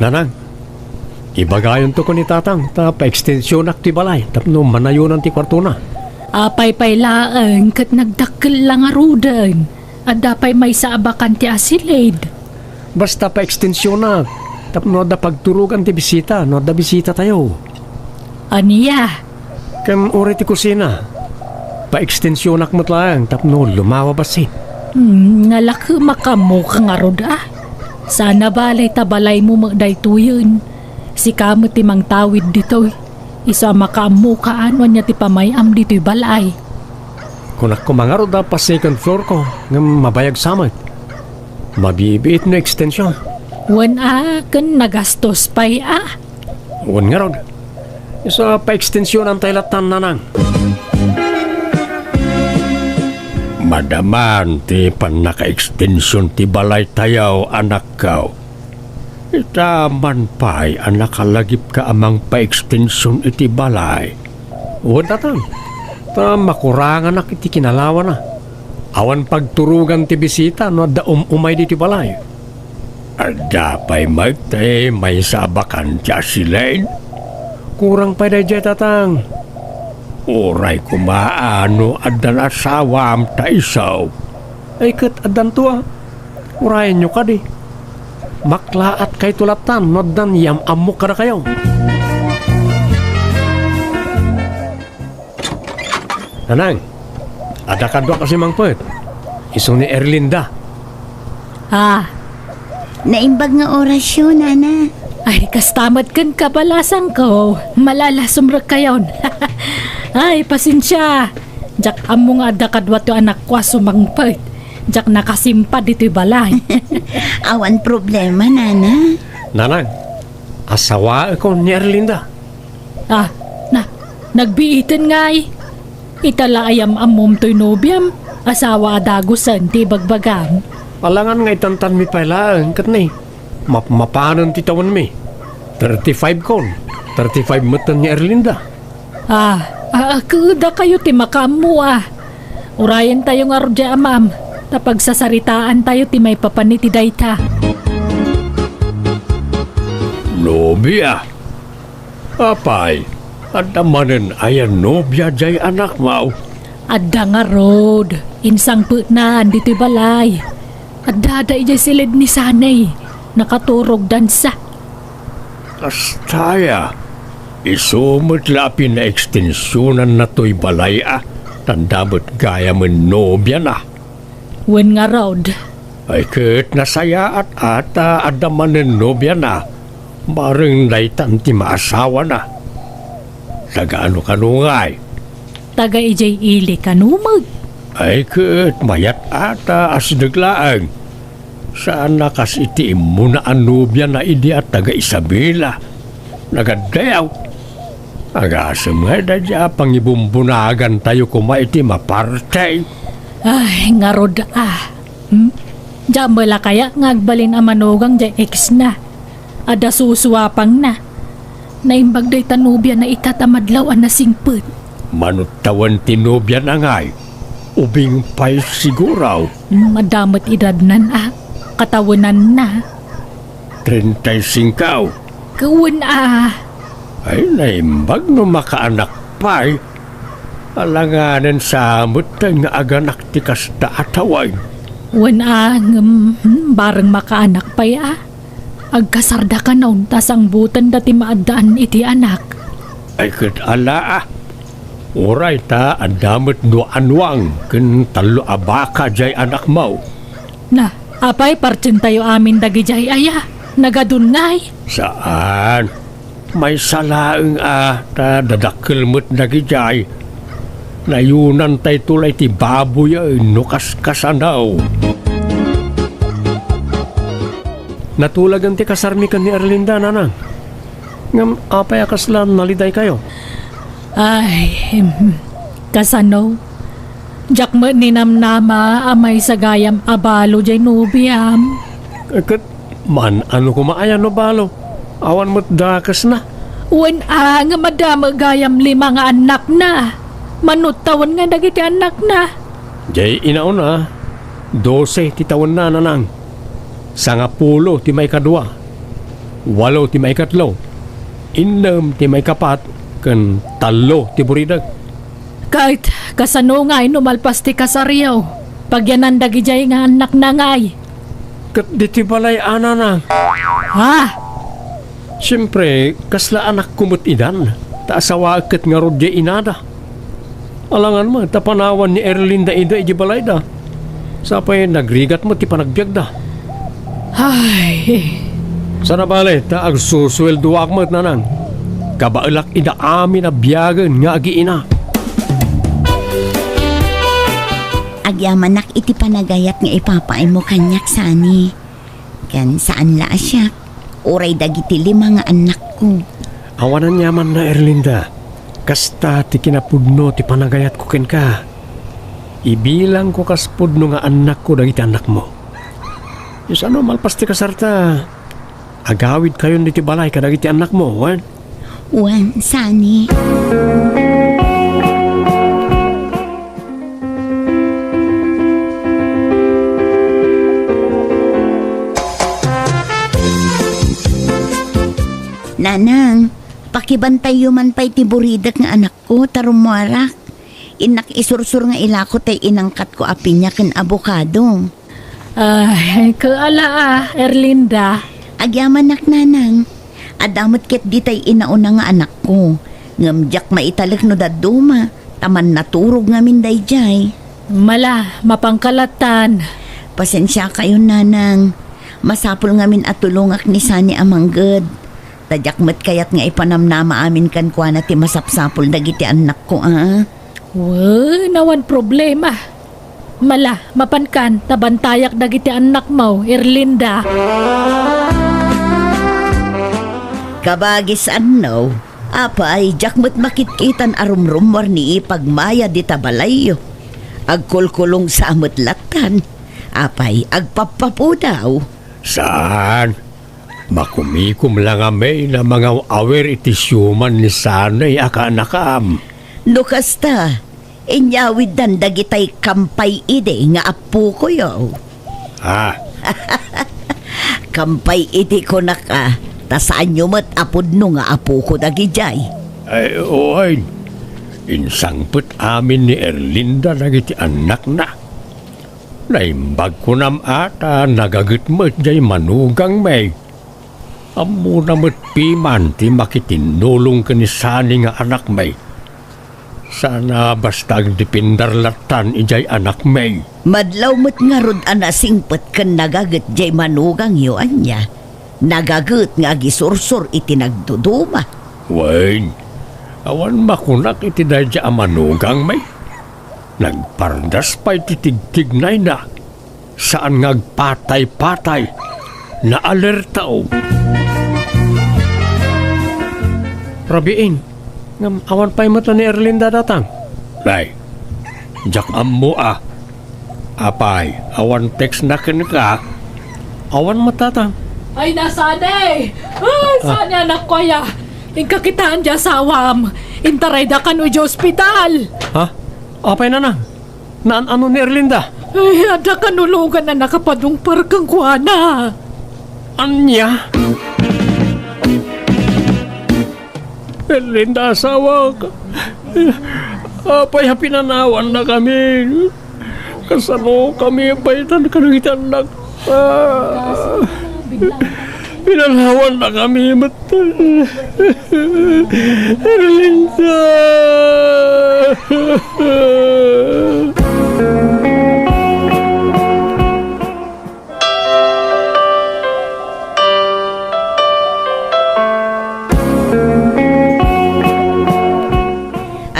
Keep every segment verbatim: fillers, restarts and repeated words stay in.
Nanang, ibagayonto ken ni Tatang ta paekstensionak ti balay tapno manayonan ti kuartona. Apay pay laeng ket nagdakkel la ngaruden? Adda pay maysa a bakante a silid. Basta paekstensionak tapno adda pagturogan ti bisita no adda bisitatayo. Ania? Ken uray ti kusina, paekstensionak met laeng tapno lumawa bassit. Hmm, nalaka makaammoka ngarud a. Saan a bale ta balaymo met daytoyen. Sika met ti mangtawid ditoy. Isu a makaammoka no ania ti pamay-am ditoy balay. Kunak koma ngarud a pa-second floor ko, ngem mabayag sa met. Mabibiit no ekstension. Wen a, ken nagastos pay a. Wen ngarud. Isu a paekstensionantay lattan, Nanang. Madaman ti pannakaekstension ti balaytayo, anakko. Ita man pay a nakalagipka a mangpaekstension iti balay. Wen, Tatang, ta makuranganak iti kinalawana. Awan pagturogan ti bisita no adda um-umay ditoy balay. Adda pay met ti maysa a bakante a silid? Kurang pay daydiay, Tatang. Uray koma a no addan asawam ta isu. Ay ket addanto a. Urayenyo kadi. Maklaatkayto lattan no addan yam-ammok kadakayo. Nanang, adda kaduak a simangpet. Isu ni Erlinda. Ah. Naimbag nga orasyo, Nana. Ay, kasta met ken kabalasangko. Malalasumrekkayon. Ay, pasensia. Diak ammo nga adda kaduato anakko a sumangpet. Diak nakasimpa ditoy balay. Awan problema, Nana. Nanang, asawaekon ni Erlinda. Ah, na, nagbiiten ngay. Ita la a yam-ammom toy nobiam, asawa a dagusen ti ibagbagam. Alangan nga itantanmi pay laeng ket ni, mapmapanen ti tawenmi. Thirty-five kon, thirty-five metten ni Erlinda. Ah, ah, ket dakayo ti makaammo a. Urayentayo ngarud diay amam, ta pagsasaritaantayo ti maipapan iti dayta. Nobia? Apay, adda manen aya nobia diay anakmo? Adda ngarud, insangpetnan ditoy balay. Addada idiay silid ni Sanay, nakaturog dansa. Kasta aya, isu met la a pinaekstensionanna toy balay a, ta adda met gayamen nobiana. Wen ngarud. Ay ket nasayaat a ta adda manen nobiana, bareng daytan ti maasawana. Taga ano kano ngay? Taga idiay ili kano met. Ay ket mayat a ta asideg laeng. Saan a kas iti immuna a nobiana idi a taga Isabela. Nagaddayaw. Agasem ngay daydiay a pangibumbunagantayo koma iti maparti. Ay, ngarud a. Hmm? Diak met la kaya nga agbalin a manugang diay ex na. Adda susuapangna. Naimbag dayta nobiana ita ta madlaw a nasingpet. Mano tawen ti nobiana ngay? Ubing pay siguro. Hmm, adda met edadnan a. Katawenanna. Treinta y cinco. Wen a. Ay, naimbag no makaanak pay. Alanganen sa met nga aganak ti kasta a tawen. Wen a, ngem, hmm, bareng makaanak pay a. Agkasardakanon ta sangbutenda ti maaddaan iti anak. Ay ket ala a. Uray ta adda met dua a nuang ken tallo a baka diay anakmo. Na, apay, partientayo amin dagidiay aya? Nagadun ngay? Saan. Maysa laeng a ta dadakkel met dagidiay. Nayonantayto la iti baboyen no kaskasano. Natulagen ti kasarmi ken ni Erlinda, Nanang. Ngem apay a kasla nalidaykayo? Ay, em, kasano? Diak met ninamnama a maysa gayam a balo diay nobiam. Eh, ket man-ano koma aya no balo? Awan met dakesna. Wen a, ngem adda met gayam lima nga annakna. Mano tawen nga dagiti annakna? Diay inauna, dose ti tawenna, Nanang. Sangapulo ti maikadua. Walo ti maikatlo, innem ti maikapat, ken tallo ti buridek. Ket kasano ngay no malpas ti kasaryo? Pagyanan dagidiay nga annakna ngay. Ket ditoy balay a, nanang. Ha? Siempre, kasla anakko met idan, ta asawaek ket ngarud diay inada. Alangan met ta panawan ni Erlinda ida idiay balayda. Sapay nagrigat met ti panagbiagda. Ay. Sana bale, ta agsusueldoak met, nanang. Kabaelak ida amin a biagen nga agiina. Agyamanak iti panagayat nga ipapaaymo kaniak, Sani. Ken saan la a siak, uray dagiti lima nga annakko. Awan aniamanna, Erlinda. Kasta ti kinapudno ti panagayatko kenka. Ibilangko kas pudno nga annakko dagiti annakmo. Isano malpas ti kasarta, agawidkayon ditoy balay kadagiti annakmo, wen? Wen, Sani. Nanang, pakibantayyo man pay ti buridek nga anakko ta rummuarak. Innak isursur nga ilako tay inangkatko a piña ken abokado. Ay, kaala a, Erlinda. Agyamanak, nanang. Adda met ketdi tay inauna nga anakko. Ngem diak maitalek no dadduma, ta mannaturog ngamin daydiay. Mala, mapanka lattan. Pasensiakayon, nanang. Masapul ngamin a tulongak ni Sani a mangged. Ta diak met kayat nga ipanamnama amin kenkuana ti masapsapul dagiti annakko, a. Wen, awan problema. Mala, mapankan, ta bantayak dagiti annakmo, Erlinda. Kabagis, anno, apay, diak met makitkitan a rumrummuar ni ipagmaya dita balayyo. Agkulkulong sa met lattan. Apay, agpappapudaw. Saan? Makumikom la ngamin a mangaw-awir iti siuman ni Sani a kaanakam. No kasta, inyawiddan dagitay kampay idi nga apukoyo. Ha? Kampay idi kunak a, ta saanyo met a pudno nga apoko dagidiay. Ay, wen. Insangpet amin ni Erlinda dagiti annakna. Naimbag kunam a ta nagaget met jay manugangmi. Ammona met piman ti makitinnulong ken ni Sani nga anakmi. Sana basta agdependar lattan idiay anakmi. Madlaw met ngarud a nasingpet ken nagaget jay manugangyo, ania? Nagaget nga agisursor iti nagduduma. Wen, awan makunak iti daydiay a manugangmi. Nagpardas pay ti tigtignayna. Saan nga agpatay-patay. Naalertao. Rabiin, ngem awan pay met ni Erlinda datang. Nay, diak ammo a. Apay, awan text na kenka? Awan met, Tatang. Ay, Sani! Ay, Sani, anakko aya. Inka kitaen ti asawam. Intarayda kano idiay ospital. Ha? Apay, Nanang? Naan-ano ni Erlinda? Ay, adda kanulogan a nakapadungpar kenkuana. Ania? Erlinda, asawak. Apay a pinanawannakami? Kasanokami a paytan kadagiti annak? Ah, pinanawannakami met. Erlinda!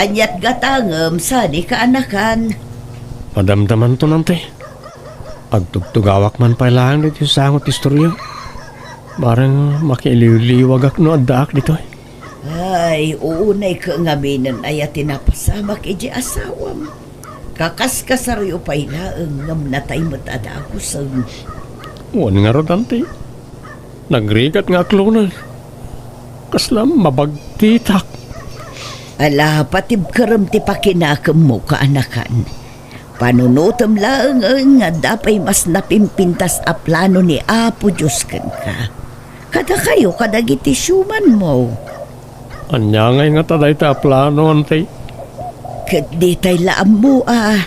Aniat gatangem sadi kaanakan? Madamdamanto, Nanti. Agtugtugawak man pay laeng ditoy sango ti istorya. Bareng makiiliwliwagak no addaak ditoy. Ay, uunayka ngaminen aya ti napasamak iti asawam. Kakaskasaryo pay laeng ngem natay met a dagusen. Wen ngarud, Anti. Nagrigat nga akloneg. Kasla mabagtitak. Ala, patibkerem ti pakinakemmo, kaanakan. Panunotem laengen nga adda pay mas napimpintas a plano ni Apo Dios kenka. kadakayo kadagiti siumanmo. Ania ngay ngata dayta a plano, Auntie? Ket ditay la ammo a.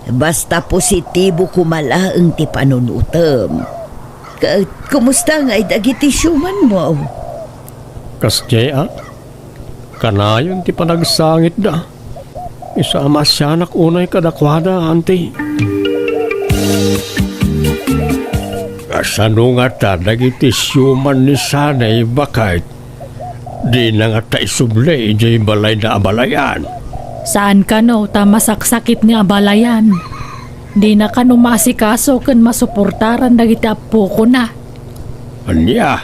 Basta positibo koma laeng ti panunutem. Ket kumusta ngay dagiti siumanmo? Kasdiay a, kanayon ti panagsangitda. Isu a maasianak unay kadakuada, Auntie. Kasano ngata dagiti siuman ni Sanay, baket? Dina ngata isubli idiay balayna a balayan. Saan kano ta masaksakit nga abalayan. Dina kano maasikaso ken masuportaran dagiti appokona. Ania?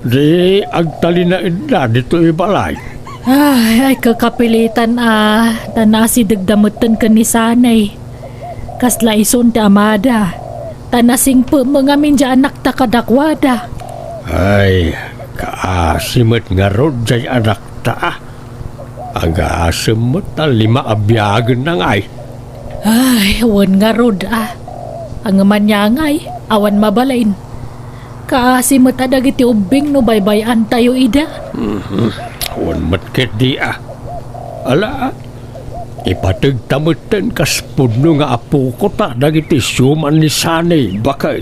Di agtalinaedda ditoy balay? Ay, ay, kakapilitan a, ta naasidegda metten ken ni Sanay. Kasla isun ti amada, ta nasingpet met ngamin diay anakta kadakuada. Ay, kaasi met ngarud diay anakta a. Agasem met ta lima a biagenna ngay. Ay, wen ngarud a. Ngem ania ngay, awan mabalin. Kaasi met a dagiti ubbing no baybay-antayo ida. Mhm. Wen met ketdi a. Ala, ipategta metten kas pudno nga apokota dagiti siuman ni Sanay, baket.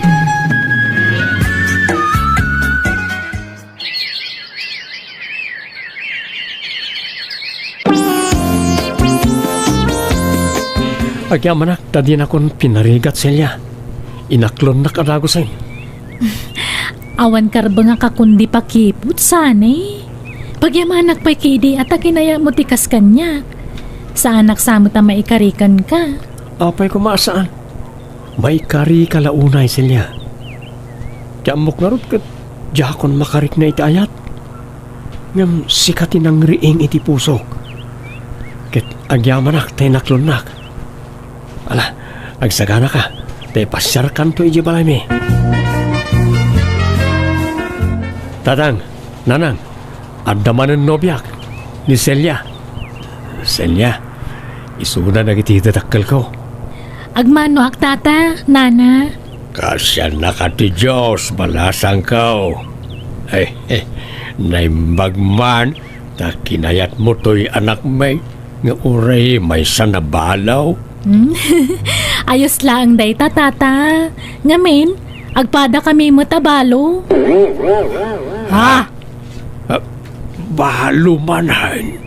Agyamanak ta dinakon pinarigat, Celia. Inaklonnak a dagusen. Awan karbengak a kundi pakiput, Sanay. Pagyamanak pay ketdi a ta kinayatmo ti kas kaniak. Saanak sa met a maikari kenka. Apay koma a saan? Maikarika la unay, Celia. Ti ammok ngarud ket diakon makarikna iti ayat. Ngem sika ti nangriing iti pusok. Ket agyamanak ta inaklonnak. Ala, agsaganaka, ta ipasiarkanto idiay balaymi. Tatang, Nanang, adda manen nobiak, ni Celia. Celia, isuna dagiti dakkelko. Agmanoak, Tata, Nana. Kaasiannaka ti Dios, balasangko. Eh, eh, naimbag man ta kinayatmo toy anakmi nga uray maysa a balo. Hmm? Ayos laeng dayta, Tata. Ngamin, agpadakami met a balo. Ha? Ah, balo manen.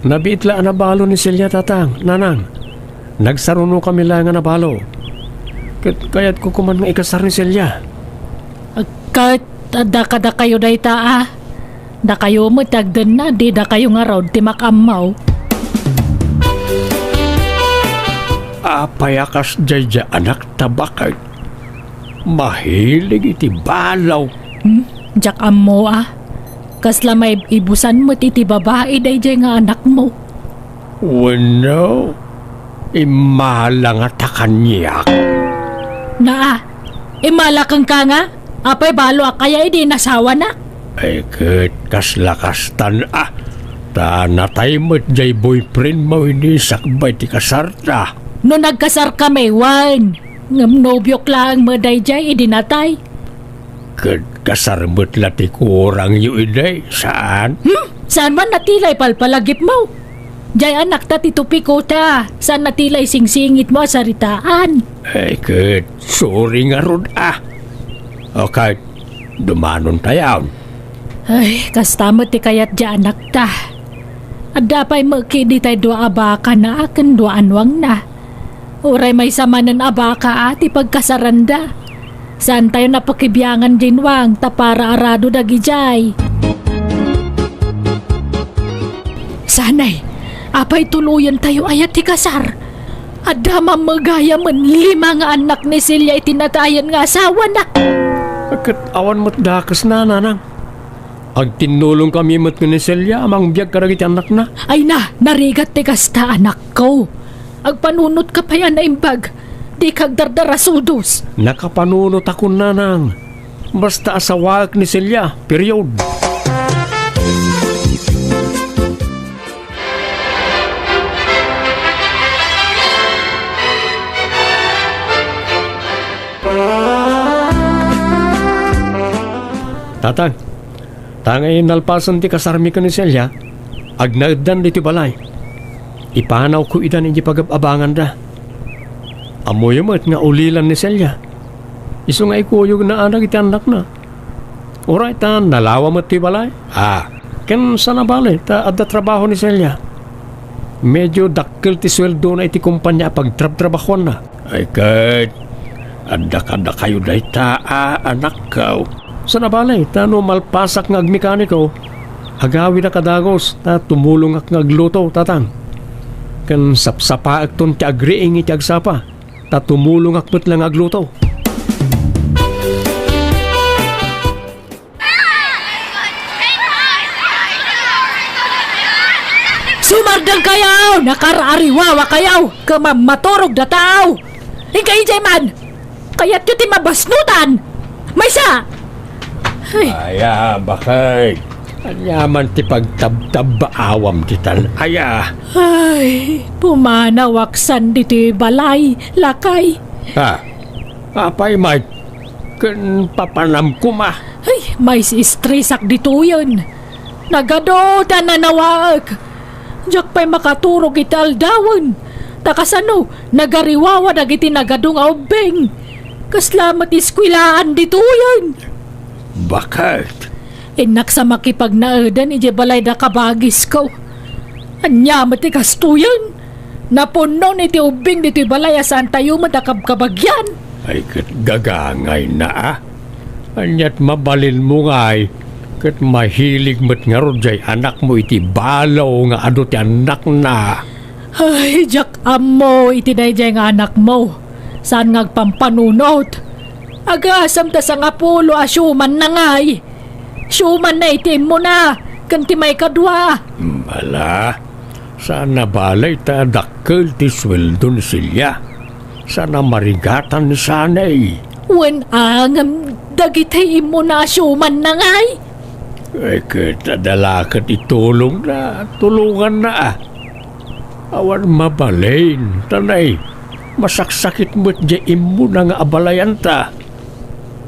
Nabiit la a nabalo ni Celia, Tatang, Nanang. Nagsarunokami laeng a nabalo. Ket kayatko koma nga ikasar ni Celia. Ket adda kadakayo dayta a. Dakayo met ti agdenna, di dakayo ngarud ti makaammo. Apay a kasdiay diay anakta, baket? Mahilig iti balo. Hmm? Diak ammo a. Kasla maibusan met iti babai daydiay nga anakmo. Wenno, immala ngata kaniak? Naa, immala kenka nga? Apay balo a kaya idi inasawanak? Ay, ket kasla kastan a. Ta natay met diay boyfriendmo idi sakbay ti kasarta. No nagkasarkami, wen, ngem nobiok laeng met daydiay idi natay. Ket kasar met la ti kurangyo idi, saan? Hmm? Saan man natilay palpalagipmo? Diay anakta ti tupiko ta, saan natilay singsingitmo a saritaan? Ay, ket, sorry ngarud a. Okay, dumanon tayon. Ay, kasta met ti kayat diay anakta. Adda pay met ketdi tay dua a bakana ken dua a nuangna. Uray maysa manen a baka a ti pagkasaranda. Saantayon a pakibiangan diay nuang ta para arado dagidiay. Sanay, apay tuloyentayo aya ti kasar? Adda mammagayamen lima nga annak ni Celia iti natayen nga asawana. Ket awan met dakesna, Nanang. Agtinnulongkami met ken ni Celia a mangbiag kadagiti annakna. Ay na, narigat ti kasta, anakko. Agpanunotka pay a naimbag. Dika agdardarasudos. Nakapanunotakon, Nanang. Basta asawaek ni Celia, period. Tatang, ta ngay nalpasen ti kasarmi ken ni Celia, agnaeddan ditoy balay. Ipanawko idan idiay pagab-abanganda. Ammoyo met nga ulilan ni Celia. Isu nga ikuyogna a dagiti annakna. Uray ta nalawa met toy balay. Ah, ken saan a bale ta adda trabaho ni Celia. Medio dakkel ti sueldona iti kompania a pagtrabtrabahoanna. Ay ket, adda kadakayo dayta a anakko. Saan a bale ta no malpasak nga agmekaniko, agawidak a dagus ta tumulongak nga agluto, tatang. Ken sapsapaekton ti agriing iti agsapa, ta tumulongak met la nga agluto. Sumardeng kayo! Nakar-ariwawa kayo! Kemam maturog da tao! Inka idiay man! Kayatyo ti mabasnutan! Maysa! Ay. Aya, bakit? Aniaman ti pagtabtabbaawam ditan. Aya. Ay, pumanawak san ditoy balay, lakay. Ha? Apay, Mike? Ken papanam koma. Ay, maisi-estresak ditoyen. Nagadu ta nanawaek. Diak pay makaturog iti aldawen. Ta kasano, nagariwawa dagiti nagadu nga ubbing. Kasla met eskuelaan ditoyen. Bakit? Innak sa makipagnaeden idiay balay da kabagisko. Ania met ti kastoyen? Napunnon iti ubbing ditoy balay a saantayo met a kabkabagian. Ay, ket gagangayna a. Aniat mabalinmo ngay, ket mahilig met ngarud jay anakmo iti balo nga adu ti annakna. Ay, diak ammo iti daydiay nga anakmo. Saan nga agpampanunot? Agasem ta sangapulo a siumanna ngay. Siumanna iti immuna, ken ti maikadua. Ala, saan a bale ta dakkel ti sueldo ni Celia. Saan a marigatan ni sanay. Wen a ngem dagiti immuna a siumanna ngay? Ay, ket adda la ket itulongna, tulonganna a. Awan mabalin, ta nay, masaksakit met jay immuna nga abalayanta.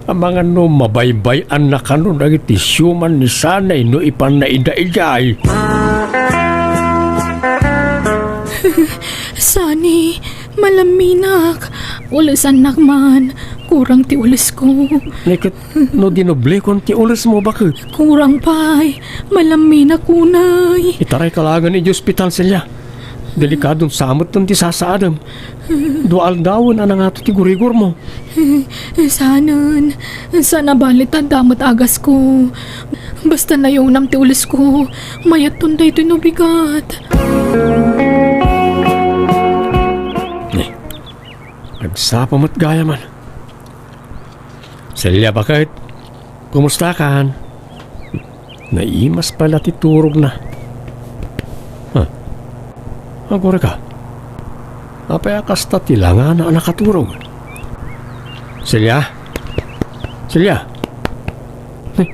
Amangan no mabaybay-anna kano dagiti siuman ni sanay no ipanna ida idiay. Sani, malamminak. Ulesannak man. Kurang ti ulesko. Neket, no dinoblekon ti ulesmo, baket. Kurang pay. Malamminak unay. Itarayka laengen iti ospital, Celia. Delikadon sa metten ti sasaadem. Dua aldawen a nangato ti gurigormo. Saanen. Saan a bale ta adda met agasko. Basta nayunam ti ulesko, mayatton daytoy no bigat. Eh, agsapa met gayam. Celia, baket? Kumustakan? Naimas pay la ti turogna. Ha? Agurayka. Apay a kasta ti langana a nakaturog? Celia? Celia? Eh,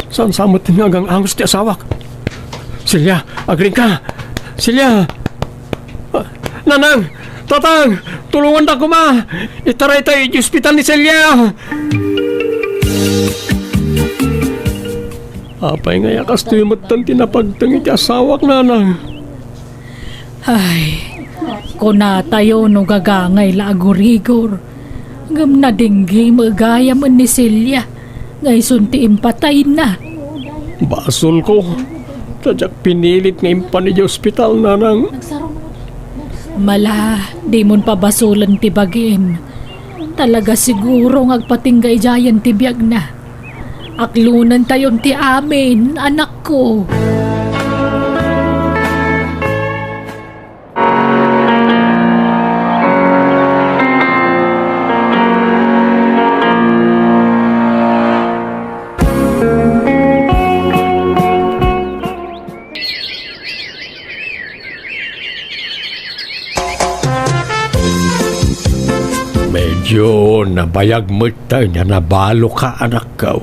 saan sa met nga agang-angus ti asawak? Celia, agriingka! Celia! Ah, Nanang! Tatang! Tulonganda koma! Itaraytayo iti ospital ni Celia! Apay ngay a kastoy metten ti napagteng iti asawak, Nanang? Ay, kunatayo no gagangay la agurigor. Ngem nadinggi met gayam ni Celia nga isun ti impatayna. Basolko, ta diak pinilit nga impan idiay ospital, Nanang. Mala, dimon pabasolen ti bagim. Talaga siguro nga agpatingga idiayen ti biagna. Aklonentayon ti amin, anakko. Medyo nabayag met ta ania nabaloka, anakko.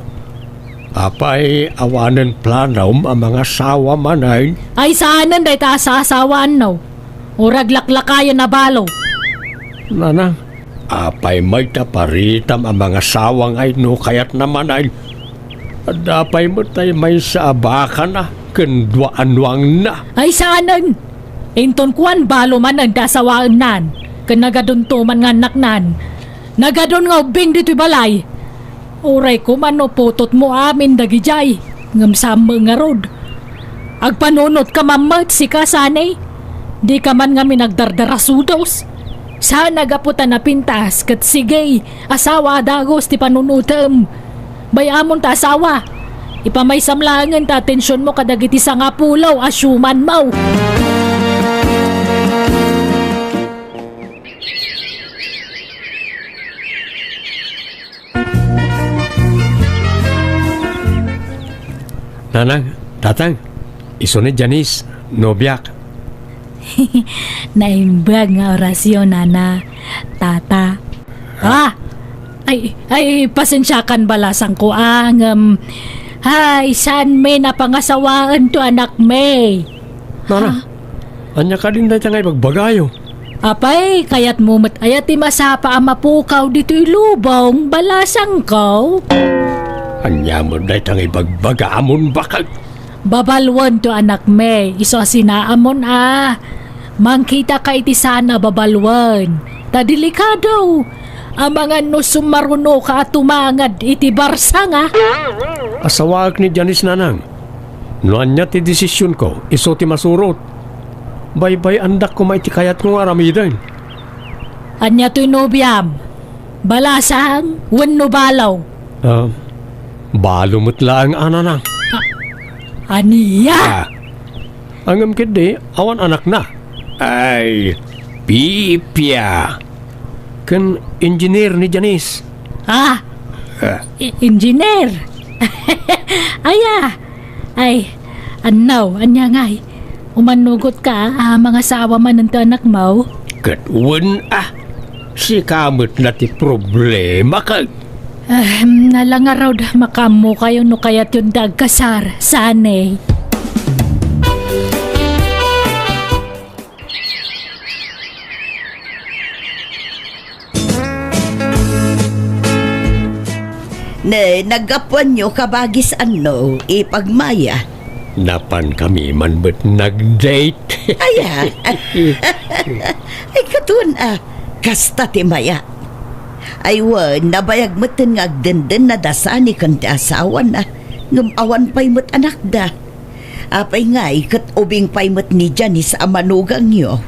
Apay, awanen planom a mangasawa manen? Ay, saanen dayta a saasawaanno. Uray aglaklakayen a balo. Nanang, apay met ta paritam a mangasawa ngay no kayatna manen? Adda pay met tay maysa a bakana ken dua a nuangna. Ay, saanen! Inton kuan, balo manen ti asawaennan, ken nagadunto man nga annaknan. Nagadun nga ubbing ditoy balay. Uray koma no putotmo amin dagidiay, ngem saan met ngarud. Agpanunotka man met sika, Sani. Dika man ngamin agdardarasudos. Saan a gapu ta napintas ket sige, asawa a dagus ti panunotem. Bay-amon ta asawa. Ipamaysam laengen ta atensionmo kadagiti sangapulo a siumanmo. Nanang, tatang, isu ni Janice, nobiak. Naimbag nga orasyon, nana, tata. Ah! Ay, ay, pasensiakan, balasangko, ah, ngem, ay, saan met a pangasawaen to anakmi? Nana, ah? Ania kadin dayta nga ibagbagayo? Apay, kayatmo met aya ti masapa a mapukaw ditoy lubong, balasangko? Ania met dayta nga ibagbagamon, baket? Babaluen to anakmi, isu a sinaamon a. Mangkitaka iti saan a babaluen. Ta delikado. Amangan no sumarunoka a tumangad iti barsanga. Asawaek ni Janice, nanang. No ania ti desisionko, isu ti masurot. Baybay-andak koma iti kayatko nga aramiden. Ania toy nobiam? Balasang wenno balo? Ah, balo met laeng, nanang. Ah, ania? Ah, ngem ketdi, awan anakna. Ay, pipia. Ken engineer ni Janice. Ah, ah. I-, engineer? Aya, ay, annaw, ania ngay? Umanugot ka, ah, mangasawa manen ti anakmo? Ket wen, ah, sika met na ti problema, ket. Ahem, nala ngarud, makaammokayo no kayatyon ti agkasar, Sani. Ne, naggapuanyo kabagis anno, ipagmaya. Napankami man met nag-date. Aya. Ay, katon, ah, kasta ti maya. Ay, wen, nabayag metten nga agdenden na da Sani ken ti asawana, ngem awan pay met anakda. Apay ngay, ket ubing pay met ni Janice a manugangyo.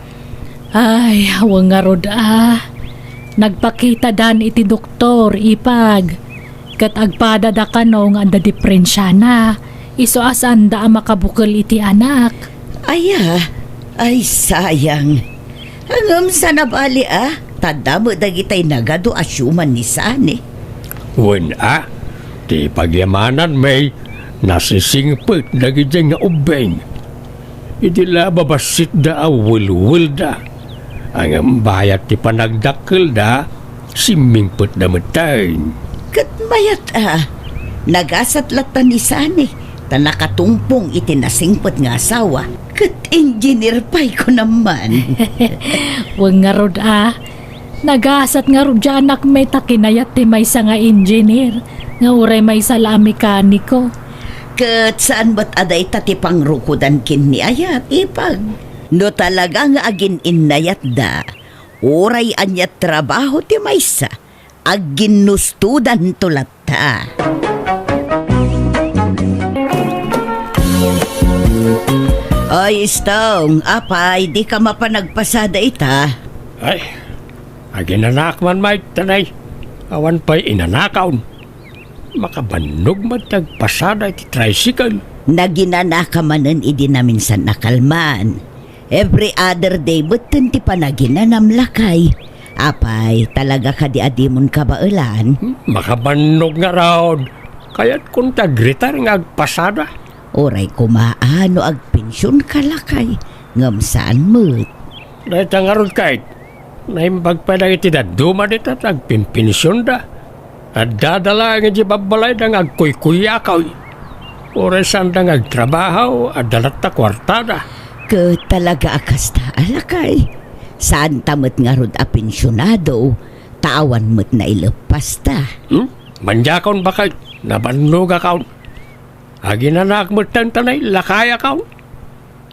Ay, awan ngarud a. Nagpakitadan iti doktor, ipag. Ket agpadada kano nga adda diferensiana. Isu a saanda a makabukel iti anak. Aya, ay sayang. Ngem saan a bali a, ta adda met dagitay nagadu a siuman ni Sani. Wen a, ti pagyamanan, May, nasisingpet dagidiay nga ubbing. Idi la babassitda a welwelda, ngem bayat ti panagdakkelda, simmingpetda metten. Ket mayat a, nagasat latta ni Sani, ta nakatungpong iti nasingpet nga asawa, ket engineer pay kunam man. Wen ngarud a, nagasat ngarud diay anakmi ta kinayat ti maysa nga engineer, nga uray maysa la a mekaniko. Ket saan met a dayta ti pangrukodan ken ni ayat, ipag. No talaga nga agin-innayatda, uray ania ti trabaho ti maysa, agginnustodanto latta. Oy, Stong, apay, dika mapan agpasada ita? Ay, aginanak man, Mike, tanay. Awan pay inanakaon. Makabannog met ti agpasada iti tricycle. Naginanaka manen idi naminsan a kalman. Every other day metten ti panaginanam, lakay. Apay, talaga kadi a dimon kabaelan? Hmm, makabannog ngarud. Kayatkon ti agretire nga agpasada. Uray koma a no agpensionka, lakay. Ngem saan met. Dayta ngarud, Kate. Naimbag pay dagiti dadduma dita ta agpimpensionda. Addada laeng idiay babbalayda nga agkuykuyakaw. Uray saanda nga agtrabaho, adda latta kuartada. Ket talaga a kasta a, lakay. Saanta met ngarud a pensionado, ta awan met naileppasta. Hmm? Mandiakon, baket, nabannogakon. Aginanaak metten ta nailakayakon.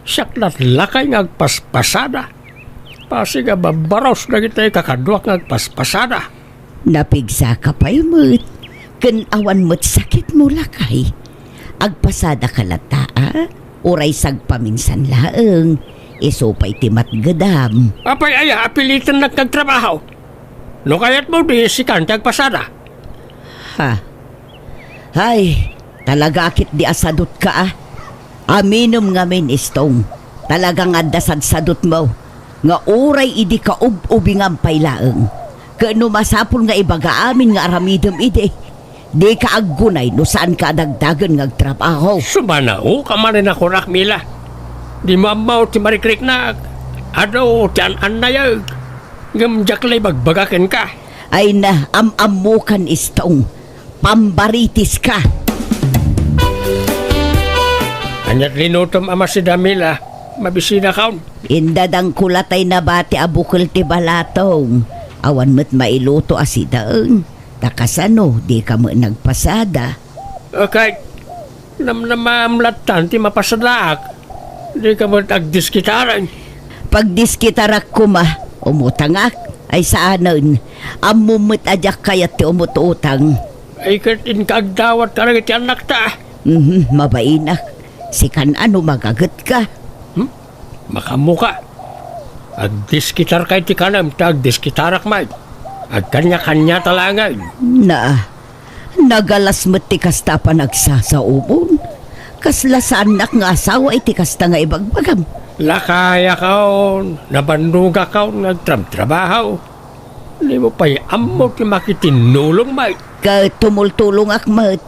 Siak latlakay nga agpaspasada. Pasig a babbarus dagiti kakaduak nga agpaspasada. Napigsaka pay met, ken awan met sakitmo, lakay. Agpasadaka latta, a? Uray sagpaminsan laeng, isu pay ti matgedam. Apay aya a pilitennak nga agtrabaho? No kayatmo, di sikan ti agpasada. Ha? Ay, talaga ketdi a sadutka, a. Aminem ngamin, Istong. Talaga nga adda sadsadutmo nga uray idi kaub-ubingam pay laeng. Ken no masapul nga ibaga amin nga aramidem idi, dika aggunay no saanka a dagdagen nga agtrabaho. Sumanaoka manen a kunak, Mila. Dimo ammo ti marikriknak. Adu ti an-annayek. Ngem diak la ibagbaga kenka. Ay na, am-ammokan, Istong. Pambaritiska. Ania ti linutom a masida, Mila? Mabisinakon. Indadangko latay nabati a bukel ti balatong. Awan met mailuto a sidaeng. Ta kasano, dika met nagpasada? Okay. Namnamaam lattan ti mapasadaak. Dika met agdiskitaren. Pagdiskitarak koma, umutangak, ay saanen. Ammom met a diak kayat ti umut-utang. Ay ket inka agdawat kadagiti annakta. Mhm, mabainak. Sikan a no magagetka. Hmm? Makaammoka. Agdiskitarka iti kanem ta agdiskitarak met. Agkaniakaniata laengen. Na, nagalas met ti kasta a panagsasaomon. Kasla saannak nga asawa iti kasta nga ibagbagam. Lakayakon, nabannogakon nga agtrabtrabaho. Dimo pay ammo ti makitinnulong met. Ket tumultulongak met.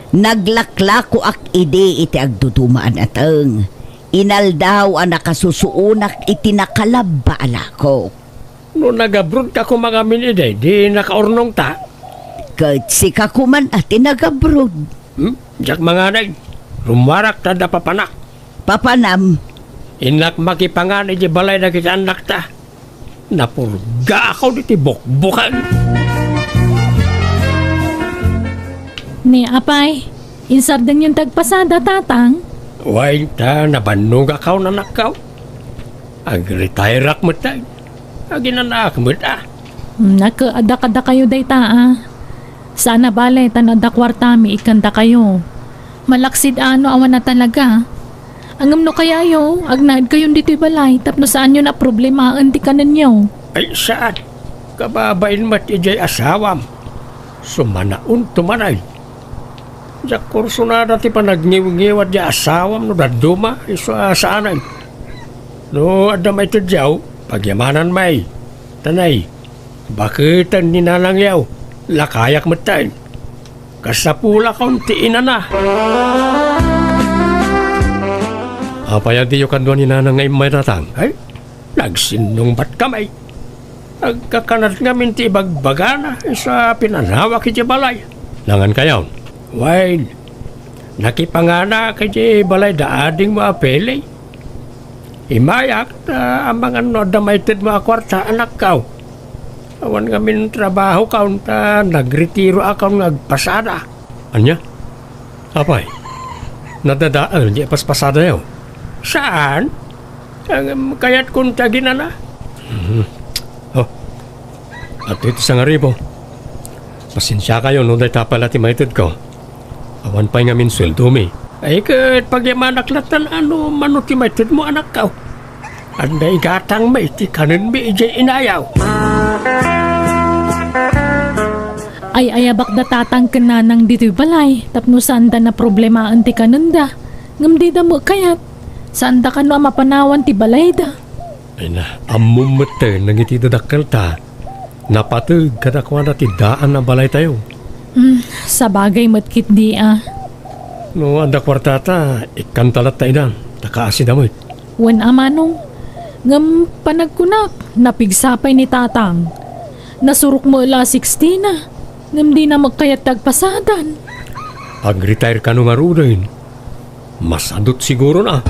Naglaklakoak idi iti agduduma a nateng. Inaldaw a nakasusuonak iti nakalabba a lakok. No nagabrodka koma ngamin idi, di nakaurnongta. Ket sika koman a ti nagabrod. Hmm? Diak manganay. Rummuarak ta adda papanak. Papanam. Innak makipangan iti balay dagiti annakta. Napurgaakon iti bukbuken. Ni apay, insardengyon ti agpasada, tatang? Wen ta nabannogakon, anakko. Agretairak met, tay. Aginanaak met, a. Hmm, naka-, adda kadakayo dayta, a. Saan a bale, ta no adda kuartami, ikkandakayo. Malaksid a no awan a talaga. Ngem no kayayo, agnaedkayon ditoy balay tapno saanyon a problemaen ti kanenyo. Ay, saan. Kababain met idiay asawam. Sumanaonto manen. Diak kursunada ti panagniwngiwat diay asawam no dadduma, isu a saanen. No adda maitedyo, pagyamanan met. Tanay, baketen ni nanangyo, lakayak metten. Kasapulakon ti inana. Apay a diyo kadua ni nanang nga immay, tatang? Ay, nagsinnungbatkami. Agkakanat ngamin ti ibagbagana, isu a pinanawak iti balay. Nangan kayo? Wen, nakipanganak iti balay da adingmo a Pele. Immayak, ta amangan no adda maitedmo a kuarta, anakko. Awan ngamin trabahokon, ta nagretiroakon nga agpasada. Ania? Apay, nadadael diay paspasadayo? Saan? Ngem kayatkon ti aginana. Mhm. Oh, adtoy ti sangaribu. Pasensiakayo no dayta pay la ti maitedko. Awan pay ngamin sueldomi. Ay, ket pagyamanak lattan a no mano ti maitedmo, anakko. Adda igatangmi ti kanenmi idiay inayo. Ay-ayabakda tatang ken nanang ditoy balay tapno saanda naproblemaen ti kanenda. Ngem dida met kayat. Saanda kano a mapanawan ti balayda. Ay na, ammom metten dagiti dadakkelta. Napateg kadakuada ti daan a balaytayo. Hmm, sabagay met ketdi a. No adda kuartata, ikkanta latta ida, ta kaasida met. Wen a manong, ngem panagkunak, napigsa pay ni tatang. Nasurok met la a sixty na, ngem dina met kayat ti agpasadan. Pag-retire kano ngaruden, masadut siguro na.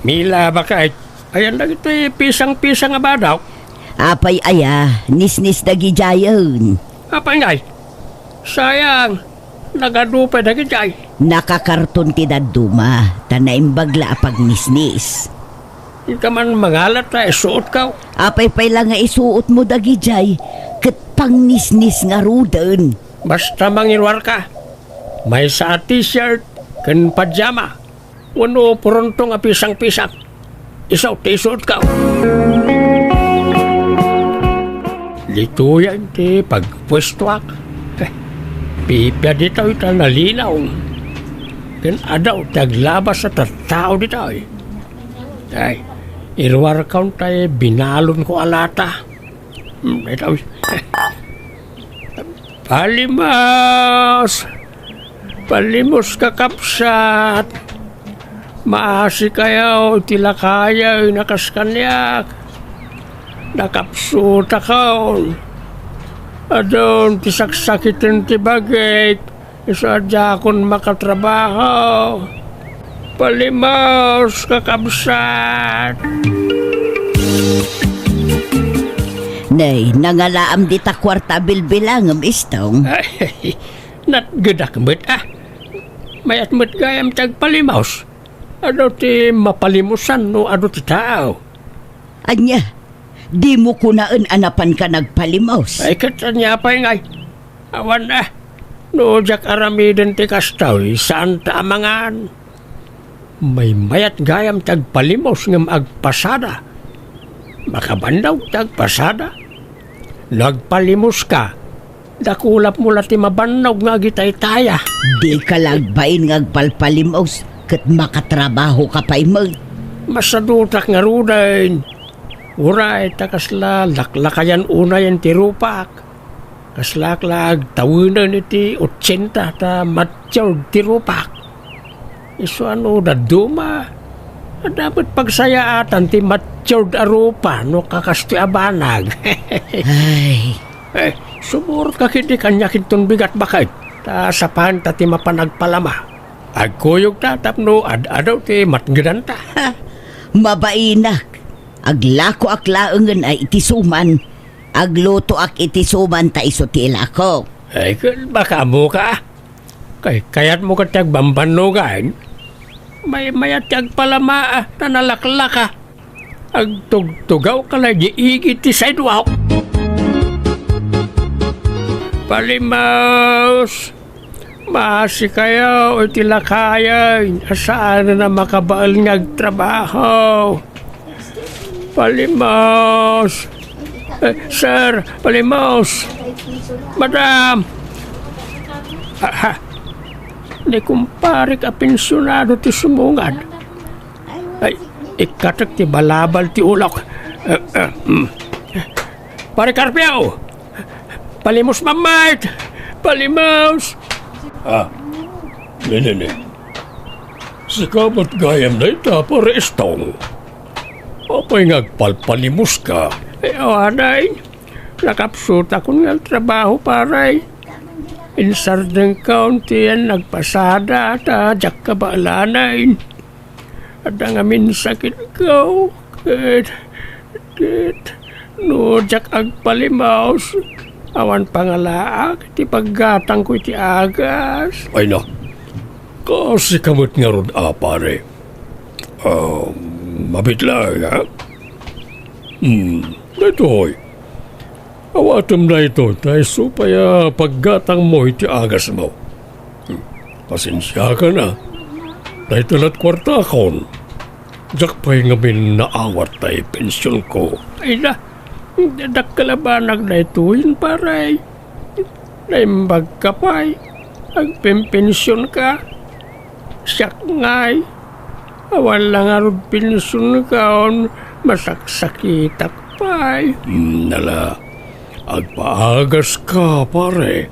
Mila, bakay, ayan dagiti pisang-pisang a badok. Apay aya, nisnis dagidiayen. Apay ngay, sayang, Nagadu pay dagiti ay. Nakakarton ti dadduma, ta naimbag la a pagnisnis. Inka man mangalat ta isuotko. Apay pay la nga isuotmo dagidiay, ket pangnisnis ngaruden. Basta mangiruarka. Maysa a t-shirt ken pajama. Wenno purontong a pisang-pisang. Isu ti isuotko. Ditoyen ti pagpuestoak. Eh, pipia ditoy ta nalinaw. Ken adu ti aglabas a tattao ditoy. Ay, iruarkon tay binalonko a lata. Hmm, ditoy. Palimos! Palimos, kakabsat! Maasikayo iti lakayen a kas kaniak. Nakapsutakon. Adun ti saksakiten ti bagik. Isu a diakon makatrabaho. Palimos, kakabsat! Nay, nangalaam dita kuarta a bilbilangem, Istong. Ay, natgedak met, ah. Mayat met gayam ti agpalimos. Adu ti mapalimosan no adu ti tao. Ania, dimo kunaen a napanka nagpalimos? Ay, ket ania pay ngay? Awan, ah. No diak aramiden ti kastoy, saanta a mangan. Maymayat gayam ti agpalimos ngem agpasada. Makabannog ti agpasada. No agpalimoska, dakulapmo la ti mabannog nga agitaytaya. Dika la agbain nga agpalpalimos ket makatrabahoka pay met. Masadutak ngaruden. Uray ta kasla laklakayan unayen ti rupak. Kaslaak la agtawenen iti otsenta ta matured ti rupak. Isu a no dadduma, adda met pagsayaatan ti matured a rupa no kakastoy a banag. Ay. Eh, sumurot ka ket di kaniak inton bigat baket, ta sapaanta ti mapan agpalama. Agkuyogta tapno ad-adu ti matngedanta. Mabainak. Aglakoak laengen a iti suman. Aglutoak iti suman ta isu ti ilakok. Ay, ket baka ammoka. Kay-, kayatmo ket ti agbambannogan? Maymayat ti agpalama, ah, ta nalaklaka. Agtugtugawka la idi igid ti sidewalk. Palimos! Maasikayo iti lakayen a saanen a makabael nga agtrabaho. Palimos! Eh, sir, palimos! Madam! Aha. Ni kumparek a pensionado ti sumungad. Ay, ikkatek ti balabal ti ulok. Eh, eh, mm. Pare Carpio! Palimos, mammayt! Palimos! Ah, nini, nini. Sika met gayam dayta, Pare Estong. Apay nga agpalpalimoska? Eh, awanay. Nakapsutakon nga trabaho, pare. Insardengkon ti yan nagpasada, ta diak kabaelanay. Adda ngamin sakitko, ket, ket, no diak agpalimos, awan pangalaak ti paggatangko iti agas. Ay na, kasika met ngarud a, pare. Ah, mabitla, ha? Hmm, daytoy. Awatem daytoy, ta isu pay a paggatangmo iti agasmo. Hmm, pasensiakan a. Dayta lat kuartakon. Diak pay ngamin naawat tay pensionko. Ay na, dakkel a banag daytoyen, pare. Naimbagka pay. Agpenpensionka. Siak ngay, awan la ngarud pensionko, masaksakitak pay. Hmm, nala, agpaagas ka, pare.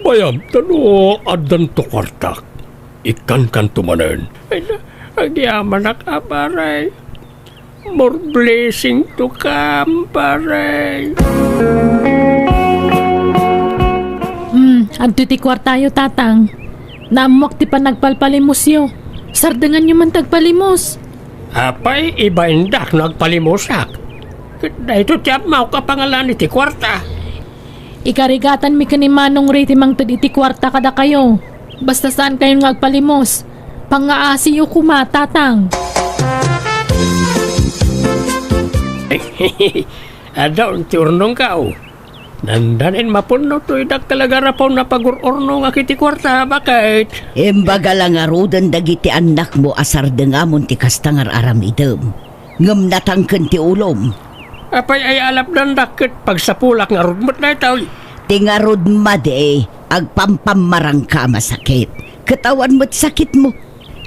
Bayam ta no addanto kuartak, ikkankanto manen. Ay na, agyamanak a, pare. More blessing to come, pare. Hmm, adtoy ti kuartayo, Tatang. Naammoak ti panagpalpalimosyo. Sardenganyo man ti agpalimos. Apay, ibaindak no agpalimosak. Ket daytoy ti ammok a pangalan iti kuarta. Ikarigatanmi ken ni Manong Ray ti mangted iti kuarta kadakayo. Basta saankayon nga agpalimos. Pangngaasiyo koma, Tatang. Adda ti urnongko. Nandanin mapunno toy dakkel a garapon a pagur-urnongak iti kuarta, baket. Imbaga la ngaruden dagiti annakmo a sardengamon ti kasta nga ar-aramidem. Ngem natangken ti ulom. Apay ay alapdandak ket pagsapulak ngarud met daytoy? Ti ngarud madi, agpampammarangka a masakit. Ket awan met sakitmo.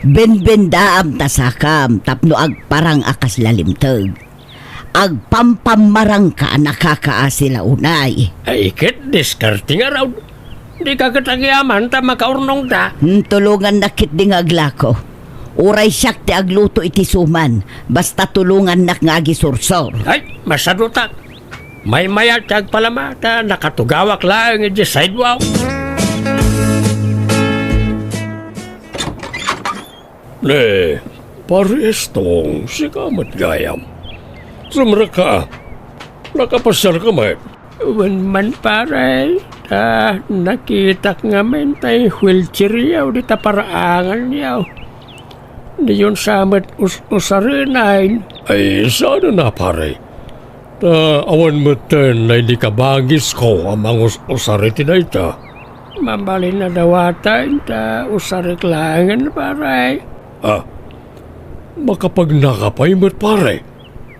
Benbendaam ta sakam tapno agparang a kasla limteg. Agpampammarangka a nakakaasi la unay. Ay ket diskarte ngarud. Dika ket agyaman ta makaurnongta. Hmm, tulongannak ketdi nga aglako. Uray siak ti agluto iti suman, basta tulongannak nga agisursor. Ay, masadutak. Maymayat ti agpalama ta nakatugawak laeng idiay sidewalk. Ne, Pare Estong, sika met gayam. Sumrekka. Nakapasiarka met. Wen man, pare, ta nakitak ngamin tay wheelchairyo dita paraanganyo. Diyon sa met us-usarenen. Ay, saan a, pare? Ta awan metten daydi kabagisko a mangus-usar iti dayta. Mabalin a dawaten ta usarek laengen, pare. Ah, makapagnaka pay met, pare.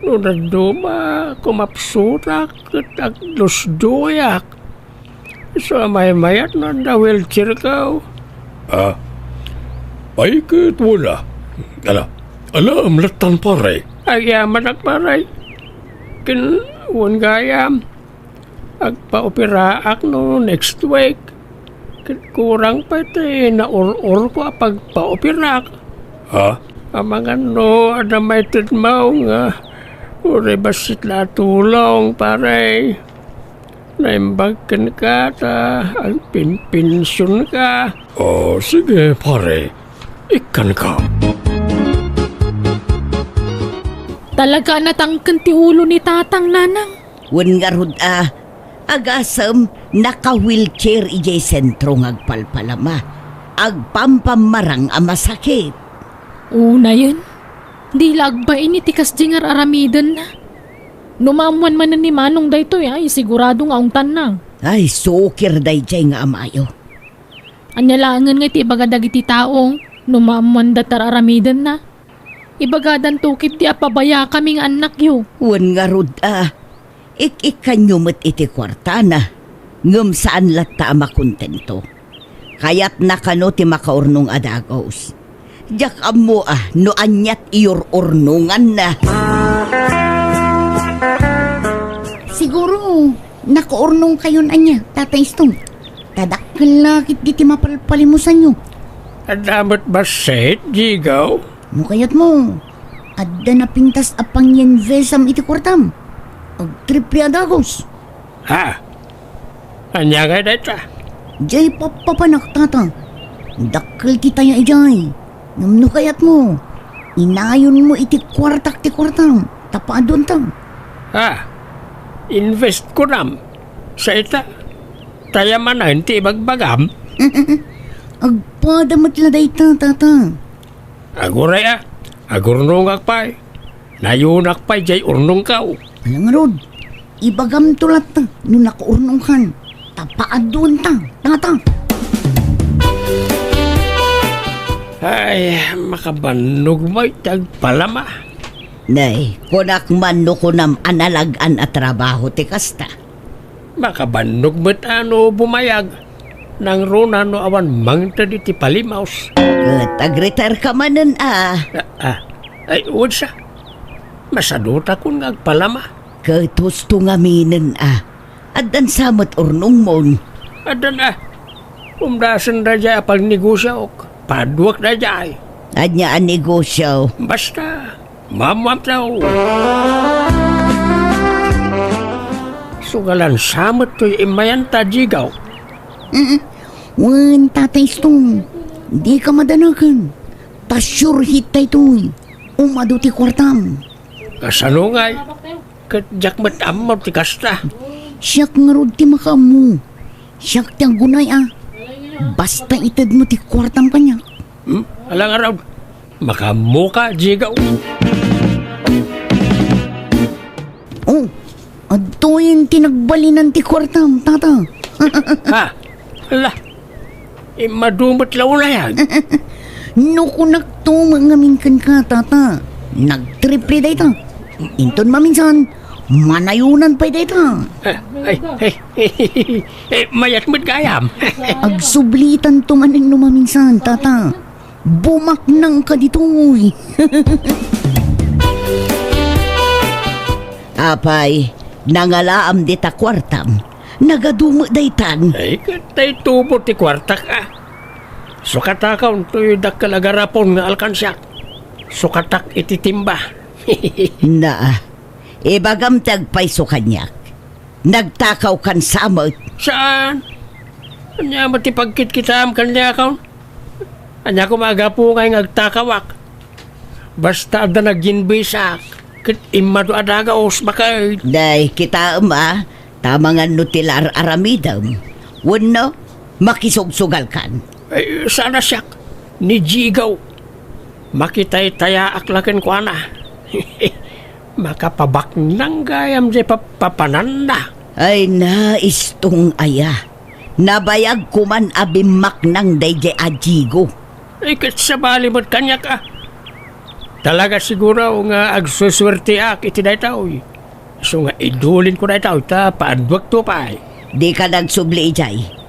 No dadduma, kumapsutak ket agdusduyak. Isu a maymayat no adda wheelchairko. Ah, ay ket wala. Ala, ala, amlattan, pare. Agyamanak, pare. Ken wen gayam, agpaoperaak no next week. Ket kurang pay ti naur-urko a pagpaoperak. Ha? Amangan no adda maitedmo nga uray bassit la a tulong, pare. Naimbag kenka ta agpinpensionka. Oh, sige, pare. Ikkanka. Talaga a natangken ti ulo ni Tatang, Nanang. Wen ngarud a, agasem, naka-wheelchair idiay sentro nga agpalpalama. Agpampammarang a masakit. Unayen, di la agbain iti kasdiay nga ar-aramidenna. No maammoan manen ni Manong daytoy, ay, sigurado nga ungtanna. Ay, sukir daydiay nga amayo. Ania laengen nga iti ibaga dagiti tao no maammoanda ti ar-aramidenna? Ibagadanto ketdi a pabayakami nga annakyo. Wen ngarud a, ik-ikkanyo met iti kuartana, ngem saan latta a makontento. Kayatna kano ti makaurnong a dagus. Diak ammo a no aniat iyur-urnonganna. Siguro, nakaurnongkayon ania, Tata Istong? Ta dakkel la ketdi ti mapalpalimusanyo. Adda met bassit, Jigaw? No kayatmo, adda napintas a panginvestam iti kuartam. Agtriple a dagus. Ha? Ania ngay dayta? Diay pappapanak, Tata. Dakkel ti taya idiay. Ngem no kayatmo, inayonmo iti kuartak ti kuartam, ta paaduanta. Ha? Invest kunam? Sa ita? Taya manen ti ibagbagam? Agpada met la dayta, Tata. Aguray a, agurnongak pay. Nayonak pay diay urnongko. Ala ngarud, ibagamto latta no nakaurnongkan. Ta paaduanta, Tata. Ay, makabannog met ti agpalama. Nay, kunak man no kunam a nalag-an a trabaho ti kasta. Makabannog met a no bumayag. Nangruna no awan mangted iti palimaos. Ket agretire ka manen a. Ah, ah. Ay, udsa. Masadutakon nga agpalama. Ket husto ngaminen a. Addan sa met urnongmon. Addan a. Umdasen daydiay a pagnegosiok. Paduak daydiay. Ania a negosio? Basta, maammoam taw. Sugalan sa met toy immayanta, Jigaw. Mm. Wen, Tata Istong, dika madanaken. Ta sure hit daytoy. Umadu ti kuartam. Kasano ngay? Ket diak met ammo ti kasta. Siak ngarud ti makaammo. Siak ti aggunay a. Basta itedmo ti kuartam kaniak. Hmm? Ala ngarud. Makaammoka, Jigaw. Oh, adtoyen ti nagbalinan ti kuartam, tata. Ha? Ala. Immadu met la unay. No kunakto met ngamin kenka, tata, nagtriple dayta. Inton maminsan, manayonan pay dayta. Eh, ay, ay, eh, mayat met gayam. Agsublitanto manen no maminsan, tata. Bumaknangka ditoy. Apay, nangalaam dita kuartam. Nagadu met daytan. Ay, ket tay tubo ti kuartak, a. Sukatakon toy dakkel a garapon nga alkansiak. Sukatak iti timba. Naa, ibagam ti agpayso kaniak. Nagtakawkan sa met. Saan? Ania met ti pagkitkitaam kaniakon? Ania koma a gapu ngay nga agtakawak? Basta adda naginbisak, ket immadu a dagaos, baket. Day, kitaem a, ta mangan no ti la ar-aramidem. Wenno, makisugsugalkan. Ay, saan a siak, ni Jigaw. Makitaytayaak la kenkuana. Makapabaknang gayam diay papapananna. Ay na, Istong aya. Nabayag koman a bimmaknang daydiay a Jigo. Ay, ket sabali met kaniak a. Talaga siguro nga agsusuerteak iti daytoy. Isu nga idulinko daytoy ta paadwekto pay. Dika nagsubli idiay.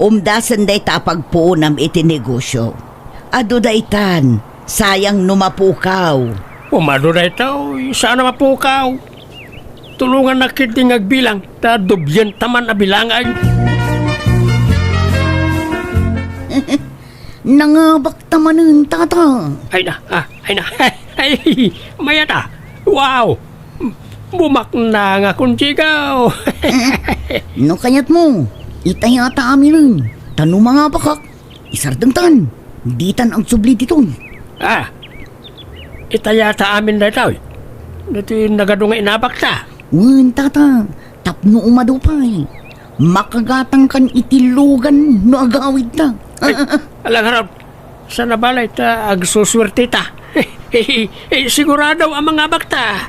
Umdasen dayta a pagpuonam iti negosio. Adu daytan, sayang no mapukaw. Umadu daytoy, saan a mapukaw. Tulongannak ketdi nga agbilang, ta dubienta man a bilangan. Nangabakta manen, tata. Ay na, ah, ay na. Ay, mayat a. Wow! Bumaknangakon, Jigaw. No kayatmo, itayata aminen. Ta no mangabakak, isardengtan. Ditan agsubli ditoy. Ah, itayata amin daytoy. Ditoy nagadu nga inabakta. Wen, tata, tapno umadu pay. Makagatangkan iti lugan no agawidta. Ay, ala ngarud. Saan a balay ta agsusuerteta. Sigurado a mangabakta.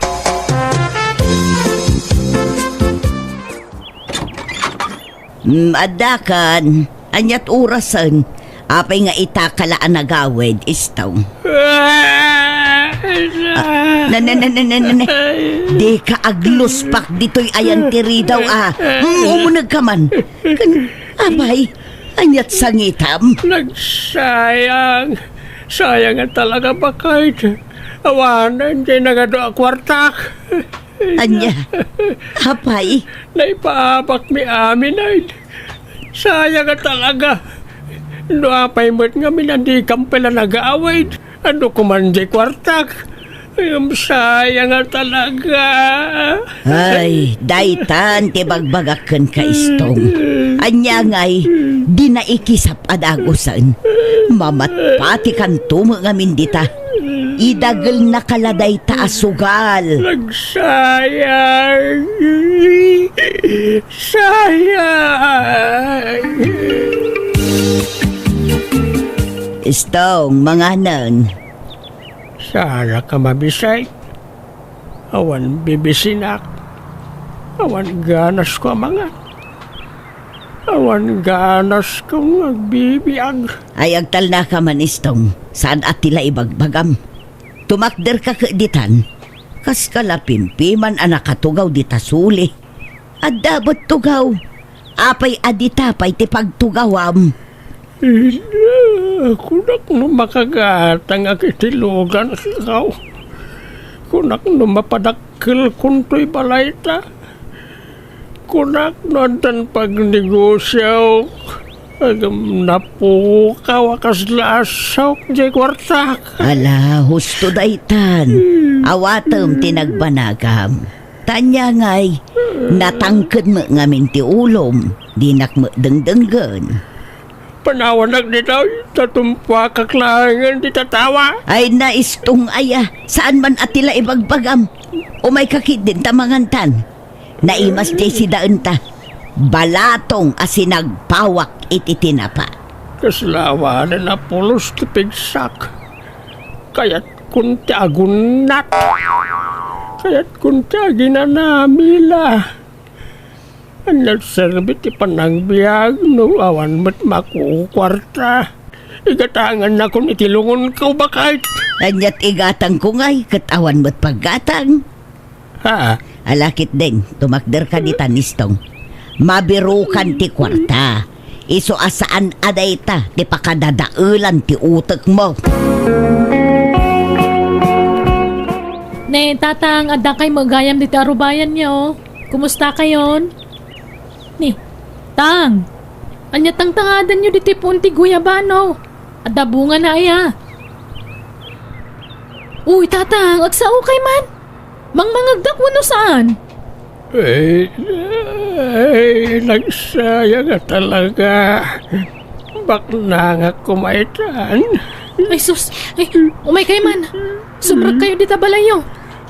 Mm, addakan. Aniat orasen? Apay nga ita ka la a nagawid, Istong? Ah, na, na, na, na, na, na, na. Dika agluspak ditoy ayan ti ridaw, a. Mm, umunegka man. Kan, apay, aniat sangitam? Nagsayang. Sayang a talaga, baket. Awanen diay nagadu a kuartak. Ania? Apay? Naipaabakmi amin, ay. Sayang a talaga. No apay met ngamin a dikam pay la nagawid, adu koman diay kuartak. Ngem sayang a talaga. Ay, daytan ti bagbagak kenka, Istong. Ania ngay, dina ikisap a dagusen. Mamatpatikanto met ngamin dita. Idagelnaka la dayta a sugal. Nagsayang. Sayang. Istong, manganen. Saanka mabisay? Awan bibisinak. Awan ganasko a mangan. Awan ganasko nga agbibiag. Ay, agtalnaka man, Istong. Saan a ti la ibagbagam? Tumakderka ket ditan. Kaska la pimpiman a nakatugaw dita suli. Adda met tugaw. Apay a dita pay ti pagtugawam? Ida, kunak no makagatangak iti lugan, ikaw. Kunak no mapadakkelkon toy balayta. Kunak no addan pagnegosiok, ngem napukaw a kasla a saok diay kuartak. Ala, husto daytan. Awatem ti nagbanagam. Ta ania ngay, natangked met ngamin ti ulom, dinak met dengdenggen. Panawanak ditoy, ta tumpuakak laengen ti tatawa. Ay, naistong aya, saan man a ti la ibagbagam. Umayka ketdin ta mangantan. Naimas diay sidaenta. Balatong a sinagpawak iti tinapa. Kasla awanen a pulos ti pigsak. Kayatkon ti agunnat. Kayatkon ti aginana, Mila. Ania serbi ti panagbiag no awan met makukuarta? Igatangannakon iti lungonko, baket. Aniat igatangko ngay ket awan met paggatang? Ha? Ala ketdin, tumakderka ditan, Istong. Mabirukan ti kuarta. Isu a saan a dayta ti pakadadaelan ti utekmo. Ne, Tatang, adda kay met gayam ditoy arubayanyo. Kumusta kayon? Ni, Tang, ania tangtangadanyo ditoy puon ti guyabano? Adda bungana aya? Uy, Tatang, agsao kay man? Mangmangegdak wenno saan? Ay, ay, nagsayang a talaga. Baknangak koma itan. Ay, sus! Ay, umay kay man. Sumrek kayo dita balayyo.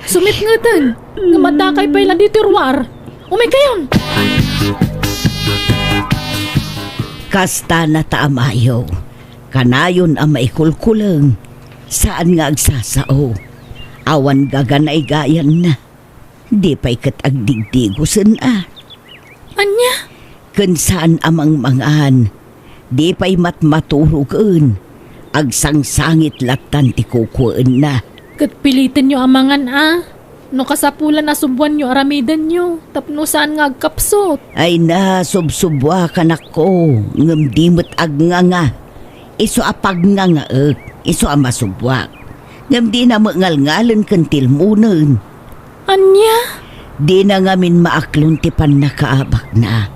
Sumipngeten. Ngem adda kay pay la ditoy ruar. Umay kayon! Kasta na ta amayo. Kanayon a maikulkuleng. Saan nga agsasao. Awan gaganaygayanna. Di pay ket agdigdigosen a. Ania? Ken saan a mangmangan. Di pay matmaturogen. Agsangsangit lattan ti kukuenna. Ket pilitenyo a mangan a. No kasapulan a subbuanyo aramidenyo, tapno saan nga agkapsut. Ay na, subsubbuak, anakko, ngem di met agnganga. Isu a pagngangaek, isu a masubbuak. Ngem dina met ngalngalen ken tilmonen. Ania? Dina ngamin maaklon ti pannakaabakna.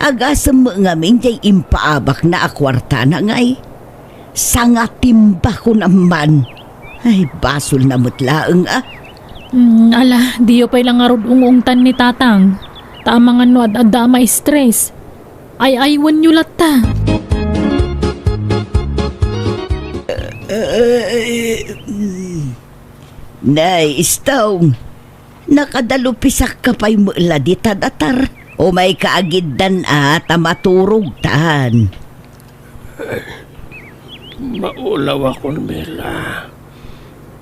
Agasem met ngamin diay impaabakna a kuartana ngay. Sangatimba kunam man. Ay, basolna met laeng a. Mm, ala, diyo pay la ngarud ung-ungtan ni Tatang. Ta amangan no ad-adda a ma-stress. Ay-aywenyo latta. Eh, mm. Nay, Istong, nakadalupisakka pay met la dita datar. Umayka agiddan a ta maturogtan. Maulawakon, Mila.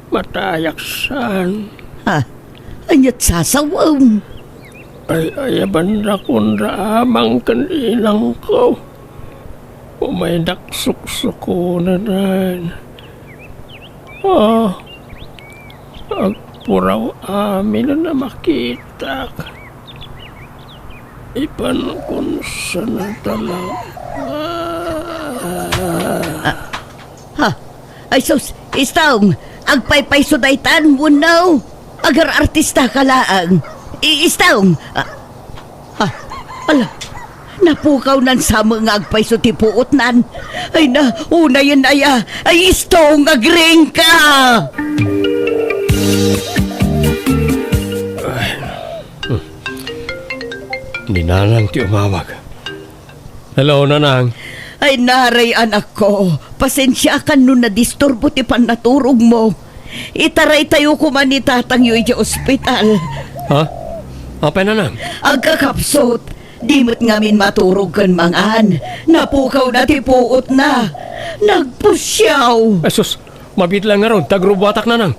Matayak saan. Ha? Aniat sasawem? Ay, ayabannakon da amang ken inangko. Umaydak suksukonen. Ah, agpuraw amin a makitak. Ipankon sana talaga. Ah, ha? Ay sus, Istong, agpaypayso daytan, wenno? Agar-artista ka laeng. I-, Istong, ah, ah, ala, napukawnan sa met nga agpayso ti puotnan. Ay na, unayen aya, ay Istong, agring ka! Ni Nanang ti umawag. Hello, Nanang. Ay, naray, anakko. Pasensiakan no nadisturbo ti pannaturogmo. Itaraytayo koma ni tatangyo idiay ospital. Ha? Apay, Nanang? Agkakapsut. Di met ngamin maturog ken mangan. Napukawna ti puotna. Nagpusiaw. Ay, sus. Mabiit la ngarud ta agrubuatak, Nanang.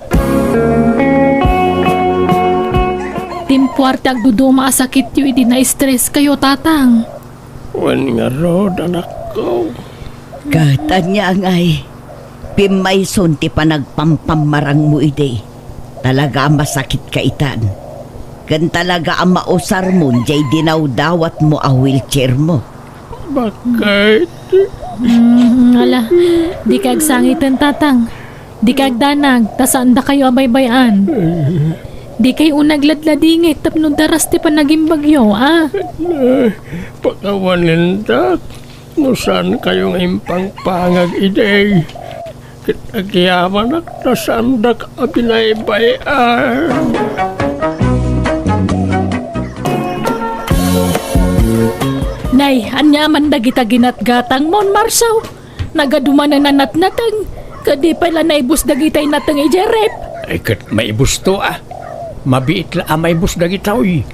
Timpuar ti agduduma a sakityo idi na-stresskayo, Tatang. Wen ngarud, anakko. Ket ania ngay, pimmayson ti panagpampammarangmo idi. Talaga a masakitka itan. Ken talaga a mausarmon diay dinawdawatmo a wheelchairmo. Bakit? Mm, ala, dika agsangiten, Tatang. Dika agdanag, ta saandakayo a baybay-an. Dikay uneg ladladingit tapno daras ti panagimbagyo, a? Pakawanendak no saankayo nga impangpangag idi. Ket agyamanak ta saandak a binaybay-an. Nay, ania man dagita ginatgatangmon, Marso? Nagadumanen a natnateng, ket di pay la naibus dagitay nateng idiay ref. Ay, ket maibusto, a. Mabiit la a maibus dagitoy.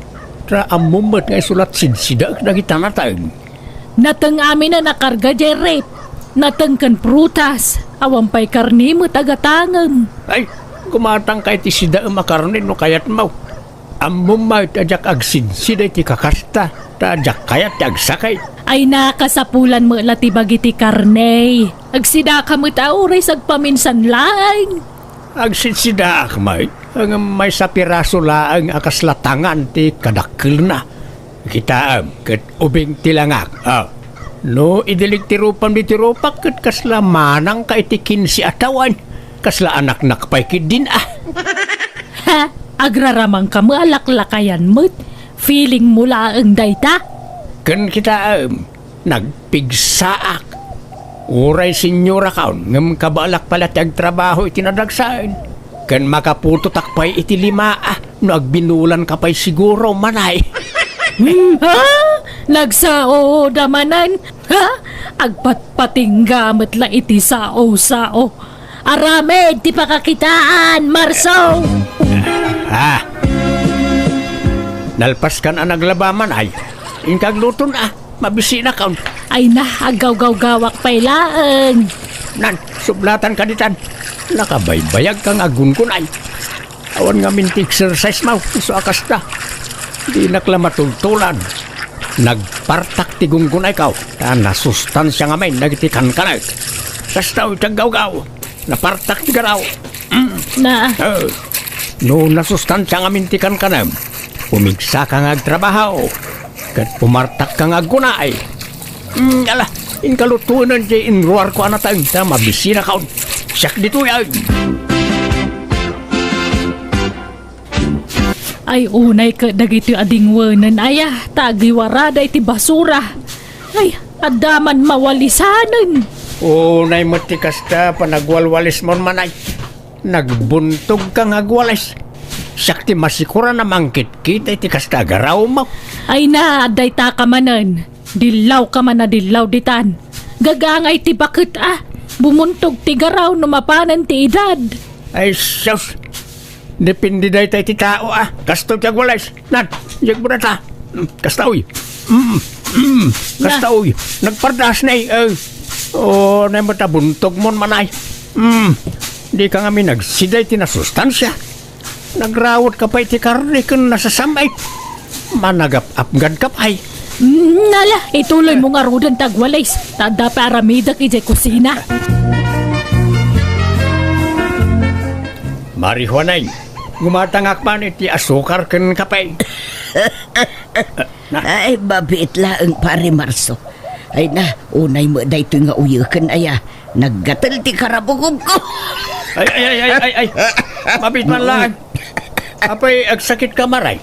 Ta ammom met nga isu la ti sidsidaek dagiti nateng. Nateng aminen a karga diay ref. Nateng ken prutas. Awan pay karne met a gatangem. Ay, gumatangka iti sidaem a karne no kayatmo. Ammom met a diak agsidsida iti kakasta, ta diak kayat ti agsakit. Ay, nakasapulan met la ti bagi ti karne. Agsidaka met a uray sagpaminsan laeng. Agsitsidaak met, ngem maysa piraso laeng a kasla tangan ti kadakkelna. Kitaem, ket ubing ti langak. Ah, no idilig ti rupam ditoy rupak, ket kasla manangka iti kinse a tawen, kasla anaknak pay ketdin, ah. Ha? Agraramangka met a laklakayan met. Feeling mo laeng dayta? Ken kitaem, nagpigsaak. Uray senyorakon, ngem kabaelak pay la ti agtrabaho iti nadagsen. Ken makaputotak pay iti lima, ah, no agbinulanka pay siguro, manay. Hmm, ha? Nagsaoda manen? Ha? Agpatpatingga met la iti sao-sao. Aramid ti pakakitaan, Marso! Ah! Nalpaskan a naglaba, manay. Inka agluton, ah. Mabisinakon. Ay na, aggawgawgawak pay laeng. Nan, sublatanka ditan. Nakabaybayagka nga aggungunay. Awan ngamin ti exercise mo, isu a kasta. Dinak la matultulan. Nagpartak ti gungunayko, ta nasustansia ngamin dagiti kankanek. Kasta ti aggawgaw. Napartak ti garaw. Mm. Na. Eh, no nasustansia ngamin ti kankanem, pumigsaka nga agtrabaho, ket pumartakka nga aggunay. Mm, ala, inka lutoenan diay inruarko a nateng ta mabisinakon. Siak ditoy, ay. Ay, unay ket dagitoy a dingwenen, aya, ta agiwarada iti basura. Ay, adda man mawalisanen. Unay met ti kasta, panagwalwalismon, manay. Nagbuntogka nga agwalis. Siak ti masikuran a mangkitkita iti kasta a garawmo. Ay na, adda itaka manen. Dillawka man a dillaw ditan. Gagangay ti baket, a. Bumuntog ti garaw no mapanen ti edad. Ay, sus! Depende dayta iti tao, a. Kastoy ti agwalis. Nan, diak mo data. Mm, kasta, uy. Mm, mm, kasta, uy. Nagpardas na, eh. Oh, nay mo ta buntog mon, manay. Mm, di ka nga minagsiday ti nasustansia. Nagrawot ka pay ti karne ken nasasam-it. Managap-apgad ka pay. Mm, nala, ituloy mo ngaruden ti agwalis. Ta adda pay aramidek idiay kusina. Mari Juanay, gumatangak man iti asukar ken kape. Na. Ay, mabiit laeng, Pare Marso. Ay na, unay met daytoy nga uyeken, aya. Naggatel ti karabukobko. Ay, ay, ay, ay, ay, ay. Mabiit man laeng. Apay, agsakit ka, Maray?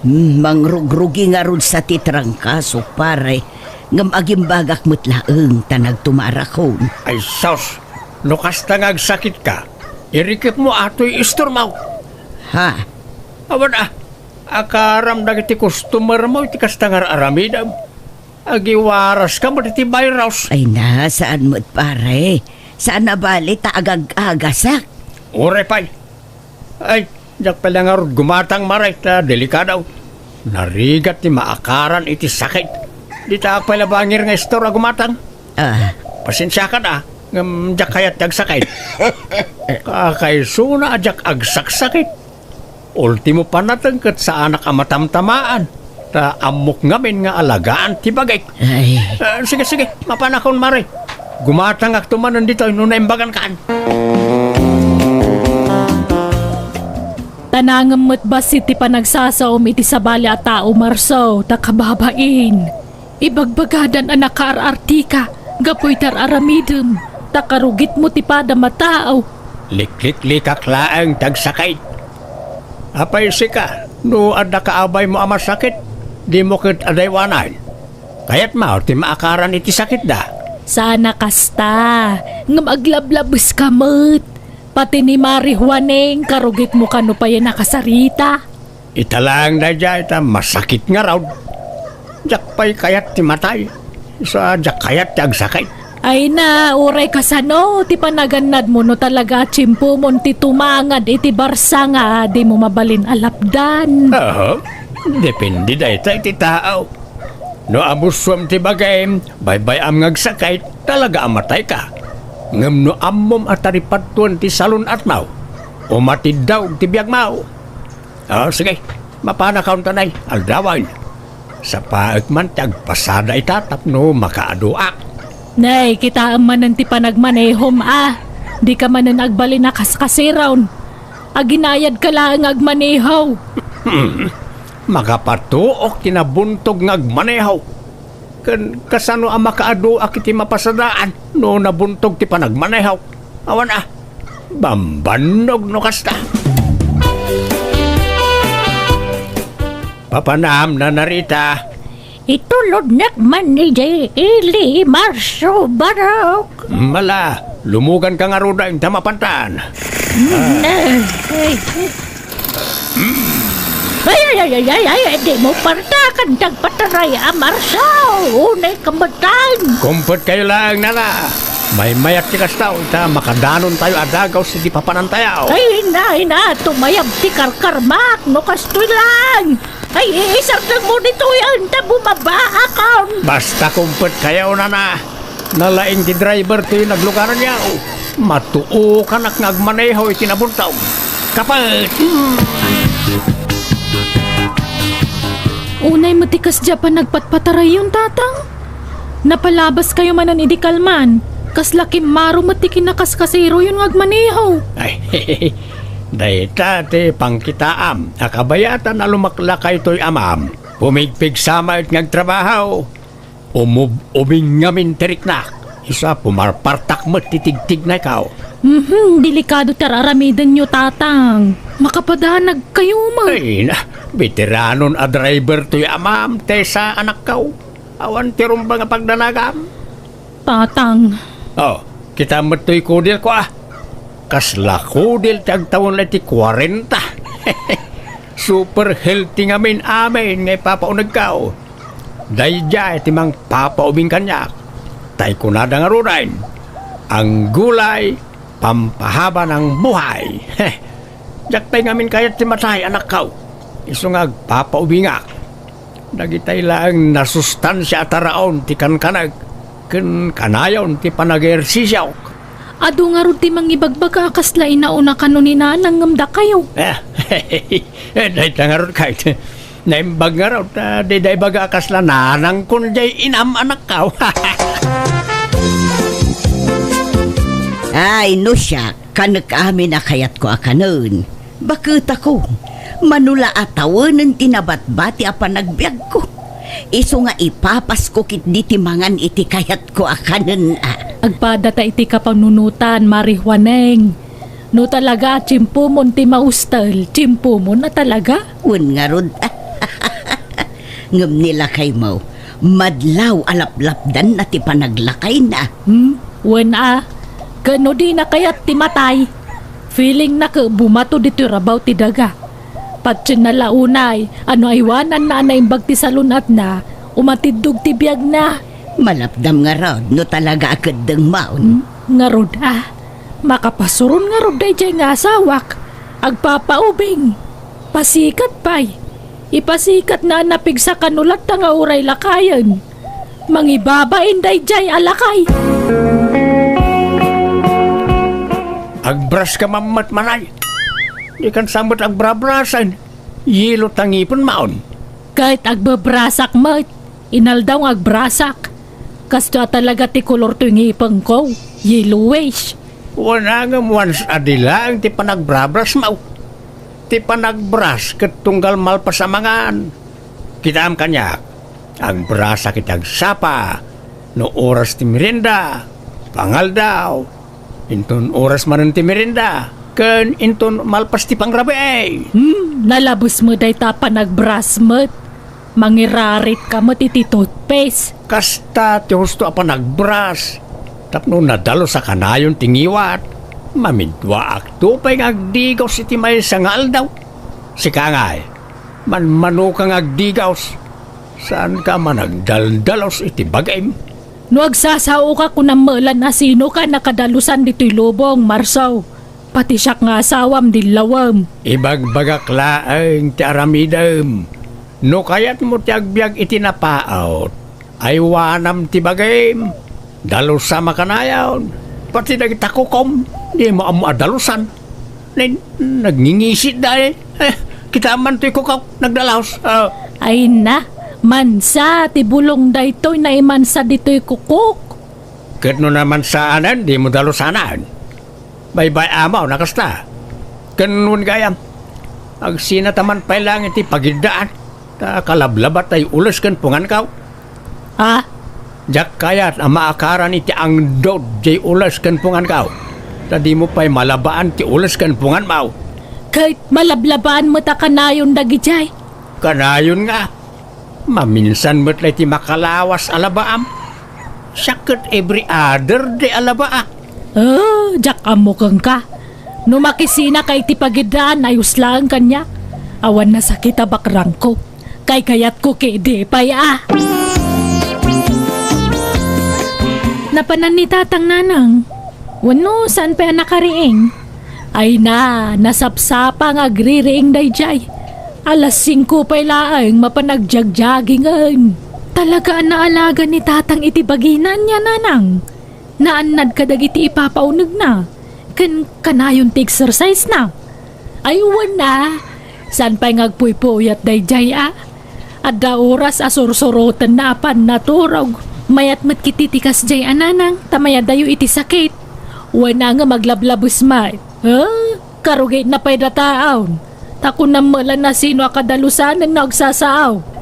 Hmm, mangrugrugi ngarud sa ti trangkaso, pare. Ngem agimbagak met laeng ta nagtumarakon. Ay, sus! No kasta nga agsakit ka, irikep mo atoy istormo. Ha? Awan a, akaram dagiti customer mo iti kasta nga ar-aramidem. Agiwaras ka met iti virus. Ay na, saan met, pare. Saan a bali ta agag-agasak. Uray pay. Ay, diak pay la ngarud gumatang, Maray, ta delikado. Narigat ti maakaran iti sakit. Dita pay la bangir nga istor a gumatang. Ah. Pasensiakan a, ngem diak kayat ti agsakit. Kakaisuna a diak agsaksakit. Ultimo panateng ket saanak a matamtamaan, ta ammok ngamin nga alagaan ti bagik. Ay. Ah, sige, sige, mapanakon, Mari. Gumatangakto manen ditoy no naimbagankan. Ta nangem met bassit ti panagsasaom iti sabali a tao, Marso, ta kababain. Ibagbagadan a nakaar-artika gapu iti ar-aramidem, ta karugitmo ti padam a tao. Likliklikak laeng ti agsakit. Apay sika, no adda kaabaymo a masakit, dimo ket adaywanan. Kayatmo ti maakaran iti sakitda? Saan a kasta, ngem aglablabeska met. Pati ni Mari Juaneng, karugitmo kano pay a nakasarita. Ita laeng daydiay ta masakit ngarud. Diak pay kayat ti matay. Sa diak kayat ti agsakit. Ay na, uray kasano ti panagannadmo no talaga a tiempomon ti tumangad iti barsa nga dimo mabalin a lapdan. Aha. Depende dayta iti tao. No amusuam ti bagim, baybay-am nga agsakit, talaga a matayka. Ngem no ammom a taripadtuan ti salun-atmo, umatiddaw ti biagmo. O, sige, mapanakon ta nay, aldawen. Sapaek man ti agpasada ita tapno makaaduak. Nay, kitaem manen ti panagmanehom a. Dika manen agbalin a kaskasiron. Aginayadka laeng nga agmaneho. Hmm. Makapatuok ti nabuntog nga agmaneho. Ken kasano a makaaduak iti mapasadaan no nabuntog ti panagmaneho? Awan a, bambannog no kasta. Papanam, Nana Rita. Itulodnak man idiay ili, Marso Barok. Mala, lumuganka ngaruden ta mapantan. Mm, eh, eh. Ay, ay, ay, ay, ay, ay, dimo partakan ti agpataray a Marso. Unay kametan. Kumpetkayo laeng, Nana. Maymayat ti kasta, ta makadanontayo a dagaus iti papanantayo. Ay, ina, ina, tumayab ti karkarmak, no kastoy laeng. Ay, iisardengmo ditoy, anta bumabaakon. Basta kumpetkayo, Nana. Nalaing ti driver toy naglugaranyo. Matuokanak nga agmaneho iti nabuntog. Kapet! Hmm. Unay met ti kasdiay a panagpatpatarayon, Tatang. Napalabaskayo manen idi kalman. Kasla kimmaro met ti kinakaskasiroyon nga agmaneho. Ay, dayta ti pangkitaam a kabayatan a lumaklakay toy amam. Pumigpigsa met nga agtrabaho. Umub-ubing ngamin ti riknak. Isu a pumarpartak met ti tigtignayko. Mhm, delikado ti ar-aramidenyo, Tatang. Makapadanagkayo met. Ay, na, beteranon a driver toy amam, Tessa, anakko. Awan ti rumbeng a pagdanagam. Tatang. O, kitam met toy kudelko, a. Kasla kudel ti agtawen la iti kuarenta. Super healthy ngamin amin nga ipapaunegko. Daydiay ti mangpapaubing kaniak. Tay kunada ngaruden, "Ang gulay, pampahaba ng buhay." Diak pay ngamin kayat ti matay, anakko. Isu nga agpapaubingak. Dagitay laeng nasustansia a taraon ti kankanek ken kanayon ti panag-ehersisiok. Adu ngarud ti mangibagbaga a kasla inauna kano ni Nanang ngem dakayo. Eh, dayta ngarud kayat. Naimbag ngarud, ah, dida ibaga a kasla nanangkon jay inam, anakko. Ay, no siak, kanek amin a kayatko a kanen. Baketako, mano la a tawenen ti nabatbati a panagbiagko. Isu nga ipapasko ketdi ti mangan iti kayatko a kanen a. Agpadata iti kapanunotan, Mari Juaneng. No talaga a tiempomon ti maustel, tiempomon a talaga. Wen ngarud. Ngem ni lakaymo, madlaw a laplapdanna ti panaglakayna. Hmm? Wen a, ken no dina kayat ti matay, feelingna ket bumato ditoy rabaw ti daga. Patienna la unay a no aywananna a naimbag ti salun-atna, umatiddog ti biagna. Malapdam ngarud no talaga a keddengmon. Hmm? Ngarud a, makapasuron ngarud daydiay nga asawak, agpapaubing. Pasikat pay. Ipasikatna a napigsa kano latta nga uray lakayen. Mangibabain daydiay a lakay. Agbras ka mammet manay. Dikan sa met agbrabrasen. Yelo ta ngipenmon. Ket agbebrasak met. Inaldaw nga agbrasak. Kasto a talaga ti kolor toy ngipengko. Yellowish. Wen a ngem once a day laeng ti panagbrabrasmo. Ti panagbras ket tunggal malpas a mangan. Kitaem kaniak, agbrasak iti agsapa, no oras ti merienda, pangaldaw, inton oras manen ti merienda, ken inton malpas ti pangrabii. Hmm, nalabes met dayta a panagbras met. Mangirarit ka met iti toothpaste. Kasta ti husto a panagbras. Tapno nadalus a kanayon ti ngiwat, mamidduaakto pay nga agdigaus iti maysa nga aldaw. Sika ngay, manmanoka nga agdigaus. Saanka a managdaldalus iti bagim. No agsasaoka, kunam met la a sinoka a nakadalusan ditoy lubong, Marso. Pati siak nga asawam, dillawem. Ibagbagak laeng ti aramidem. No kayatmo ti agbiag iti napaut, aywanam ti bagim. Dalusam a kanayon. Pati dagita kukom, dimo ammo a dalusan. Nen, nagngingisit da eh. Eh, kita man toy kukok, nagdalus. Ah. Ay na, mansa ti bulong daytoy naimansa ditoy kukok. Ket no namansaanen, dimo dalusanan. Baybay-am a kasta. Ken wen gayam, agsinataman pay laeng iti pagiddaan, ta kalablaba tay ules ken pungankaw. Ah? Diak kayat a maakaran iti angdod jay ules ken pungankaw, ta dimo pay malabaan ti ules ken punganmaw. Ket malablabaan met a kanayon dagidiay. Kanayon nga, maminsan met lay ti makalawas a labaam. Siak ket every other day a labaak. Ah, diak ammo kenka. No makisinaka iti pagiddaan, ayos laeng kaniak. Awan nasakit a bakrangko. Kaykayatko ketdi pay a. Napanan ni Tatang, Nanang. Wenno, saan pay a nakariing? Ay na, nasapsapa nga agririing daydiay. Alas singko pay laeng mapan agjagjagingen. Talaga a naalaga ni Tatang iti bagina ania, Nanang. Naannad kadagiti ipapaunegna, ken kanayon ti exercise na. Ay, wen a, saan pay nga agpuypuyat daydiay a? Adda oras a sursurotenna a pannaturog. Mayat met ketdi ti kasdiay a, Nanang, ta mayadayo iti sakit. Wen a nga maglablabes met. Ha? Karugitna pay dataon. Ta kunam met la no sino a kadalusanen no agsasaaw.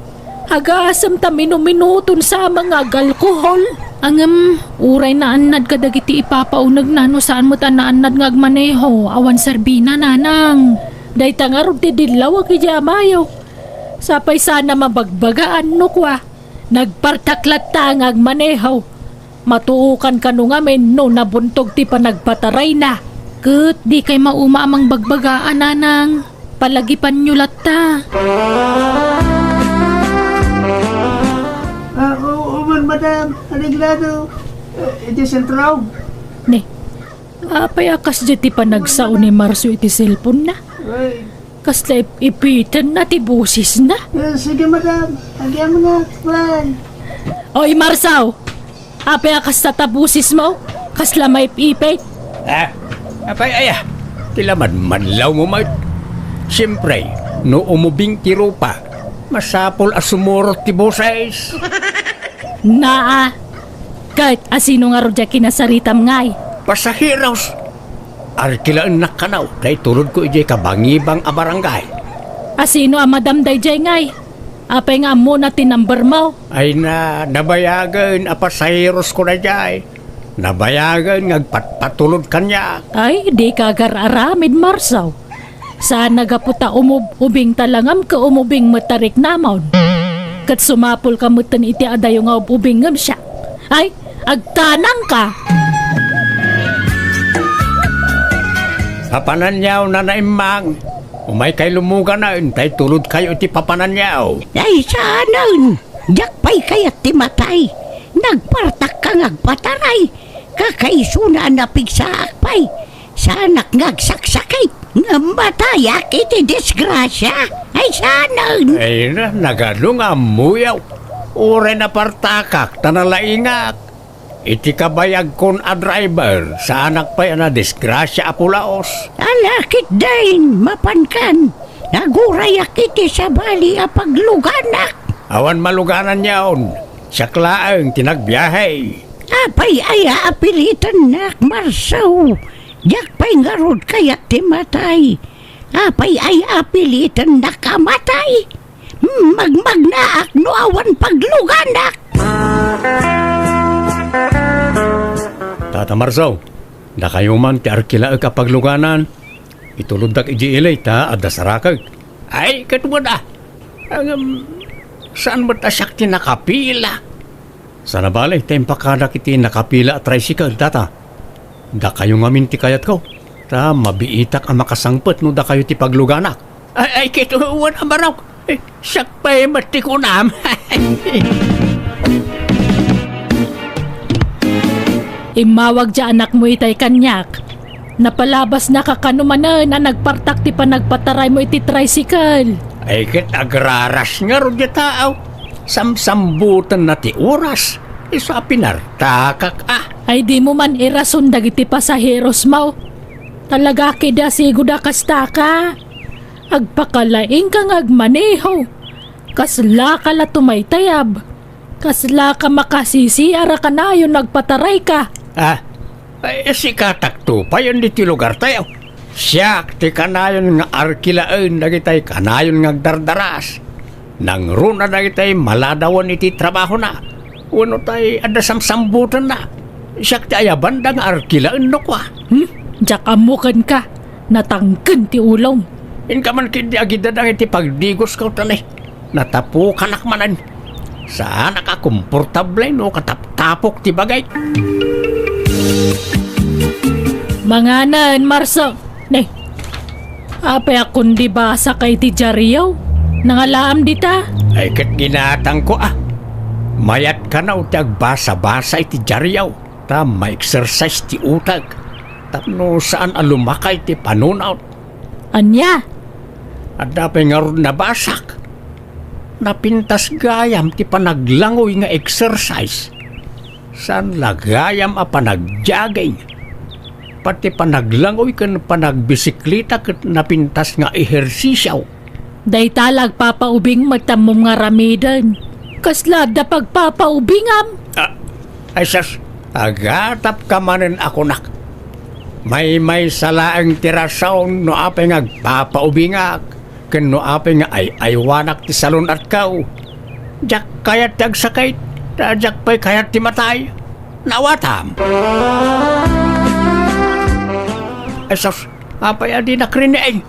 Agasem ta minuminuton sa nga agalkohol. Ngem, uray naannad kadagiti ipapaunegna no saan met a naannad nga agmaneho, awan serbina, Nanang. Dayta ngarud ti dillawek idiay amayo. Sapay sana mabagbagaan no kua, nagpartak latta nga agmaneho. Matuokan kano ngamin no nabuntog ti panagpatarayna. Ket dikay mauma a mangbagbaga, Nanang. Palagipanyo latta. Ah, oo, oo man, madam. Areglado. Eh, iti sentro. Ne, apay a kasdiay ti panagsao ni Marso iti cellphone na? Ay. Kasla ip-ipitenna ti bosesna? Eh, sige, madam. Agyam nga. Bye. Oy, Marso! Apay a kasta ta bosesmo? Kasla maip-ipit? Ah, apay aya? Ti lamadmadlawmo met. Siempre, no umubing ti rupa, masapul a sumurot ti boses. Naa, ket asino ngarud diay kinasaritam ngay? Pasaheros. Arkilaennak kano, ta itulodko idiay kabangibang a barangay. Asino a madam daydiay ngay? Apay nga ammona ti number mo? Ay na, nabayagen a pasaherosko daydiay. Nabayagen nga agpatpatulod kaniak. Ay, dika agar-aramid, Marso. Saan a gapu ta umub-ubingta la ngem ket umubing met ta riknamon. Ket sumapulka metten iti adayo nga ub-ubing ngem siak. Ay, agtanangka! Papananyo, Nana Immang. Umaykay lumuganen, ta itulodkayo iti papananyo. Ay, saanen! Diak pay kayat ti matay. Nagpartakka nga agpataray. Kakaisuna a napigsaak pay. Saanak nga agsaksakit. Ngem matayak iti disgrasia. Ay, saanen! Ay na, nagano nga ammoyo? Uray napartakak, ta nalaingak. Iti kabayagkon a driver, saanak pay a nadisgrasia a pulaos. Ala, ketdin, mapankan. Nagurayak iti sabali a pagluganak. Awan malugananyon. Siak laeng ti nagbiahe. Apay aya a pilitennak, Marso? Diak pay ngarud kayat ti matay. Apay aya a pilitennak a matay? Hmm, magmagnaak no awan pagluganak. Tata Marso, dakayo man ti arkilaek a pagluganan. Ituloddak idiay ili ta adda sarakek. Ay, ket wen a. Ngem, saan met a siak ti nakapila? Sana bale, ta impakadak iti nakapila a tricycle, tata. Dakayo ngamin ti kayatko, ta mabiitak a makasangpet no dakayo ti pagluganak. Ay, ay, ket wen a, Marok. Eh, siak pay met ti kunam. Immawag diay anakmo itay kaniak. Napalabasnaka kano manen a nagpartak ti panagpataraymo iti tricycle. Ay ket agraras ngarud ti taaw. Samsambutenna ti oras. Isu a pinartakak a. Ay, dimo man irason dagiti pasaheros mo. Talaga kidi a sigud a kastaka. Agpakalaingka nga agmaneho. Kaslaka la tumaytayab. Kaslaka makasisiar a kanayon agpatarayka. Ah, ay, sikatakto payen ditoy lugartayo. Siak ti kanayon nga arkilaen dagitay kanayon nga agdardaras. Nangruna dagitay maladawen iti trabahona. Wenno tay adda samsambutenna. Siak ti ayabanda nga arkilaen no kua. Hmm? Diak ammo kenka. Natangken ti ulom. Inka man ketdi agidadang iti pagdigosko, tani. Natapukanak manen. Saanak a komportable no kataptapok ti bagik. Manganen, Marso. Ne. Apay a kundi basaka iti diario? Nangalaam dita? Ay, ket ginatangko, ah. Mayat kano ti agbasa-basa iti diario. Ta ma-exercise ti utek. Tapno saan a lumakay ti panunot. Ania? Adda pay ngarud nabasak. Napintas gayam ti panaglangoy nga exercise. Saan la gayam a panagjogging. Pati panaglangoy ken panagbisikleta ket napintas nga ehersisio. Dayta la agpapaubing met ammom nga aramiden. Kasla adda pagpapaubingam? Ah, ay sus, agatapka manen a kunak. Maymaysa laeng ti rason no apay nga agpapaubingak, ken no apay nga ay-aywanak ti salun-atko. Diak kayat ti agsakit, ta diak pay kayat ti matay. Naawatam? Ay sus, apay a dinak rinni?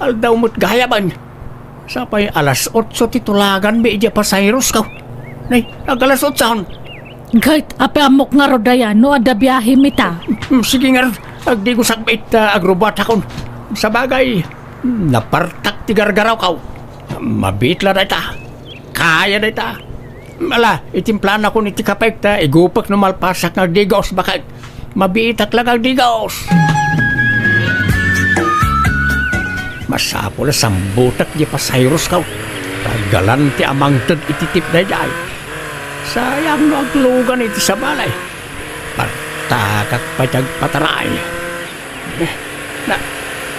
Aldaw met gayamen. Sapay alas otso ti tulaganmi idiay pasahero ko. Nay, ag-alas otso. Ket, apay ammok ngarud aya no adda biahemi ta? Mm, sige ngarud, agdigosak met ta agrubatakon. Sabagay, napartak ti gargarawko. Mabiit la dayta. Kaya dayta. Ala, itimplanakon iti kapek ta igupek no malpasak nga agdigos, baket. Mabiitak la nga agdigos. Masapul a sambutek diay pasaherosko. Paggalan ti amangted iti tip daydiay. Sayang no aglugan iti sabali. Partakak pay ti agpataray. Na,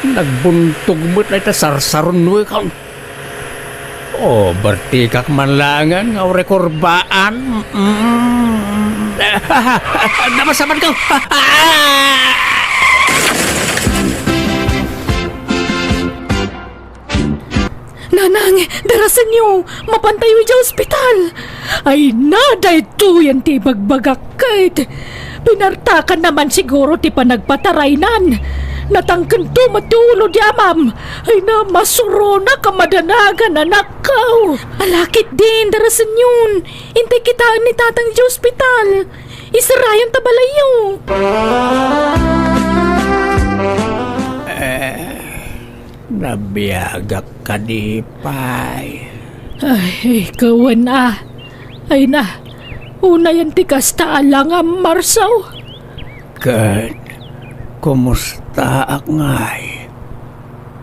nagbuntog met dayta sarsarunoekon. O, bertikak man laengen nga urekurbaan. Mm. Napasamanko! Nanang, darasenyo, mapantayo idiay ospital. Ay na, daytoyen ti ibagbagak ket pinartakanna man siguro ti panagpataraynan. Natangkento met ti ulo di amam. Ay na, masuronak a madanagan, anakko. Ala ketdin, darasenyon. Intay kitaen ni Tatang idiay ospital. Isarayon ta balayyo. Eh, nabiagak kadi pay. Ay, kawen a. Ay na, unayen ti kasta a langam, Marso. Ket, kumustaak ngay?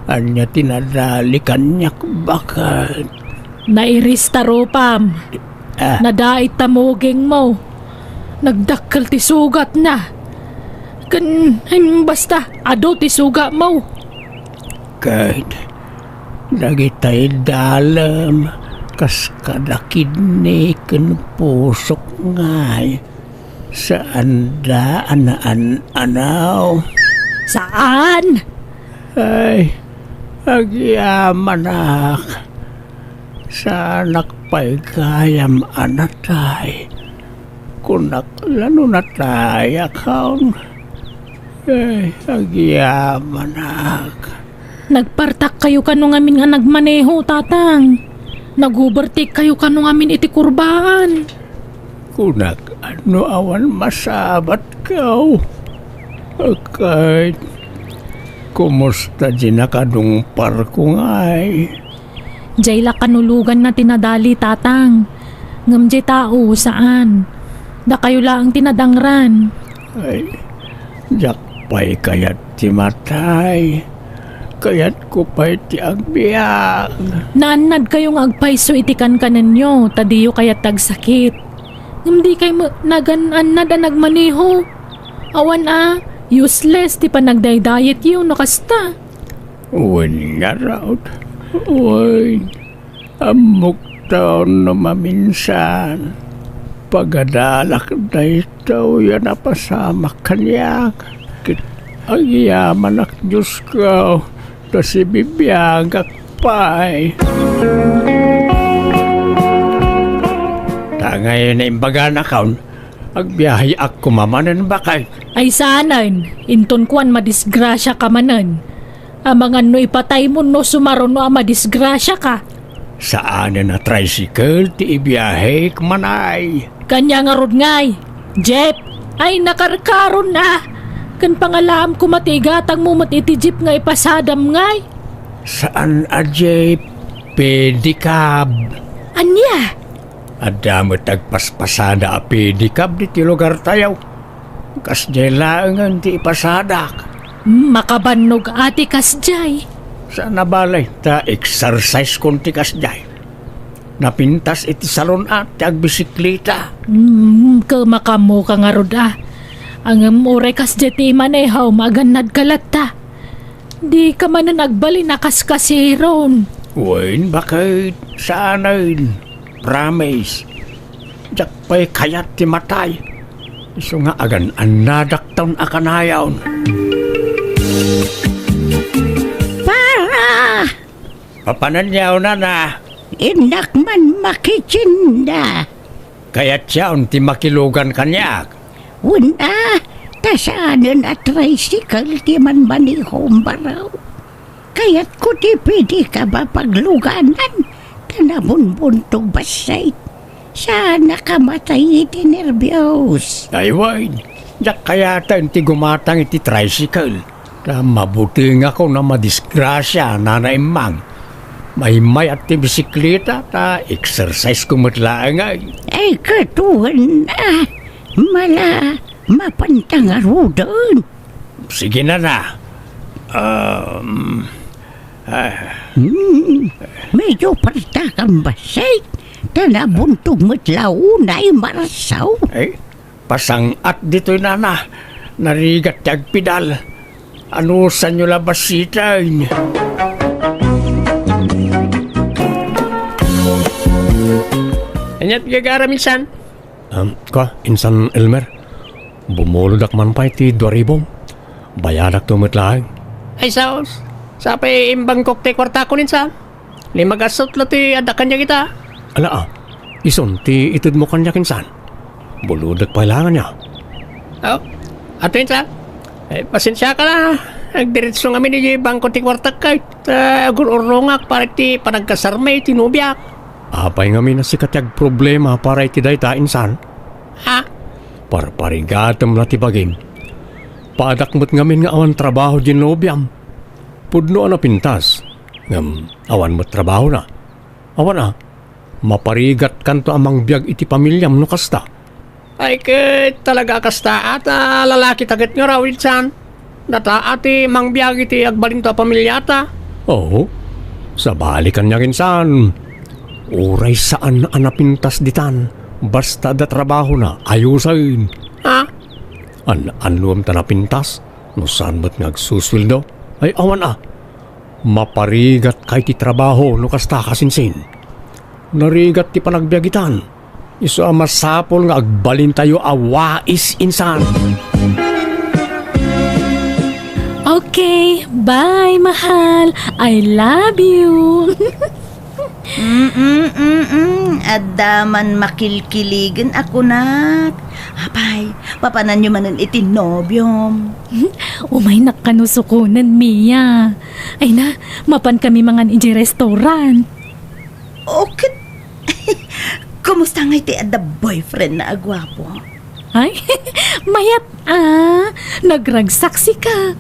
Ania ti nadali kaniak, baket? Nairis ta rupam. Ah. Nadait ta mugingmo. Nagdakkel ti sugatna. Ken, em, basta, adu ti sugatmo. Ket, dagitay dalem, kas kada kidney ken pusok ngay. Saanda a naan-anaw. Saan? Ay, agyamanak. Saanak pay gayam a natay. Kunak la no natayakon. Ay, agyamanak. Nagpartakkayo kano ngamin nga nagmaneho, Tatang? Nag-overtake kayo kano ngamin iti kurbaan? Kunak, no awan masabatko. Ket, kumusta di nakadungparko ngay? Jay la kanuloganna ti nadali, Tatang. Ngem jay tao, saan. Dakayo laeng ti nadangran. Ay, diak pay kayat ti matay. Kayatko pay ti agbiag. Naannadkayo nga agpayso iti kankanenyo, ta diyo kayat ti agsakit. Ngem dikay met nagan-annad a nagmaneho. Awan a, useless ti panagdaydayetyo no kasta. Wen ngarud, wen. Ammok ta no maminsan, pagadalak daytoy a napasamak kaniak. Ket agyamanak, Diosko, ta sibibiagak pay. Ta ngay naimbaganak, agbiaheak koma manen, baket. Ay saanen, inton kuan madisgrasiaka manen. Amangan no ipataymo no sumaruno a madisgrasiaka. Saanen a tricycle ti ibiahek, manay. Kaniak ngarud ngay, jeep. Ay, nakarkaron a. Ken pangalaam koma ti igatangmo met iti jeep nga ipasadam ngay. Saan a jeep, pedicab. Ania? Adda met agpaspasada a pedicab ditoy lugartayo. Kasdiay laengen ti ipasadak. Hmm, makabannog a ti kasdiay. Saan a bale, ta exercise kon ti kasdiay. Napintas iti salon a ti agbisikleta. Hmm, kemaka ngarud a. Ngem uray kasdiay ti imanehom, agannadka latta. Dika manen agbalin a kaskasiron. Wen, baket, saanen. Promise. Diak pay kayat ti matay. Isu nga agan-annadakton a kanayon. Para! Papananyo, nana? Innak man makitinda. Kayatyon ti makilugan kaniak. Wen a, ta saanen a tricycle ti manmanehom, baro. Kayatko ti pedicab a pagluganan, ta nabunbuntog bassit. Saan a kamatay iti nerbios. Ay, wen, diak kayaten ti gumatang iti tricycle. Ta mabutengakon a madisgrasia, Nana Emmang. Maymayat ti bisikleta, ta exercise ko met laeng ay. Ay, ket wen a, mala, mapanta ngaruden. Sige, nana. Um, ah. Hmm, medyo partakan bassit, ta nabuntog met la unay marsaw. Ay, pasang-at ditoy, nana. Narigat ti agpidal. Anusanyo la bassiten? Ania ti gagaram, insan? Um, kua, Insan Elmer, bumulodek man pay ti dua ribu. Bayadakto met laeng. Ay, saos. Sapay imbangkok ti kuartakon, insan. Lima gasot la ti adda kaniak ita. Ala, a, isun ti itedmo kaniak, insan. Bulodek pay laeng ania. Oh, ato, insan. Eh, pasensiaka la. Agdiretso ngamin iti bangko ti kuartak, ket, ah, agur-urrongak para iti panagkasarmi iti nobiak. Apay ngamin a sika ti agproblema para iti dayta, insan? Ha? Parparigatem la ti bagim. Paadak met ngamin nga awan trabaho diay nobiam. Pudno a napintas, ngem awan met trabahona. Awan a, maparigatkanto a mangbiag iti pamiliam no kasta. Ay, ket talaga a kasta a ta lalakita ket ngarud, insan. Data a ti mangbiag iti agbalinto a pamiliata. Oo. Sabali kaniak, insan. Uray saan a napintas ditan, basta adda trabahona, ayusen. Ha? An-annuem ta napintas, no saan met nga agsusueldo? Ay, awan a. Maparigatka iti trabaho no kasta, kasinsin. Narigat ti panagbiag itan. Isu a masapul nga agbalintayo a wais, insan. Okay, bye, mahal. I love you. Mm-mm, mm-mm. Adda man makilkiligen a kunak. Apay, papananyo manen iti nobiom. Umaynak kano sukonen, Mia. Ay na, mapan kami mangan idiay restaurant. O ket, kumusta ngay ti adda boyfriend na a guapo? Ay, mayat a, nagragsaksika.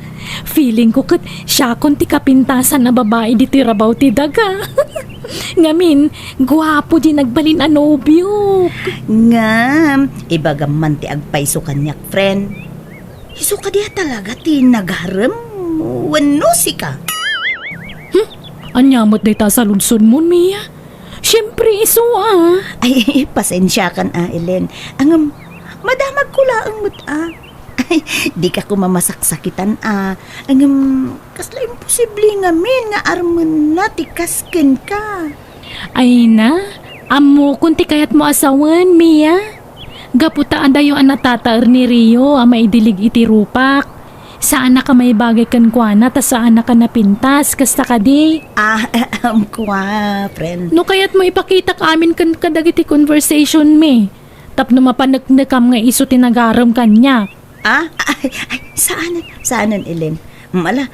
Feeling ko ket siakon ti kapintasan a babai ditoy rabaw ti daga. Ngamin, guapo diay nagbalin a nobiok. Ngem, ibagam man ti agpayso kaniak, friend. Isu kadi a talaga ti nagarem wenno sika? Ania met dayta a saludsodmon, Mia? Siempre, isu a. Ay, pasensiakan a, Ellen. Ngem, madamagko laeng met a. Ay, dika koma masaksakitan a. Ngem, kasla imposible ngamin nga armenna ti kas kenka. Ay na, ammokon ti kayatmo a sawen, Mia. Gapu ta adayo a natataer ni Rio a maidilig iti rupak. Saannak a maibagay kenkuana ta saannak a napintas, kasta kadi? Ah, ahem, kua, friend. No kayatmo, ipakitak amin ken kadagiti conversation mi, tapno mapaneknekam nga isu ti nagarem kaniak. Ah, ay, ay, saanen, saanen, Ellen. Mala,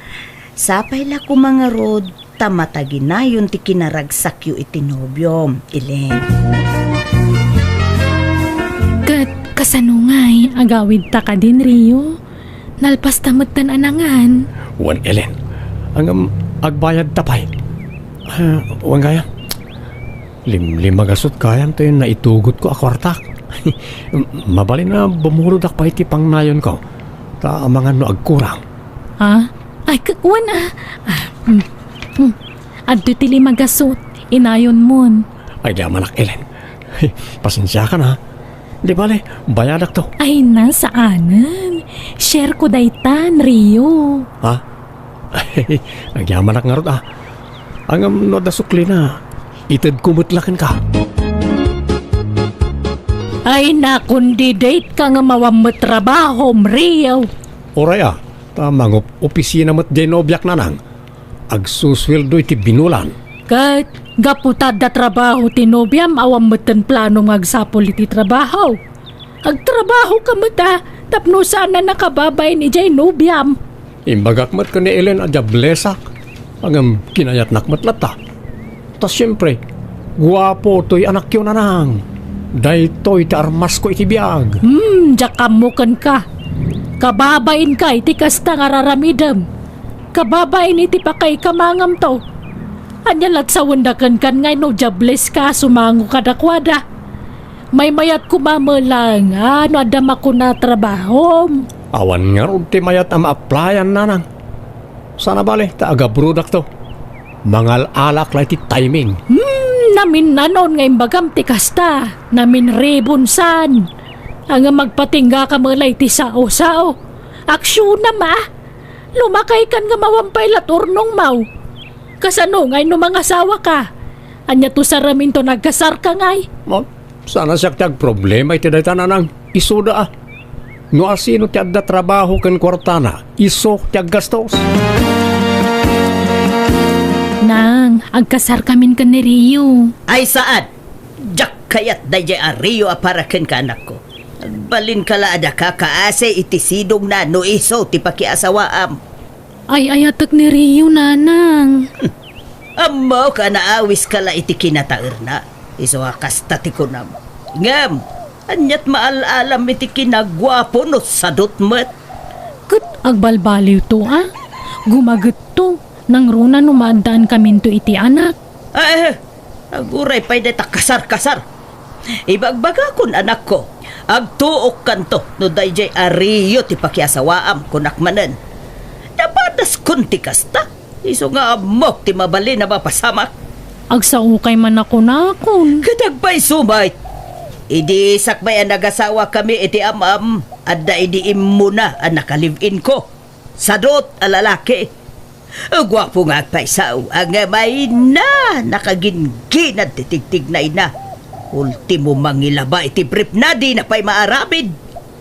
sapay la koma ngarud ta mataginayon ti kinaragsakyo iti nobiom, Ellen. Ket kasano ngay, agawidta kadin, Rio? Nalpasta metten a nangan. Wen, Ellen. Ngem, agbayadta pay. Ah, wen gayam. Limlimagasut gayam ti naitugotko a kuartak. Mabalin a bumurodak pay ti pangnayonko. Ta amangan no agkurang. Ha? Ay, k-, wen a. Ah, mm, mm. Adtoy ti limagasut. Inayonmon. Ay, di amanak, Ellen. Pasensiakan, ha? Di bale, bayadakto. Ay na, saanen. Share ko daytan, Rio. Ha? Agyamanak ngarud, ah. Ngem no adda suklina, itedko met la kenka. Ay, nakon di date ka nga awan met trabahom, Rio. Uray, ah. Ta mangup-opisina met diay nobiak, nanang. Agsusueldo iti binulan. Ket gapu ta adda trabaho ti nobiam, awan metten planom nga agsapul iti trabaho. Agtrabaho ka met a, tapno saan a nakababain idiay nobiam. Imbagak met ken ni Ellen a diablesak. Ngem kinayatnak met latta. Ta siempre, guapo toy anakyo, nanang. Daytoy ti armasko iti biag. Hmm, diak ammo kenka. Kababainka iti kasta nga raramidem. Kababain iti pakaikamangamto. Ania lat sawenda kenkan nga no diableska a sumango kadakuada? Maymayat koma met laeng a no adda makuna a trabahom. Awan ngarud ti mayat a ma-applyan, nanang. Saan a bale ta agabrodakto. Mangal-alak la iti timing. Hmm, naminnanon nga imbagam ti kasta. Naminribon san. Ngem agpatinggaka met la iti sao-sao. Aksionam a. Lumakaykan nga awan pay lat urnongmaw. Kasano ngay no mangasawaka? Ania to saraminto no agkasarka ngay? Ma-, saan a siak ti agproblema iti dayta, nanang. Isuda a. No asino ti adda trabaho ken kuartana, isu ti aggastos. Nang, agkasarkamin ken ni Rio. Ay, saan? Diak kayat daydiay a Rio a para kenka, anakko. Agbalinka la a daka kaasi iti sidongna no isu ti pakiasawaam. Ay-ayatek ni Rio, nanang. Ammok a naawiska la iti kinataerna. Isu a kasta ti kunam. Ngem, aniat maal-alam iti kinaguapo no sadot met? Ket agbalbaliwto a. Gumagetto. Nangruna no maaddaankaminto iti anak. Ah, eh, aguray pay dayta kasar-kasar. Ibagbagakon, anakko, agtuokkanto no daydiay a Rio ti pakiasawaam, kunak manen. Napadaskon ti kasta, isu nga ammok ti mabalin a mapasamak. Agsaokay man a kunakon. Ket agpayso met, idi sakbay a nagasawakami iti am-am, adda idi immuna a nakalive-inko. Sadot a lalaki. Guapo nga agpayso, ngem ay na, nakagingginad ti tigtignayna. Ultimo, mangilaba iti briefna, dina pay maaramid.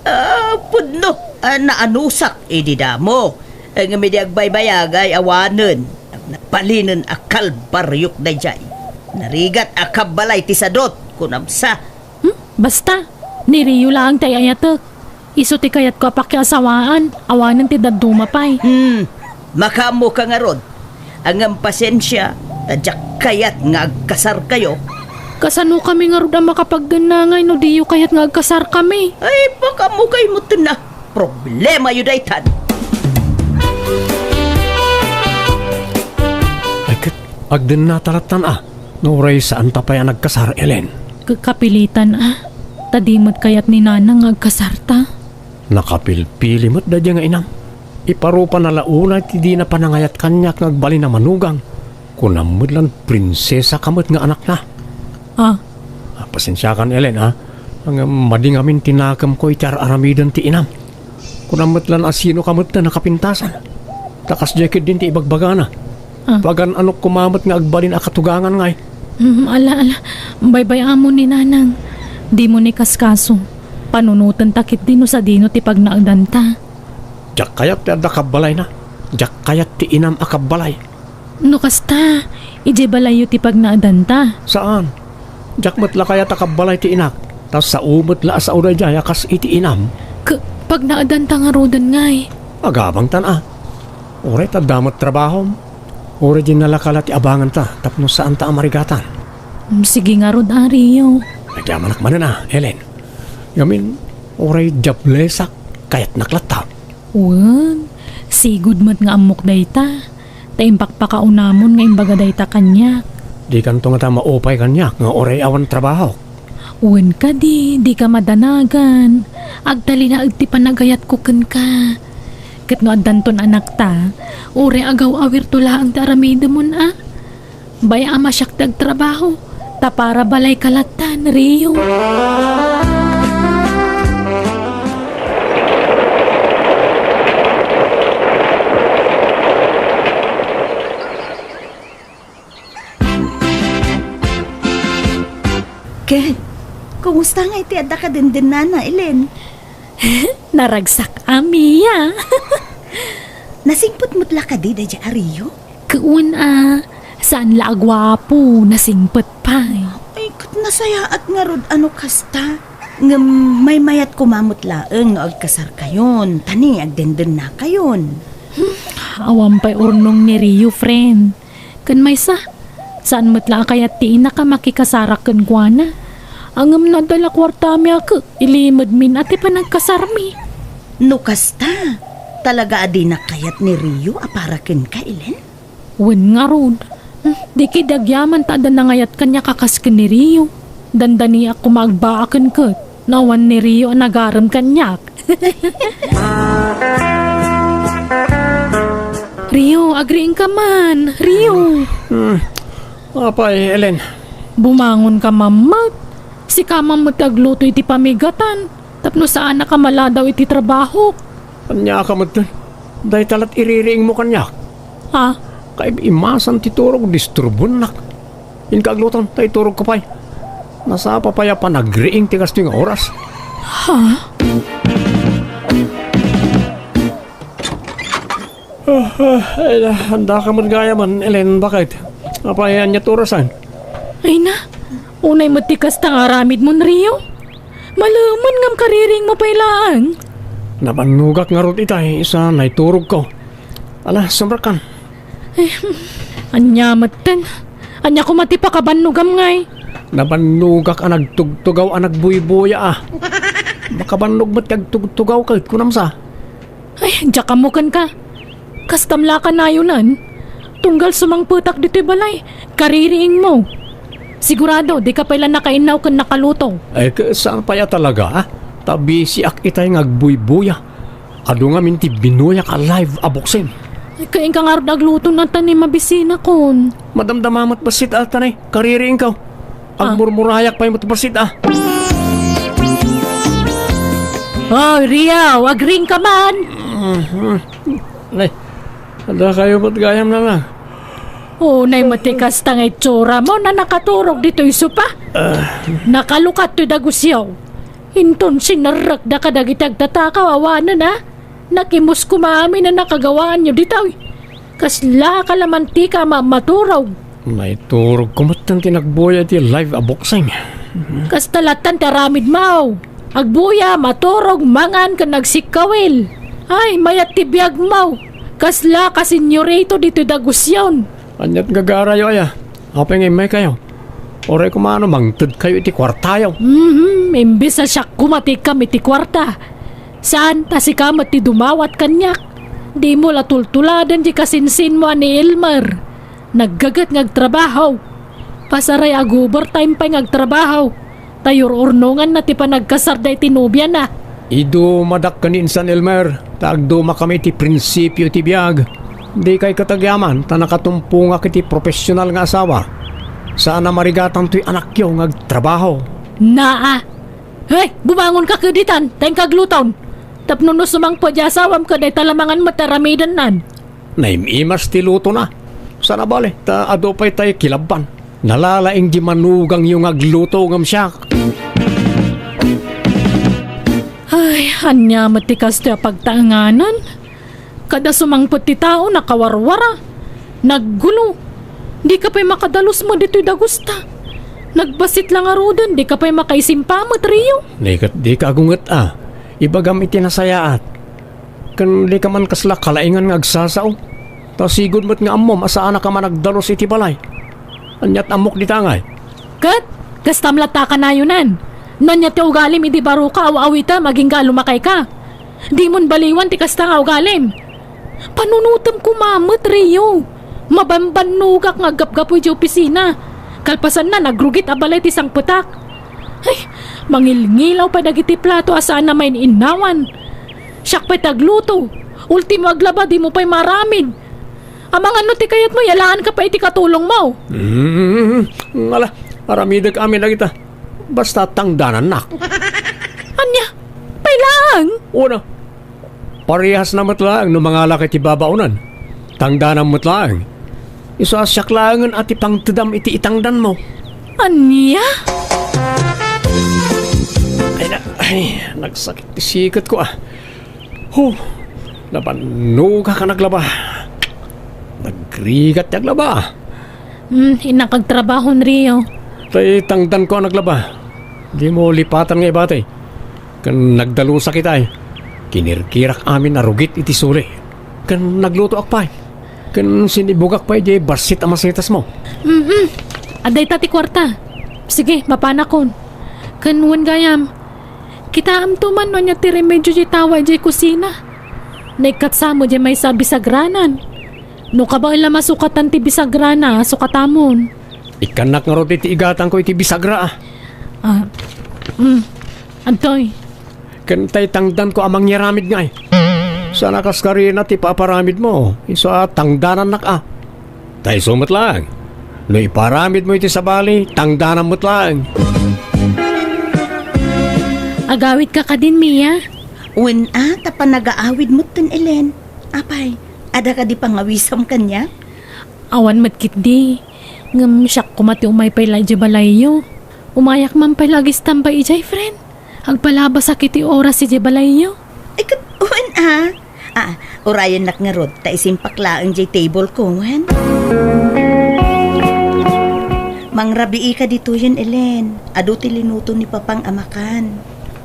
Ah, pudno a naanusak idi damo. Ngem idi agbaybayag ay awanen. Nabalinen a kalbariok daydiay. Narigat a kabbalay ti sadot, kunam sa. Hmm? Basta, ni Rio laeng ti ay-ayatek. Isu ti kayatko a pakiasawaan, awanen ti dadduma pay. Hmm, makaammoka ngarud. Ngem pasensia, ta diak kayat nga agkasarkayo. Kasanokami ngarud a makapagdenna ngay no diyo kayat nga agkasarkami? Ay, pakaammokayo metten a. Problemayo daytan. Ay, ket agdennata lattan a. No uray saanta pay a nagkasar, Ellen? Ka-, kapilitan a. Ta di met kayat ni Nanang nga agkasarta. Nakapilpili met daydiay nga inam. Iparupana la unay ti dina panangayat kaniak nga agbalin a manugang. Kunam met lan prinsesa ka met nga anakna. Ah. Ah, pasensiakan, Ellen, ah. Ngem madi ngamin ti nakemko iti ar-aramiden ti inam. Kunam met lan a sino ka met ta nakapintasan. Ta kasdiay ketdin ti ibagbagana. Ah. Pagan-anok koma met nga agbalin a katugangan ngay. Mm, ala, ala. Baybay-amon ni Nanang. Dimo ni kaskaso. Panunoten ta ketdi no sadino ti pagnaedanta. Diak kayat ti adda kabbalayna. Diak kayat ti inam a kabbalay. No kasta, idiay balayyo ti pagnaedanta. Saan. Diak met la kayat a kabbalay ti inak. Ta sao met la a sao daydiay a kas iti inam. K-, pagnaedanta ngaruden ngay. Agabangtan a. Uray ta adda met trabahom. Uray dinala ka la ti abanganta tapno saanta a marigatan. Mm, sige ngarud, Ario. Agyamanak manen a, Ellen. Ngamin, uray diablesak, kayatnak latta. Wen, sigud met nga ammok dayta. Ta impakpakaunamon nga imbaga dayta kaniak. Dikanto ngata maupay kaniak nga uray awan trabahok. Wen kadi, dika madanagan. Agtalinaed ti panagayatko kenka. Ket no addanton anakta, uray agaw-awirto laeng ti aramidemon a. Bay-am a siak ti agtrabaho, ta para balayka lattan, Rio. Ket, kumusta ngay ti adda kadendennana, Ellen? Naragsak a, Mia. Nasingpet met la kadi daydiay a Rio? Ket wen a, saan la a guapo, nasingpet pay. Ay, ket nasayaat ngarud a no kasta. Ngem maymayat koma met laeng no agkasarkayon, ta ni agdendennakayon. Hmm, awan pay urnong ni Rio, friend. Ken maysa, saan met la a kayat ti inak a makikasarak kenkuana. Ngem no adda la kuartami a ket, ilimedmin a ti panagkasarmi. No kasta, talaga a dinak kayat ni Rio a para kenka, Ellen? Wen ngarud, hmm, di ketdi agyaman ta adda nangayat kaniak a kas ken ni Rio. Dandaniak koma agbaaken ket no awan ni Rio a nagarem kaniak. Rio, agriingka man, Rio. Hmm. Apay, Ellen? Bumangonka man met. Sika man met ti agluto iti pamigatan. Tapno saanak a maladaw iti trabahok. Ania ka metten? Dayta lat iririingmo kaniak. Ha? Kaib-imasan ti turog, disturbonak. Inka agluton, ta iturogko pay. Nasapa pay a panagriing ti kastoy nga oras. Ha? Ah, ah, ay, andaka met gayamen, Ellen, baket? Apay, ania ti orasan? Ay na, unay met ti kasta nga aramidmon, Rio. Malemen ngem kaririingmo pay laeng. Nabannogak ngarud itay, sa naiturogko. Ala, sumrekkan. Eh, ania metten? Ania koma ti pakabannogam ngay? Nabannogak a nagtugtugaw a nagbuybuya a. Makabannog met ti agtugtugaw ket kunam sa. Ay, diak ammo kenka. Kastam la a kanayonan. Tunggal sumangpetak ditoy balay, kaririingmo. Sigurado, dika pay la nakainnaw ken nakaluto. Ay, ket saan pay a talaga, ah? Ta bisiak itay nga agbuybuya. Adu ngamin ti binuyak a live a boxing. Ay, ket inka ngarud agluto na ta ni mabisinakon. Madamdama met bassit a, tanay, kaririingko. Ah. Agmurmurayak pay met bassit a. Oh, Rio, agriingka man. Mhm. Nay, adda kayo met gayam na lang. Oh, nay, matikas ta nga itsura mo na nakaturog ditoy sopa. Ah. Nakalukat toy dagusyo. Inton sinerrekda kadagiti agtatakaw awanen a. Nakimus koma amin a nakagawaanyo ditoy. Kasla ka la mantika a mammaturog. Naiturogko met ti nagbuya iti live a boxing. Kasta lattan ti aramidmo. Agbuya, maturog, mangan, ken agsikkawil. Ay, mayat ti biagmo. Kasla ka senyorito ditoy dagusyon. Aniat gagarayo aya? Apay nga immaykayo? Uray koma no mangtedkayo iti kuartayo. Mhm, imbes a siak koma ti ikkam iti kuarta. Saan ta sika met ti dumawat kaniak. Dimo la tultuladen ti kasinsinmo a ni Elmer. Naggaget nga agtrabaho. Pasaray ag-overtime pay nga agtrabaho. Ta yur-urnonganna ti panagkasarda iti nobiana. Idumadak ken ni insan Elmer, ta agdumakami iti prinsipio iti biag. Dikay ket agyaman ta nakatumpongak iti profesional nga asawa. Saan a marigatantoy anakyo nga agtrabaho. Naa! Hey, bumangonka kaditan, ta inka agluton. Tapno no sumangpet ti asawam ket dayta la mangan met aramidennan. Naim-imas ti lutona. Saan a bale, ta adu pay tay kilabban. Nalalaing di manugangyo nga agluto ngem siak. Ay, ania met ti kastoy a pagtaenganan? Kada sumangpet ti tao, nakawarwara, naggulo. Dika pay makadalus met ditoy dagusta. Nagbassit la ngaruden, dika pay makaisimpa met, Rio. Dika, dika agunget a. Ibagam iti nasayaat. Ken dika man kasla kalaingan nga agsasao. Ta sigud met nga ammom a saanaka man agdalus iti balay. Aniat ammok dita ngay? Ket, kastam latta a kanayonan. No ania ti ugalim idi baroka, aw-awitem, agingga a lumakayka. Dimon baliwan ti kasta nga ugalim. Panunotem koma met, Rio. Mabambannogak nga aggapgapu idiay opisina. Kalpasanna, nagrugit a balay ti sangpetak. Ay, mangilngilaw pay dagiti plato a saan a main-innawan. Siak pay ti agluto. Ultimo aglaba, dimo pay maaramid. Amangan no ti kayatmo, yalaanka pay iti katulongmo. Mm, ngala, aramidek amin dagita. Basta tangdanannak. Ania? Pay laeng? Una, parehasna met laeng no mangalak iti babaonan. Tangdanam met laeng. Isu a siak laengen a ti pangtedam iti itangdanmo. Ania? Ay, na, ay, nagsakit ti siketko, ah. Huh, nabannogak a naglaba. Nagrigat ti aglaba. Hmm, innak agtrabaho, Rio. Tay tangdanko a naglaba. Dimo lipatan nga ibati. Ken nagdalusak itay. Kinirkirak amin a rugit iti suli. Ken naglutoak pay. Ken sinibugak pay diay bassit a masetasmo. Mm-mm. Adda ita ti kuarta. Sige, mapanakon. Ken wen gayam, kitaamto man no ania ti remedio diay tawa idiay kusina. Naikkatsa met diay maysa a bisagranan. No kabaella masukatan ti bisagrana, sukatamon. Ikkannak ngarud iti igatangko iti bisagra, ah. Ah, mm. Adtoy. Ken tay tangdanko a mangyaramid ngay. Saan a kas karina ti paparamidmo, isu a tangdanannak, ah. Ta isu met laeng. No iparamidmo iti sabali, tangdanam met laeng. Agawidka kadin, Mia? Wen a, ta panagaawid metten, Elen. Apay, adda kadi pangawisam kaniak? Awan met ketdi. Ngem siak koma ti umay pay la idiay balayyo. Umayak man pay la agistambay idiay, friend. Agpalabasak iti oras idiay balayyo. Ay, ket, wen a. Ah, urayennak ngarud, ta isimpak laeng diay table ko, wen? Mangrabii ka ditoyen, Elen. Adu ti linuto ni Papang a makan.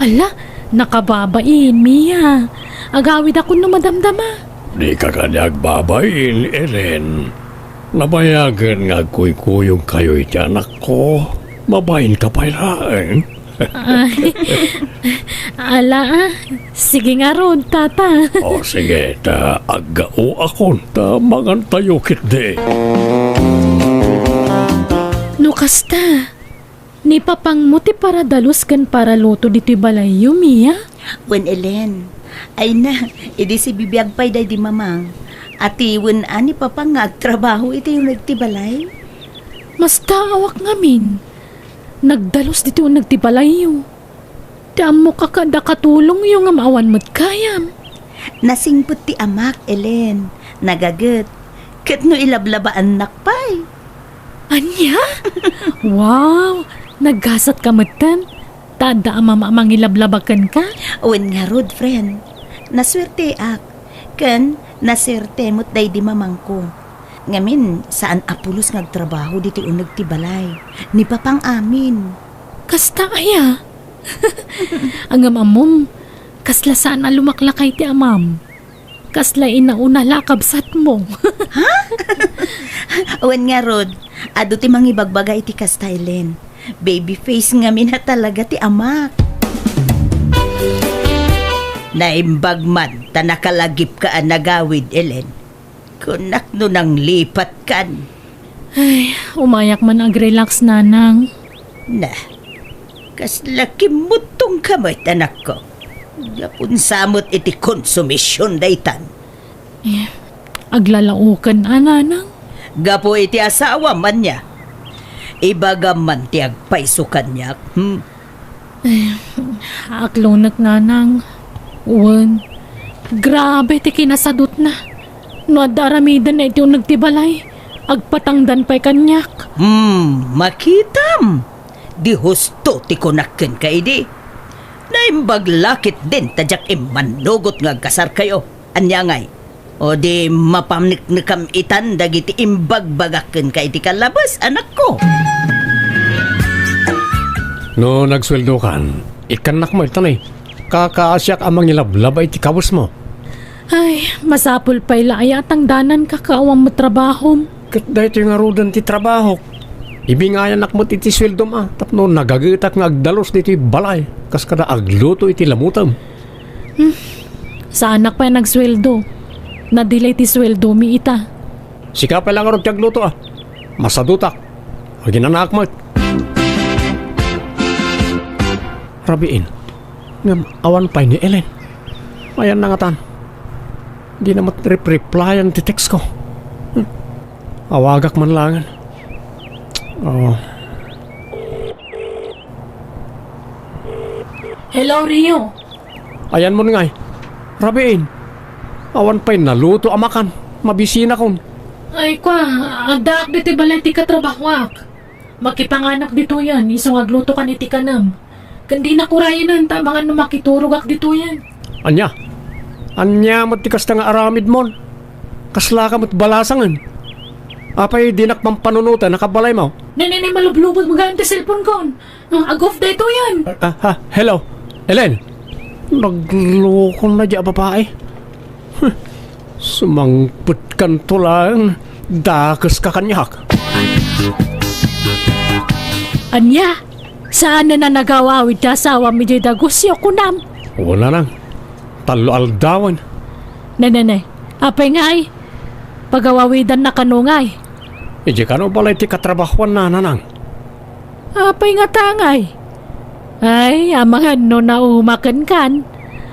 Ala, nakababain, Mia. Agawidakon no madamdama. Dika kadi agbabain, Elen. Nabayagen nga agkuykuyogkayo iti anakko. Mabainka pay laeng. Ay, ala, ah. Sige ngarud, tata. O, sige, ta aggaoakon, ta mangantayo ketdi. No kasta, ni Papangmo ti paradalus ken paraluto ditoy balayyo, Mia? Wen, Elen. Ay na, idi sibibiag pay daydi Mamang. Atiwen a ni Papang nga agtrabaho iti uneg ti balay? Mastaawak ngamin. Nagdalus ditoy uneg ti balayyo. Ti ammok a kaadda katulongyo ngem awan met gayam. Nasingpet ti amak, Elen. Nagaget. Ket no ilablabaannak pay. Ania? Wow! Naggasatka metten. Ta adda amam a mangilablaba kenka? Wen ngarud, friend. Nasuerteak. Ken nasuerte met daydi mamangko. Ngamin, saan a pulos nga agtrabaho ditoy uneg ti balay. Ni Papang amin. Kasta aya? Ngem ammom, kasla saan a lumaklakay ti amam. Kasla inauna la a kabsatmo. Ha? Wen ngarud, adu ti mangibagbaga iti kasta, Elen. Baby face ngamin a talaga ti amak. Naimbag man ta nakalagipka a nagawid, Elen. Kunak no nanglipatkan. Ay, umayak man ag-relax, Nanang. Na, kasla kimmuttongka met, anakko. Gapunsa met iti konsumision daytan. Eh, Aglalaoken a, nanang? Gapu iti asawam, ania? Ibagam man ti agpayso kaniak, hmm? Eh, aklonek, nanang. Wen, grabe ti kinasadutna. No adda aramidenna iti uneg ti balay, agpatangdan pay kaniak. Hmm, makitam. Di husto ti kunak kenka idi. Naimbag la ketdin ta diak immannugot nga agkasarkayo. Ania ngay? O di mapaneknekam itan dagiti imbagbagak kenka iti kallabes, anakko? No nagsueldokan, ikkannak met, tanay. Kakaasiak a mangilablaba iti kawesmo. Ay, masapul pay la aya a tangdananka ket awan met trabahom. Ket daytoy ngaruden ti trabahok. Ibingayanak met iti sueldom a tapno nagagetak nga agdalus ditoy balay kas kada agluto iti lamutem. Hmm. Saanak pay nagsueldo. Nadilay ti sueldomi ita. Sika pay la ngarud ti agluto a. Masadutak. Aginanaak met. Rabiin. Ngem awan pay ni Ellen. Ayanna ngatan. Dina met rep-replyan ti text ko. Hmm. Awagak man laengen. Oh. Hello, Rio. Ayanmon ngay. Rabiin. Awan pay naluto a makan. Mabisinakon. Ay, kua, addaak ditoy balay ti katrabahoak. Makipanganak ditoyen, isu nga aglutokan iti kanem. Ken dinak urayenen ta amangan no makiturogak ditoyen. Ania? Ania met ti kasta nga aramidmon? Kaslaka met balasangen. Apay dinak pampanunoten a kabalaymo? Ne, ne, ne, malublubod mo gayam ti cellphone kon. Ah, ag-off daytoyen. Ah, ah, hello. Ellen. Naglokona di a babae. Huh. Sumangpet kanto laeng. Dakeska kaniak. Ania? Saanen a nagawawid ti asawam idiay dagusyo, kunam? Wen, nanang. Tallo aldawen. Ne, ne, ne. Apay ngay? Pagawawidanna kano ngay? Idiay kano balay ti katrabahoanna, nanang. Apay ngata ngay? Ay, amangan no nauma kenkan.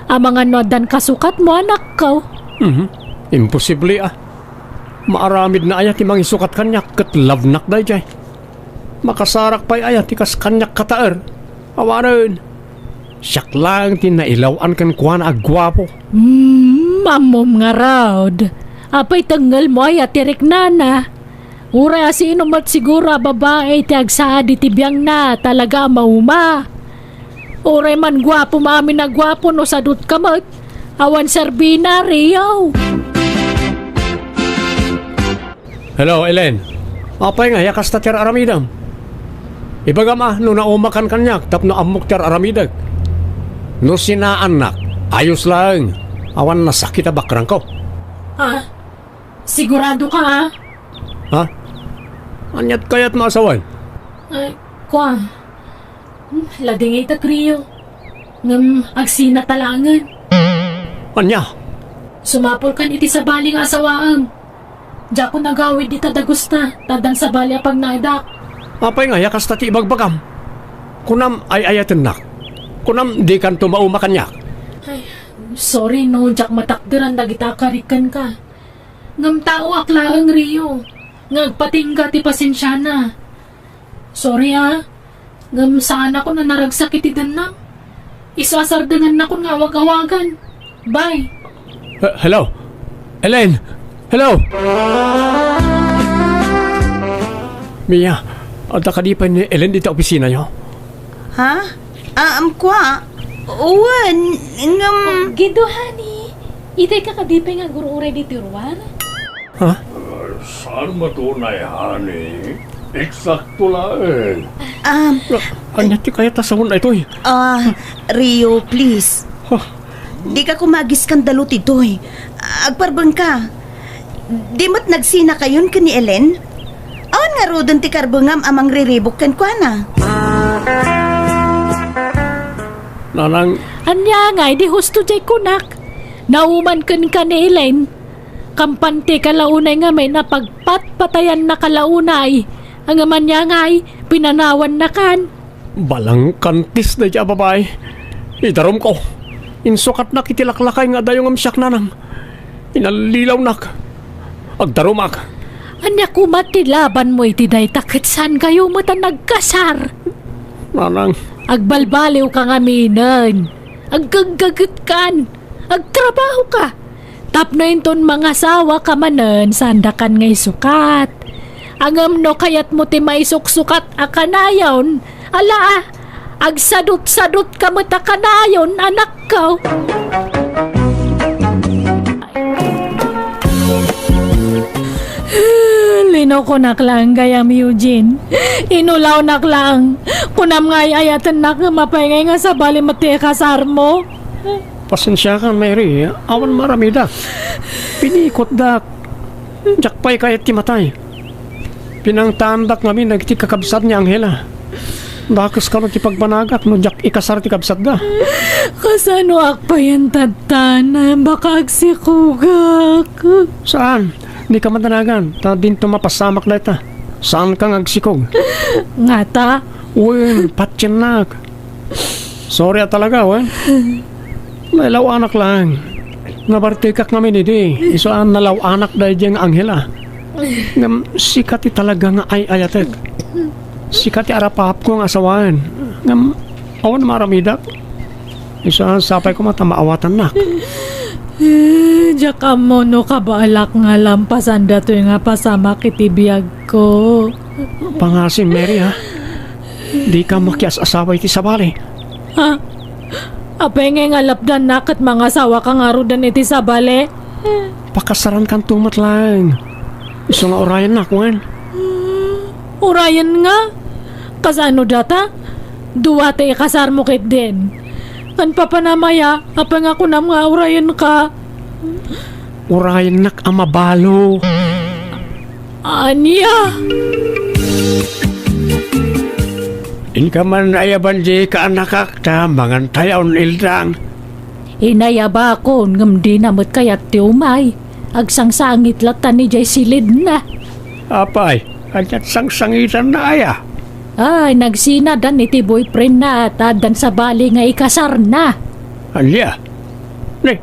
Amangan no addan kasukatmo, anakko. Mhm. Imposible a. Maaramidna aya ti mangisukat kaniak ket labnak daydiay? Makasarak pay aya ti kas kaniak kataer? Awanen. Siak laeng ti nailaw-an kenkuana a guapo. Hmm, ammom ngarud. Apay tengngelmo aya ti riknana? Uray asino met siguro a babai ti agsaad iti biangna, talaga a mauma. Uray man guapo maamin a guapo no sadutka met, awan serbina, Rio. Hello, Ellen. Apay nga, ya kasta ti ar-aramidem? Ibagam a, no naumakan kaniak tapno ammok ti ar-aramidek. No sinaannak, ayos laeng. Awan nasakit a bakrangko. Ha? Sigurado ka, ha? Ha? Aniat kayat maasawan? Ay, kua. Hmm, ladingit a trio. Ngem agsina ta laengen. Ania? Sumapulkan iti sabali nga asawaem. Diakon agawid dita dagusta, ta addan sabali a pagnaedak. Apay nga ya kasta ti ibagbagam? Kunam ay-ayatennak. Kunam dikanto mauma kaniak. Ay, sorry no, diak matakderan dagita a karikkenka. Ngem taoak laeng, Rio, nga agpatingga ti pasensiana. Sorry, ah. Ngem saanakon a naragsak iti dennam. Isu a sardengannakon nga awag-awagan. Bye. He-, hello? Ellen? Hello? Mia, adda kadi pay ni Ellen dita opisinayo? Ha? Ah, um, kua? Wen, ngem Oh, Gido, honey. Itay ka kadi pay nga agur-uray ditoy ruar? Ha? Saan matunay, honey? Eksakto laeng. Ah, Ania ti kayat a sawen daytoy? Ah, Rio, please. Huh? Dika koma agiskandalu ditoy. Agparbengka. Di met nagsinakayon ken ni Ellen? Awan ngaruden ti karbengam a mangriribuk kenkuana. Nanang. Ania ngay, di husto jay kunak. Nauman kenka ni Ellen. Kampan ti kalaunay ngamin a pagpatpatayanna kalaunay, ngem ania ngay, pinanawannakan. Balangkantis daydiay a babai. Idarumko. Insukatnak iti laklakay nga adayo ngem siak nanang. Inallilawnak. Agdarumak. Ania koma ti labanmo iti dayta ket saankayo met a nagkasar? Nanang. Agbalbaliwka ngaminen. Aggaggagetkan. Agtrabahoka. Tapno inton mangasawaka manen, saandakan nga isukat. Ngem no kayatmo ti maisuksukat a kanayon, ala, agsadutsadutka met a kanayon, anakko. Linokonak laeng gayam, Eugene. Inulawnak laeng. Kunam nga ay-ayatennak ngem apay ngay nga sabali met ti ikasarmo? Pasensiakan, Mary. Awan maramida. Pinikotdak. Diak pay kayat ti matay. Pinangtaandak ngamin dagiti kakabsat ni Angela. Dakes kano ti pagbanagak no diak ikasar ti kabsatda. Kasanoak payen tattan? Baka agsikogak. Saan? Dika madanagan, ta dinto mapasamak dayta. Saanka nga agsikog. Ngata? Wen, patiennak. Sorry a talaga, wen. Nailaw-anak laeng. Nabartekak ngamin idi. Isu a nalaw-anak daydiay nga Angela. Ngem sika ti talaga nga ay-ayatek. Sika ti arapapko nga asawaen. Ngem awan maaramidak. Isu a sapay koma ta maawatannak. Eh, diak ammo no kabaelak nga lampasan datoy nga pasamak iti biagko. Pangasim, Mary, ha? Dika makias-asawa iti sabali. Ha? Apay ngay nga lapdannak ket mangasawaka ngaruden iti sabali? Pakasarankanto met laeng. Isu nga urayennak, wen? Urayen nga? Kasano data? Dua ti ikasarmo ketdin. Ken papanam aya, apay nga kunam nga urayenka? Urayennak a mabalo. Ania? Inka man ayaban di kaanakak ta mangantayon, Ildang. Inayabakon ngem dina met kayat ti umay. Agsangsangit latta ni jay silidna. Apay, ania't sangsangitanna aya? Ay, nagsinadan iti boyfriendna ta addan sabali nga ikasarna. Ania? Ne,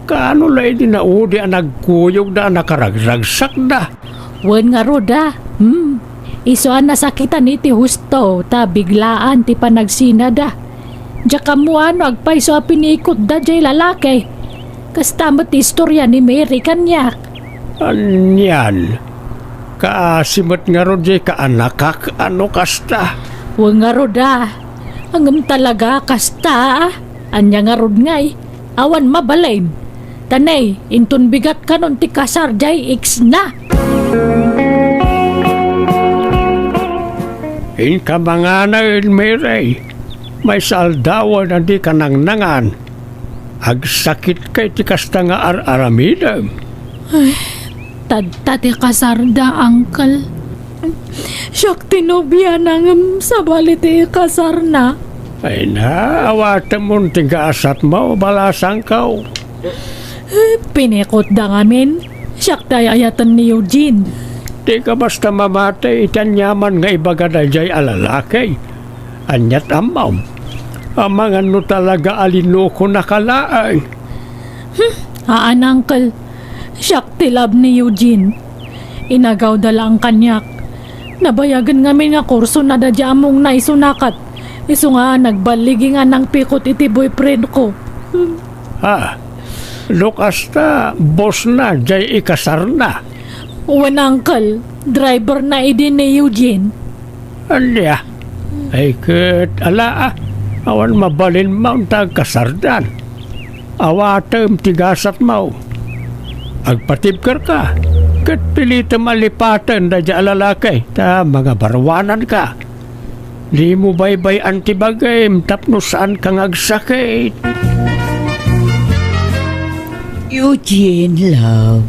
kaano la idi naudi a nagkuyogda a nakaragragsakda? Wen ngarud a, hmm, isu a nasakitan iti husto ta biglaan ti panagsinada. Diak ammo no agpayso a pinikotda jay lalaki. Kasta met ti istorya ni Mary kaniak. Anian? Kaasi met ngarud jay kaanakak a no kasta? Wen ngarud a, ngem talaga kasta a. Ania ngarud ngay? Awan mabalin. Ta ne, inton bigat kanon ti kasar jay ex-na. Inka manganay, Mary. Maysa aldawen a dika nangnangan. Agsakitka iti kasta nga ar-aramidem. Ay, tadta ti kasarda, Uncle. Siak ti nobiana ngem sabali ti ikasarna. Ay na, awatemon ti gasatmo, balasangko. Pinikotda ngamin. Siak ti ay-ayaten ni Eugene. Dika basta mamati iti aniaman nga ibaga daydiay a lalaki. Ania't ammom? Amangan no talaga a linokonaka laeng. Hmm, haan, Uncle. Siak ti love ni Eugene. Inagawda laeng kaniak. Nabayagen ngamin nga kursona daydiay ammongna isuna ket isu nga nagballigi nga nangpikot iti boyfriendko. Ah, no kasta, bossna jay ikasarna. Wen, Uncle, driverna idi ni Eugene. Ania? Ay ket, ala, ah, awan mabalinmo ta agkasardan. Awatem ti gasatmo. Agpatibkerka, ket pilitem a lipaten daydiay a lalaki ta mangabaruananka. Dimo baybay-an ti bagim tapno saanka nga agsakit. Eugene, love,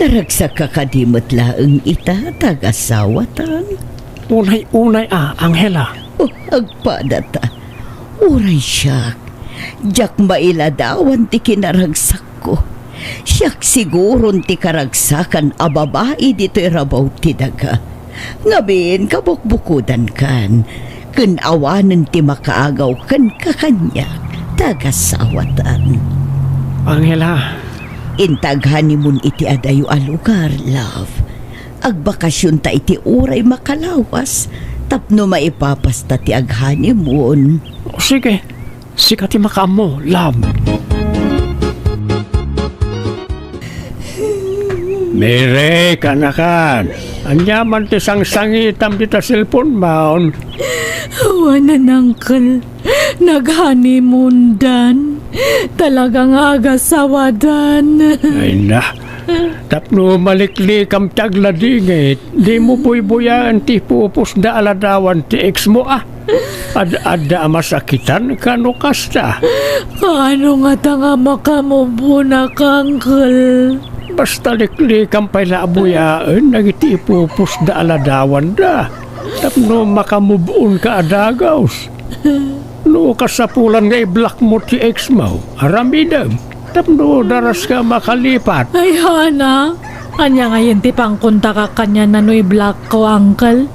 naragsakka kadi met laeng ita ta agasawatan? Unay-unay a, Angela. Oh, agpadata. Uray siak, diak mailadawan ti kinaragsakko. Siak siguron ti karagsakan a babai ditoy rabaw ti daga. Ngamin, kabukbukodankan, ken awanen ti makaagaw kenka kaniak ta agasawatan. Angela, Inta aghoneymoon iti adayo a lugar, love. Agbakasionta iti uray makalawas tapno maipapasta ti aghoneymoon. O, sige. Sika ti makaammo, love. Mary, kaanakan. Ania man ti sangsangitam dita cellphone-mon? Awanen, uncle. Nag-honeymoon-dan. Talaga nga agasawadan. Ay na. Tapno maliklikam ti agladingit, dimo buybuyaen ti ipupusda a ladawan ti ex-mo, a. Ad-adda a masakitan kano kasta. Kaano ngata nga makamove-onak, uncle? Basta liklikam pay la a buyaen dagiti ipupusda a ladawanda tapno makamove-onka a dagus. No kasapulan nga i-block-mo ti ex-mo, aramidem tapno daraska a makalipat. Ay, haan a. Ania ngayen ti pangkontakak kaniana no i-block-ko, uncle?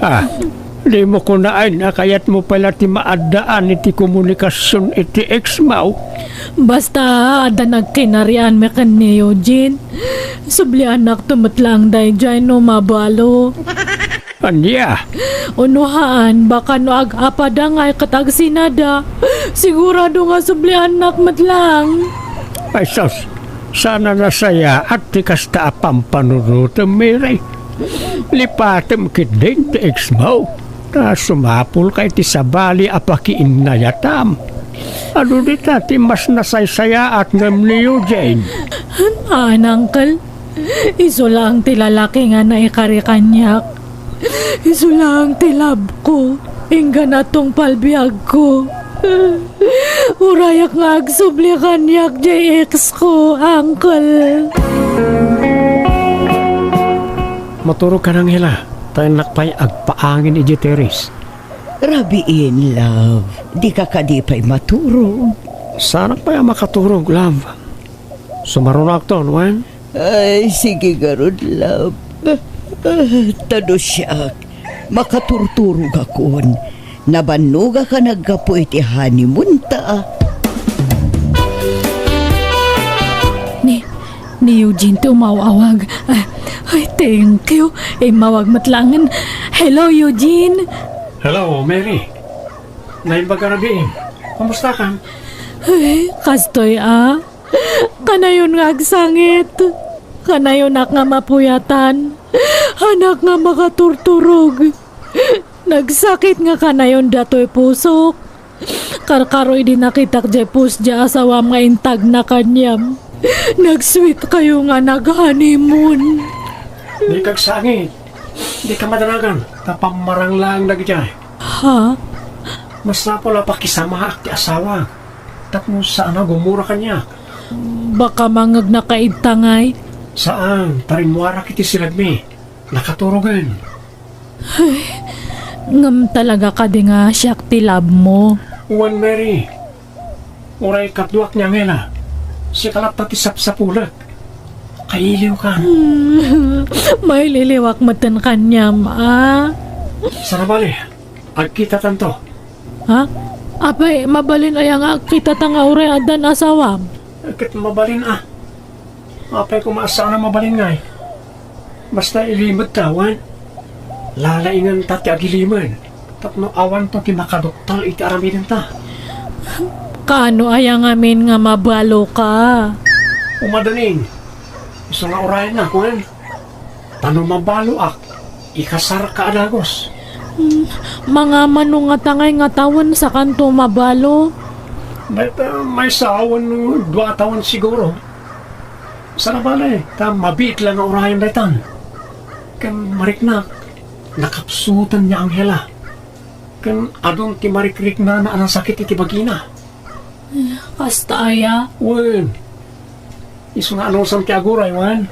Ah, dimo kunaen a kayatmo pay la ti maaddaan iti komunikasion iti ex-mo? Basta adda nagkinarianmi ken ni Eugene. Subliannakto met laeng daydiay no mabalo. Ania? Uno haan, baka no ag-apada ngay ket agsinada, sigurado nga subliannak met laeng. Ay sus, saan a nasayaat ti kasta a pampanunotem, Mary. Lipatem ketdin ti ex-mo, ta sumapulka iti sabali a pakiinnayatam. Adu dita ti mas nasaysayaat ngem ni Eugene? Haan, uncle. Isu laeng ti lalaki nga naikari kaniak. Isu laeng ti love-ko, inggana tungpal biagko. Urayak nga agsubli kaniak diay ex-ko, uncle. Maturogkan, Angela, ta innak pay agpaangin idiay terrace. Rabiin, love. Dika kadi pay maturog? Saanak pay a makaturog, love. Sumarunoakton, wen? Ay, sige ngarud, love. Ah, ta no siak, makaturturogakon. Nabannogak a naggapu iti honeymoon-ta. Ni, ni Eugene ti umaw-awag. Ah, ay, thank you. Immawag met laengen. Hello, Eugene. Hello, Mary. Naimbag a rabii. Kumusta ka? Ay, kastoy a. Kanayon nga agsangit. Kanayonak nga mapuyatan. Haanak nga makaturturog. Nagsakit nga kanayon datoy pusok. Karkaro idi nakitak diay post diay asawam nga intagna kaniam. Nag-sweet kayo nga nag-honeymoon. Dika agsangit. Dika madanagan ta pammarang laeng dagiti. Ha? Masapul a pakisamaak ti asawa tapno saan a gumura kaniak. Baka mangegnaka ita ngay? Saan, ta rimmuarak iti silagmi. Nakaturogen. Ay, ngem talaga kadi nga siak ti love mo? Wen, Mary. Uray kaduak ni Angela, sika latta ti sapsapulek. Kailiwkan. Hmm, maililiwak metten kaniam, a? Saan a bale, agkitatanto. Ha? Apay, mabalin aya nga agkitata nga uray addan asawam? Ket mabalin a. Apay koma a saan a mabalin ngay? Basta ilimedta, wen? Lalaingenta ti agilimed tapno awanto ti makaduktal iti aramidenta. Kaano aya ngamin nga mabaloka? Umadalin. Isu nga urayennak, wen? Ta no mabaloak, ikasarka a dagus. Hmm, mangamano ngata ngay nga tawen sakanto mabalo? Dayta maysa wenno dua a tawen siguro. Saan a bale, ta mabiit la nga urayen daytan. Ken mariknak, nakapsutan ni Angela. Ken adun ti marikriknana a nasakit iti bagina. Kasta aya? Wen, isu nga anusam ti aguray, wen?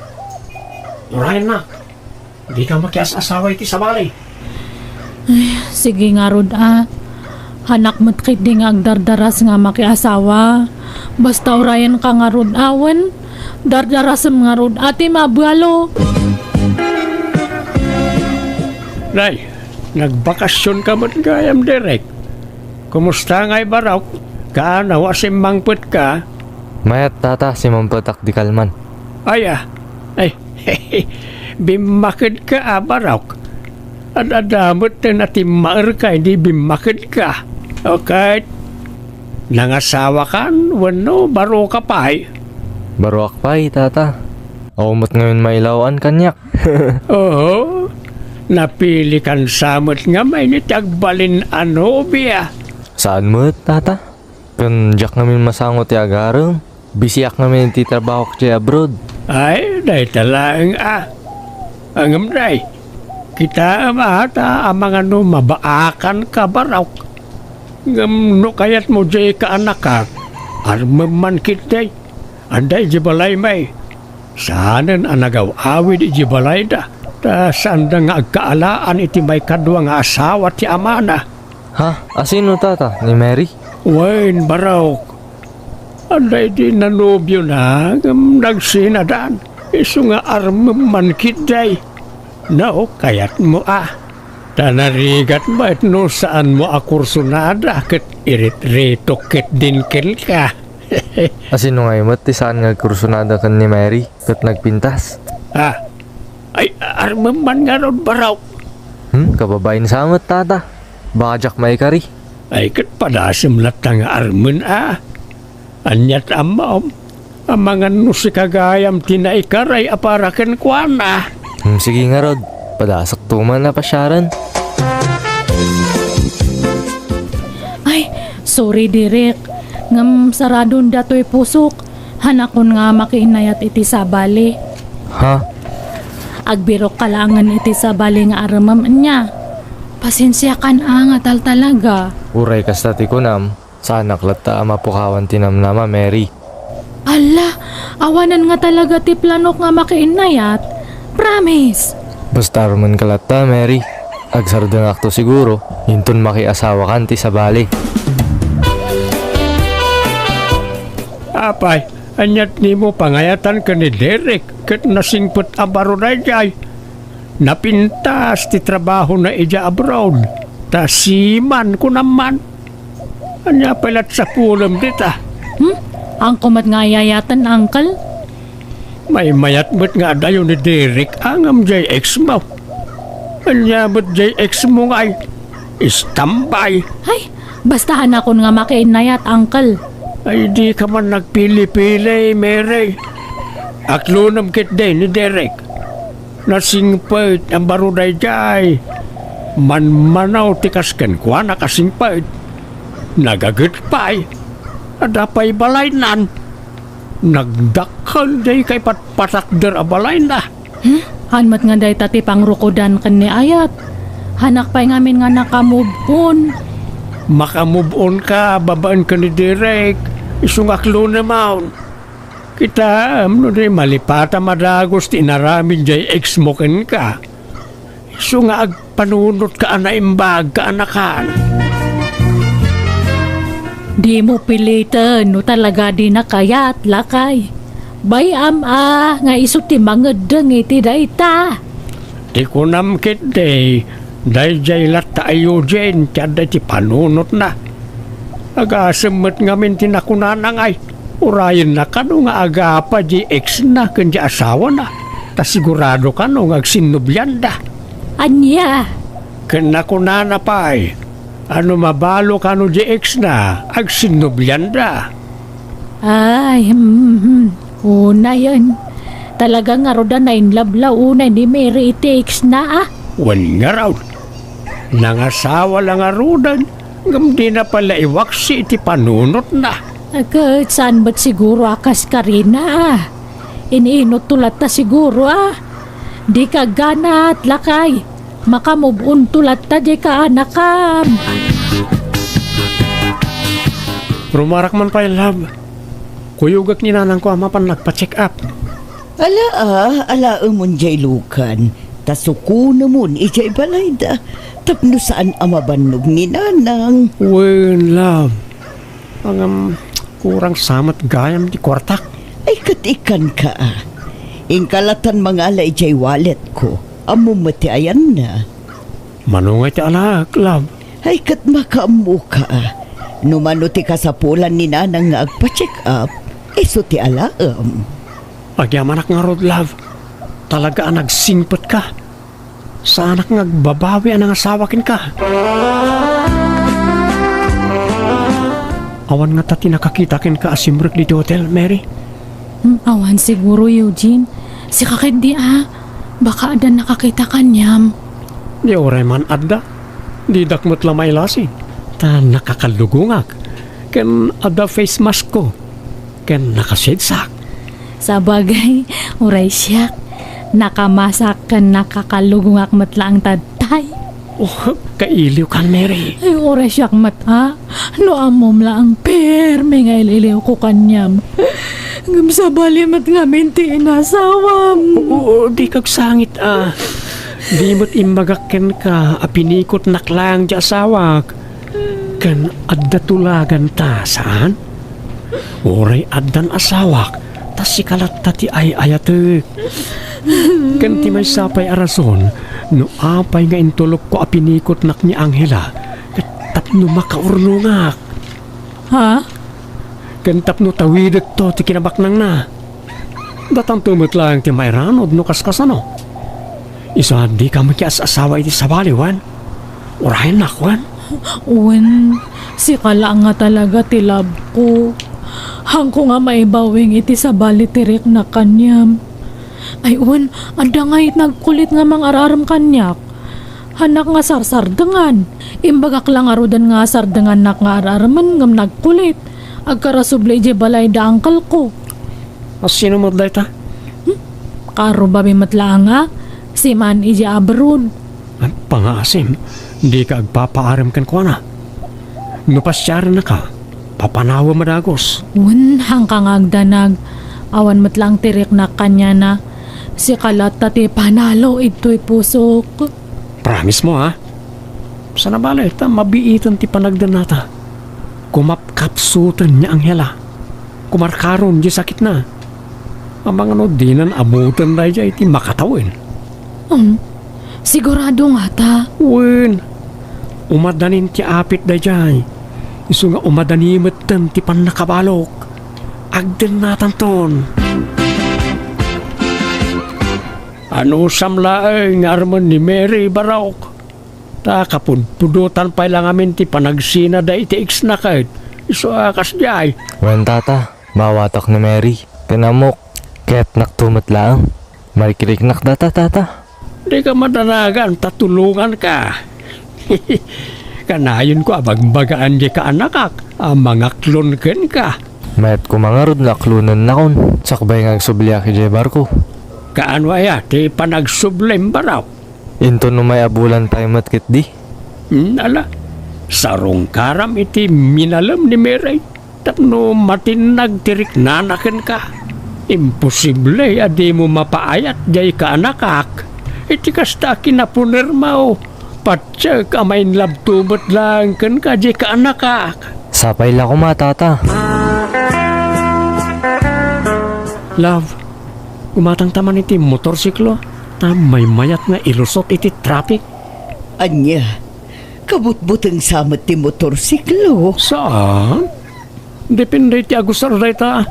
Urayennak. Dika makias-asawa iti sabali. Ay, sige ngarud a. Haanak met ketdi nga agdardaras nga makiasawa. Basta urayenka ngarud a, wen, dardarasem ngarud a ti mabalo. Nay, nagbakasionka met gayam, Derek. Kumusta ngay barok? Kaano a simmangpetka? Mayat, tata, simangpetak di kalman. Aya, ay, bimmakedka a, Barok. Ad-adda met ti natimmaerka idi bimmakedka. Okay. Nangasawakan wenno baroka pay? Baroak pay, tata. Awan met ngamin mailawan kaniak. Oo. Napilikan sa met ngamin iti agbalin a nobia. Saan met, tata? Ken diak ngamin masango ti agarem. Bisiak ngamin iti trabahok diay abroad. Ay, dayta laeng a. Ngem day, kitaem a ta amangan no mabaakanka, Barok. Ngem no kayatmo diay kaanakak, armem man ketdi. Adda idiay balay may. Saanen a nagaw-awid idiay balayda, ta saanda nga agkaalaan iti maikadua nga asawa ti amana. Ha? Asino, tata? Ni Mary? Wen, Barok. Adda idi nanobiona ngem nagsinadan. Isu nga armem man ketdi. No, kayatmo a. Ta narigat met no saanmo a kursonada ket iritritokka ketdin kenka. Asino ngay met ti saan nga agkursonada ken ni Mary ket nagpintas? Ah, ay, armem man ngarud, Barok. Hmm, kababain sa met, tata. Baka diak maikari. Ay, ket padasem latta nga armen a. Ania ti ammom? Amangan no sika gayam ti naikaray a para kenkuana. Hmm, sige ngarud. Padasakto man a pasiaren. Ay, sorry, Derek. Ngem saradon datoy pusok. Hanakon nga makiinnayat iti sabali. Ha? Agbirokka laengen iti sabali nga armem ania. Pasensiakan a nga taltalaga. Uray kasta ti kunam, saanak latta a mapukawan ti namnama, Mary. Alla, awanen nga talaga ti planok nga makiinnayat. Promise! Basta armenka latta, Mary. Agsardengakto siguro, inton makiasawakan ti sabali. Apay, ania ti nimo pangayatan ken ni Derek ket nasingpet a baro daydiay? Napintas ti trabahona idiay abroad, ta seaman, kunam man. Ania pay la ti sapulem dita? Hmm? Haanko met nga ayayaten, uncle. Maymayat met nga adayo ni Derek a ngem diay ex mo. Ania met diay ex mo ngay? Istambay. Ay, basta hanakon nga makiinnayat, uncle. Ay, dika man nagpili-pili, Mary. Aklonem ketdi ni Derek. Nasingpet a baro daydiay. Manmanaw ti kas kenkuana kasingpet. Nagaget pay. Adda pay balaynan. Nagdakkel diay kaipatpatakder a balayna. Hmm? Haan met nga dayta ti pangrukodan ken ni ayat. Hanak pay ngamin nga naka-move on. Maka-move on ka babaen ken ni Derek. Isu nga aklonem. Kitaem no di malipata madagus ti inaramid diay ex mo kenka. Isu nga agpanunotka a naimbag, kaanakan. Dimo piliten no talaga dina kayat, lakay. Bay-am a nga isu ti mangeddeng iti dayta. Ti kunam ketdi, daydiay latta a Eugene ti adda iti panunotna. Agasem met ngamin ti nakunana ngay, urayenna kano nga agapa di ex-na ken di asawana, ta sigurado kano nga agsinnobianda. Ania? Ken nakunana pay, a no mabalo kano di ex-na, agsinnobianda. Ay, hmm, hmm. Unayen. Talaga ngarud a nainlove la unay ni Mary iti ex-na, a? Wen ngarud. Nangasawa la ngaruden, ngem dina pay la iwaksi iti panunotna. Ket saan met siguro a kas karina, a? Ininutto latta siguro, a? Dika agganat, lakay. Maka-move on to latta diay kaanakam. Rumarak man pay, love. Kuyogek ni nanangko a mapan nagpa-check up. Ala, a, alaemon diay lukan, ta sukonemon idiay balayda, tapno saan a mabannog ni nanang. Wen, love. Ngem, kurang sa met gayam ti kuartak. Ay, ket ikkanka, a. Inka latan mangala idiay walletko. Ammom met ti ayanna. Mano ngay ti alaek, love? Ay, ket makaammoka, a. No mano ti kasapulan ni nanang nga agpa-check up, Isu ti alaem. Agyamanak ngarud, love. Talaga a nagsingpetka. Saanak nga agbabawi a nangasawa kenka. Awan ngata ti nakakita kenka a simrek ditoy hotel, Mary? Hmm, awan siguro, Eugene. Sika ketdi a. Baka adda nakakita kaniam. Di uray man adda. Didak met la mailasing. Ta nakakalugongak. Ken adda face mask ko. Ken nakasedsak. Sabagay, uray siak. Nakamasak ken nakakalugongak met laeng ta tay. Oh, kailiwkan, Mary. Ay, uray siak met a. No ammom laeng permi nga il-iliwko kaniam. Ngem sabali met ngamin ti inasawam. Oo, dika agsangit a. Di met imbagak kenka a pinikotnak laeng ti asawak. Ken adda tulaganta, saan? Uray addan asawak, ta sika latta ti ay-ayatek. Ken ti maysa pay a rason no apay nga intulokko a pinikotnak ni Angela, ket tapno makaurnongak. Ha? Ken tapno tawidekto ti kinabaknangna. Datanto met laeng ti mairanod no kaskasano. Isu a dika makias-asawa iti sabali, wen? Urayennak, wen? Wen, sika la nga talaga ti love ko. Haanko nga maibawing iti sabali ti riknak kaniam. Ay, wen, adda ngay nagkulit nga mangar-arem kaniak. Haanak nga sarsardengan. Imbagak la ngaruden nga sardengannak nga ar-aremen ngem nagkulit. Agkarasubli idiay balay da uncle ko. A, sino met dayta? Hmm? Karubabi met laeng a siman idiay abroad. Ay, pangaasim, dika agpapaarem kenkuana. No pasiarennaka, papanawem a dagus. Wen, haanka nga agdanag. Awan met laeng ti riknak kaniana. Sika latta ti panalo idtoy pusok. Promise mo, ha? Sana bale, ta mabiiten ti panagdennata. Kumapkapsuten ni Angela. Kumarkaron di sakitna. Amangan no dinan ammuten daydiay ti makatawen. Um, sigurado ngata? Wen, umadanin ti apit daydiay. Isu nga umadani metten ti pannakabalok. Agdennatanton. Anusam laeng nga armen ni Mary, Barok. Ta kapudpudotan pay la ngamin ti panagsina da iti ex-na ket isu a kasdiay. Wen, tata, maawatak ni Mary. Ken ammok, kayatnakto met laeng. Marikiriknak data, tata. Dika madanagan ta tulonganka. Kanayonko a bagbagaan diay kaanakak a mangaklon kenka. Mayat koma ngarud nga aklonennakon, sakbay nga agsubliak idiay barko. Kaano aya ti panagsublim, Barok? Inton umay a bulan pay met ketdi. Hmm, ala, sarungkaram iti minalem ni Mary tapno matinnag ti riknana kenka. Imposible a dimo mapaayat diay kaanakak iti kasta a kinapunermo. Patiek a ma-in love to met laeng kenka diay kaanakak. Sapay la koma, tata. Love, gumatangta man iti motorsiklo, ta maymayat nga ilusot iti traffic. Ania, kabutbuteng sa met ti motorsiklo? Saan? Depende iti agusar dayta.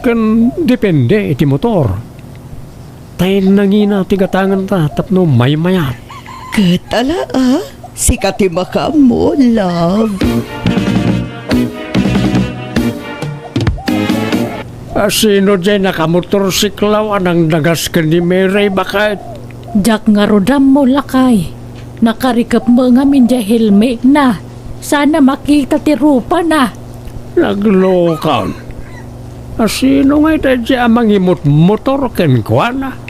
Ken depende iti motor. Ta nangina ti gatanganta tapno maymayat. Ket ala, a? Sika ti makaammo, love. A, sino diay nakamotorsiklaw a nangdagas ken ni Mary, baket? Diak ngarud ammo, lakay. Nakarikep met ngamin diay helmetna. Sana makita ti rupana. Naglokon. A, sino ngay daydiay a mangimutmotor kenkuana?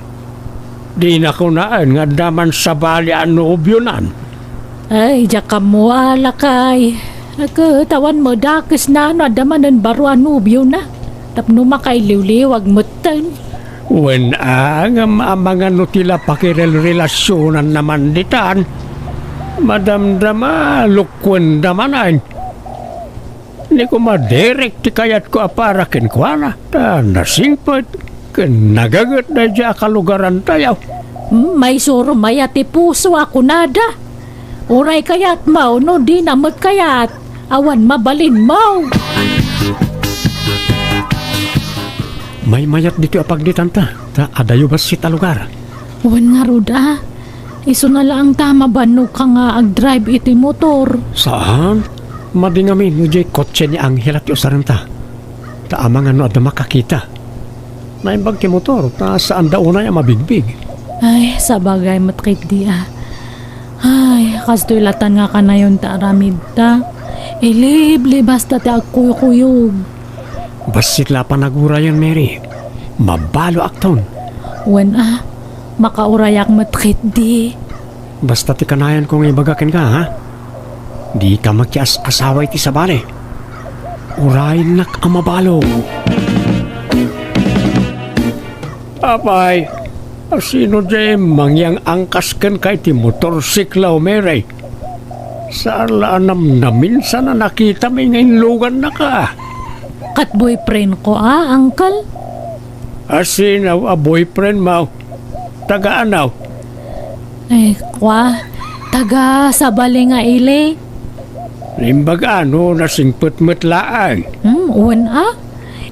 Dina kunaen nga adda man sabali a nobionan. Ay, diak ammo a, lakay. Ket awan met dakesna no adda manen baro a nobiona. Tapno makailiwliwag metten. Wen a, ngem amangan no ti la pakirelrelasionanna man ditan. Madamdama, lokuenda manen. Ni koma Derek ti kayatko a para kenkuana, ta nasingpet ken nagaget daydiay a kalugarantayo. Hmm, maisuro mayat ti puso a kunada. Uray kayatmo no dina met kayat, awan mabalinmo. Maymayat ditoy a pagditanta, ta adayo bassit a lugar. Wen ngarud a, isuna laeng ta mabannog ka nga agdrive iti motor. Saan? Madi ngamin no diay kotse ni Angela ti usarenta. Ta amangan no adda makakita. Naimbag ti motor, ta saanda unay a mabigbig. Ay, sabagay met ketdi a. Ay, kastoy latan nga kanayon ta aramidta. Iliblibasta ti agkuykuyog. Bassit la a panagurayen, Mary. Mabaloakton. Wen a, makaurayak met ketdi. Basta ti kanayanko nga ibaga kenka, ha? Dika makias-asawa iti sabali. Urayennak a mabalo. Apay, asino diay mangyang-angkas kenka iti motorsiklo, Mary? Saan la a namnaminsan a nakitami nga inlugannaka. Ket boyfriend ko a, uncle. Asino a boyfriend mo? Taga ano? Ay, kua, taga sabali nga ili. Naimbag a no nasingpet met laeng. Hmm, wen a.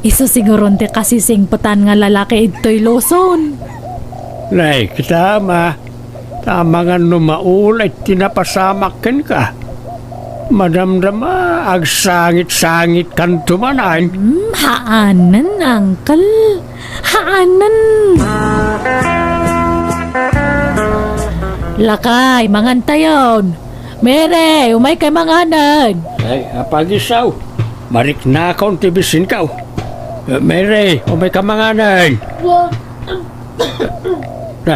Isu siguron ti kasisingpetan nga lalaki idtoy Luzon. Nay, kita ma. Ta amangan no maulay ti napasamak kenka. Madamdama, agsangit-sangitkanto manen. Hmm, haanen, uncle. Haanen. Lakay, mangantayon. Mary, umaykay manganen. Ay, apagisaw. Mariknakon ti bisinkaw. Eh, Mary, umayka manganen. Na.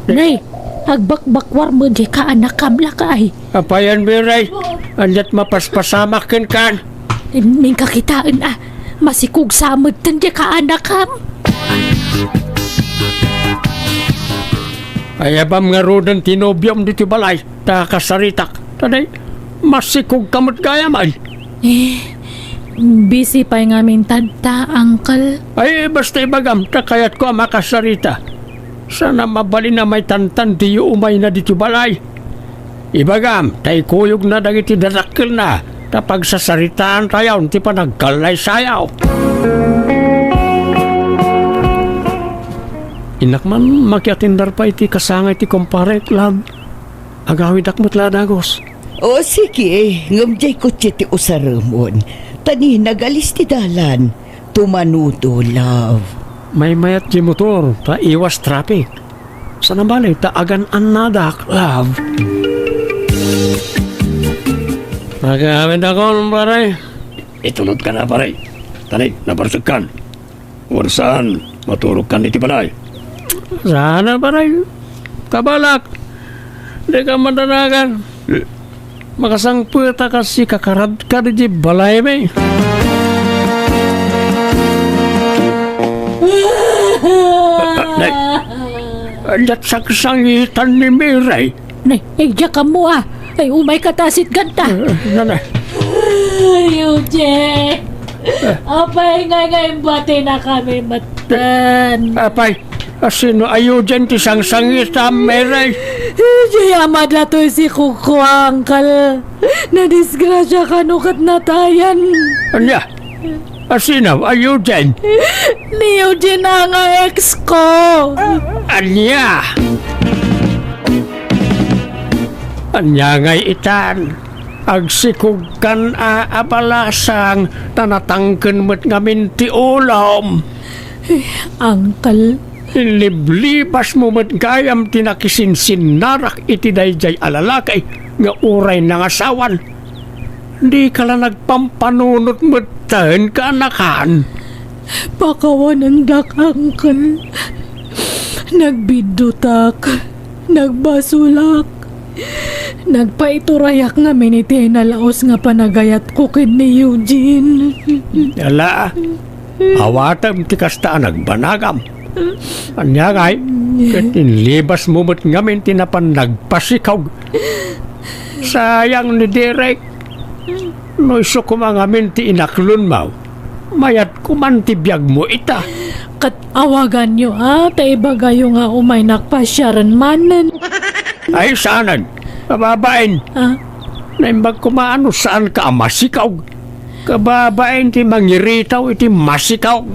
Nay, agbakbakwar met diay kaanakam, lakay. Apayan, Mary? Ania't mapaspasamak kenkan? Inka kitaen a, masikog sa metten diay kaanakam. Ayabam ngaruden ti nobiom ditoy balay, ta kasaritak. Ta di, masikogka met gayam, ay. Eh, busy pay ngamin tatta, uncle. Ay, basta ibagam, ta kayatko a makasarita. Saan a mabalin a maitantan diyo umayna ditoy balay. Ibagam, ta ikuyogna dagiti dadakkelna, ta pagsasaritaantayon ti panagkallaysayaw. Innak man makiatindar pay iti kasangay ti kumparek, love. Agawidak met la a dagus. O, sige, ngem diay kotse ti usaremon. Ta ni nagalis ti dalan. Tumanudo, love. Maymayat ti motor, ta iwas traffic. Saan a bale, ta agan-annadak, love. Agawidakon, pare. Itulodkan a, pare. Ta ni, nabarsekkan. Wen saan, maturogkan iti balay. Saan a, pare. Kabalak. Dika madanagan. Eh. Makasangpet a kas ikakaradka iti balaymi. Ah, nay. Ania't sangsangitan ni Mary? Nay, idiak ammo a. Ay, umayka ta sitganta. Eh, nanay. Ay, Eugene. Apay nga nga imbatinakami metten? Apay, asino a Eugene ti sangsangitam, Mary? Idiay ama datoy sikogko, uncle. Nadisgrasia kano ket natayan. Ania? Asino a Eugene? Ni Eugene a nga ex ko. Ania? Ania ngay itan? Agsikogkan a, a balasang, ta natangken met ngamin ti ulom. Uncle. Inliblibasmo met gayam ti nakisinsinnarak iti daydiay a lalaki nga uray nangasawan. Dika la nagpampanunot metten, kaanakan. Pakawanendak, uncle. Nagbiddutak. Nagbasolak. Nagpaiturayak ngamin iti nalaos nga panagayatko ken ni Eugene. Ala, awatem ti kasta a nagbanagam. Ania ngay, ket inlibasmo met ngamin ti napan nagpasikog. Sayang ni Derek. No isu koma ngamin ti inaklonmo, mayat koman ti biagmo ita. Ket awaganyo a, ta ibagayo nga umaynak pasiaren manen. Ay, saanen. Kababain. Ah? Naimbag koma a no saanka a masikog. Kababain ti mangiritaw iti masikog.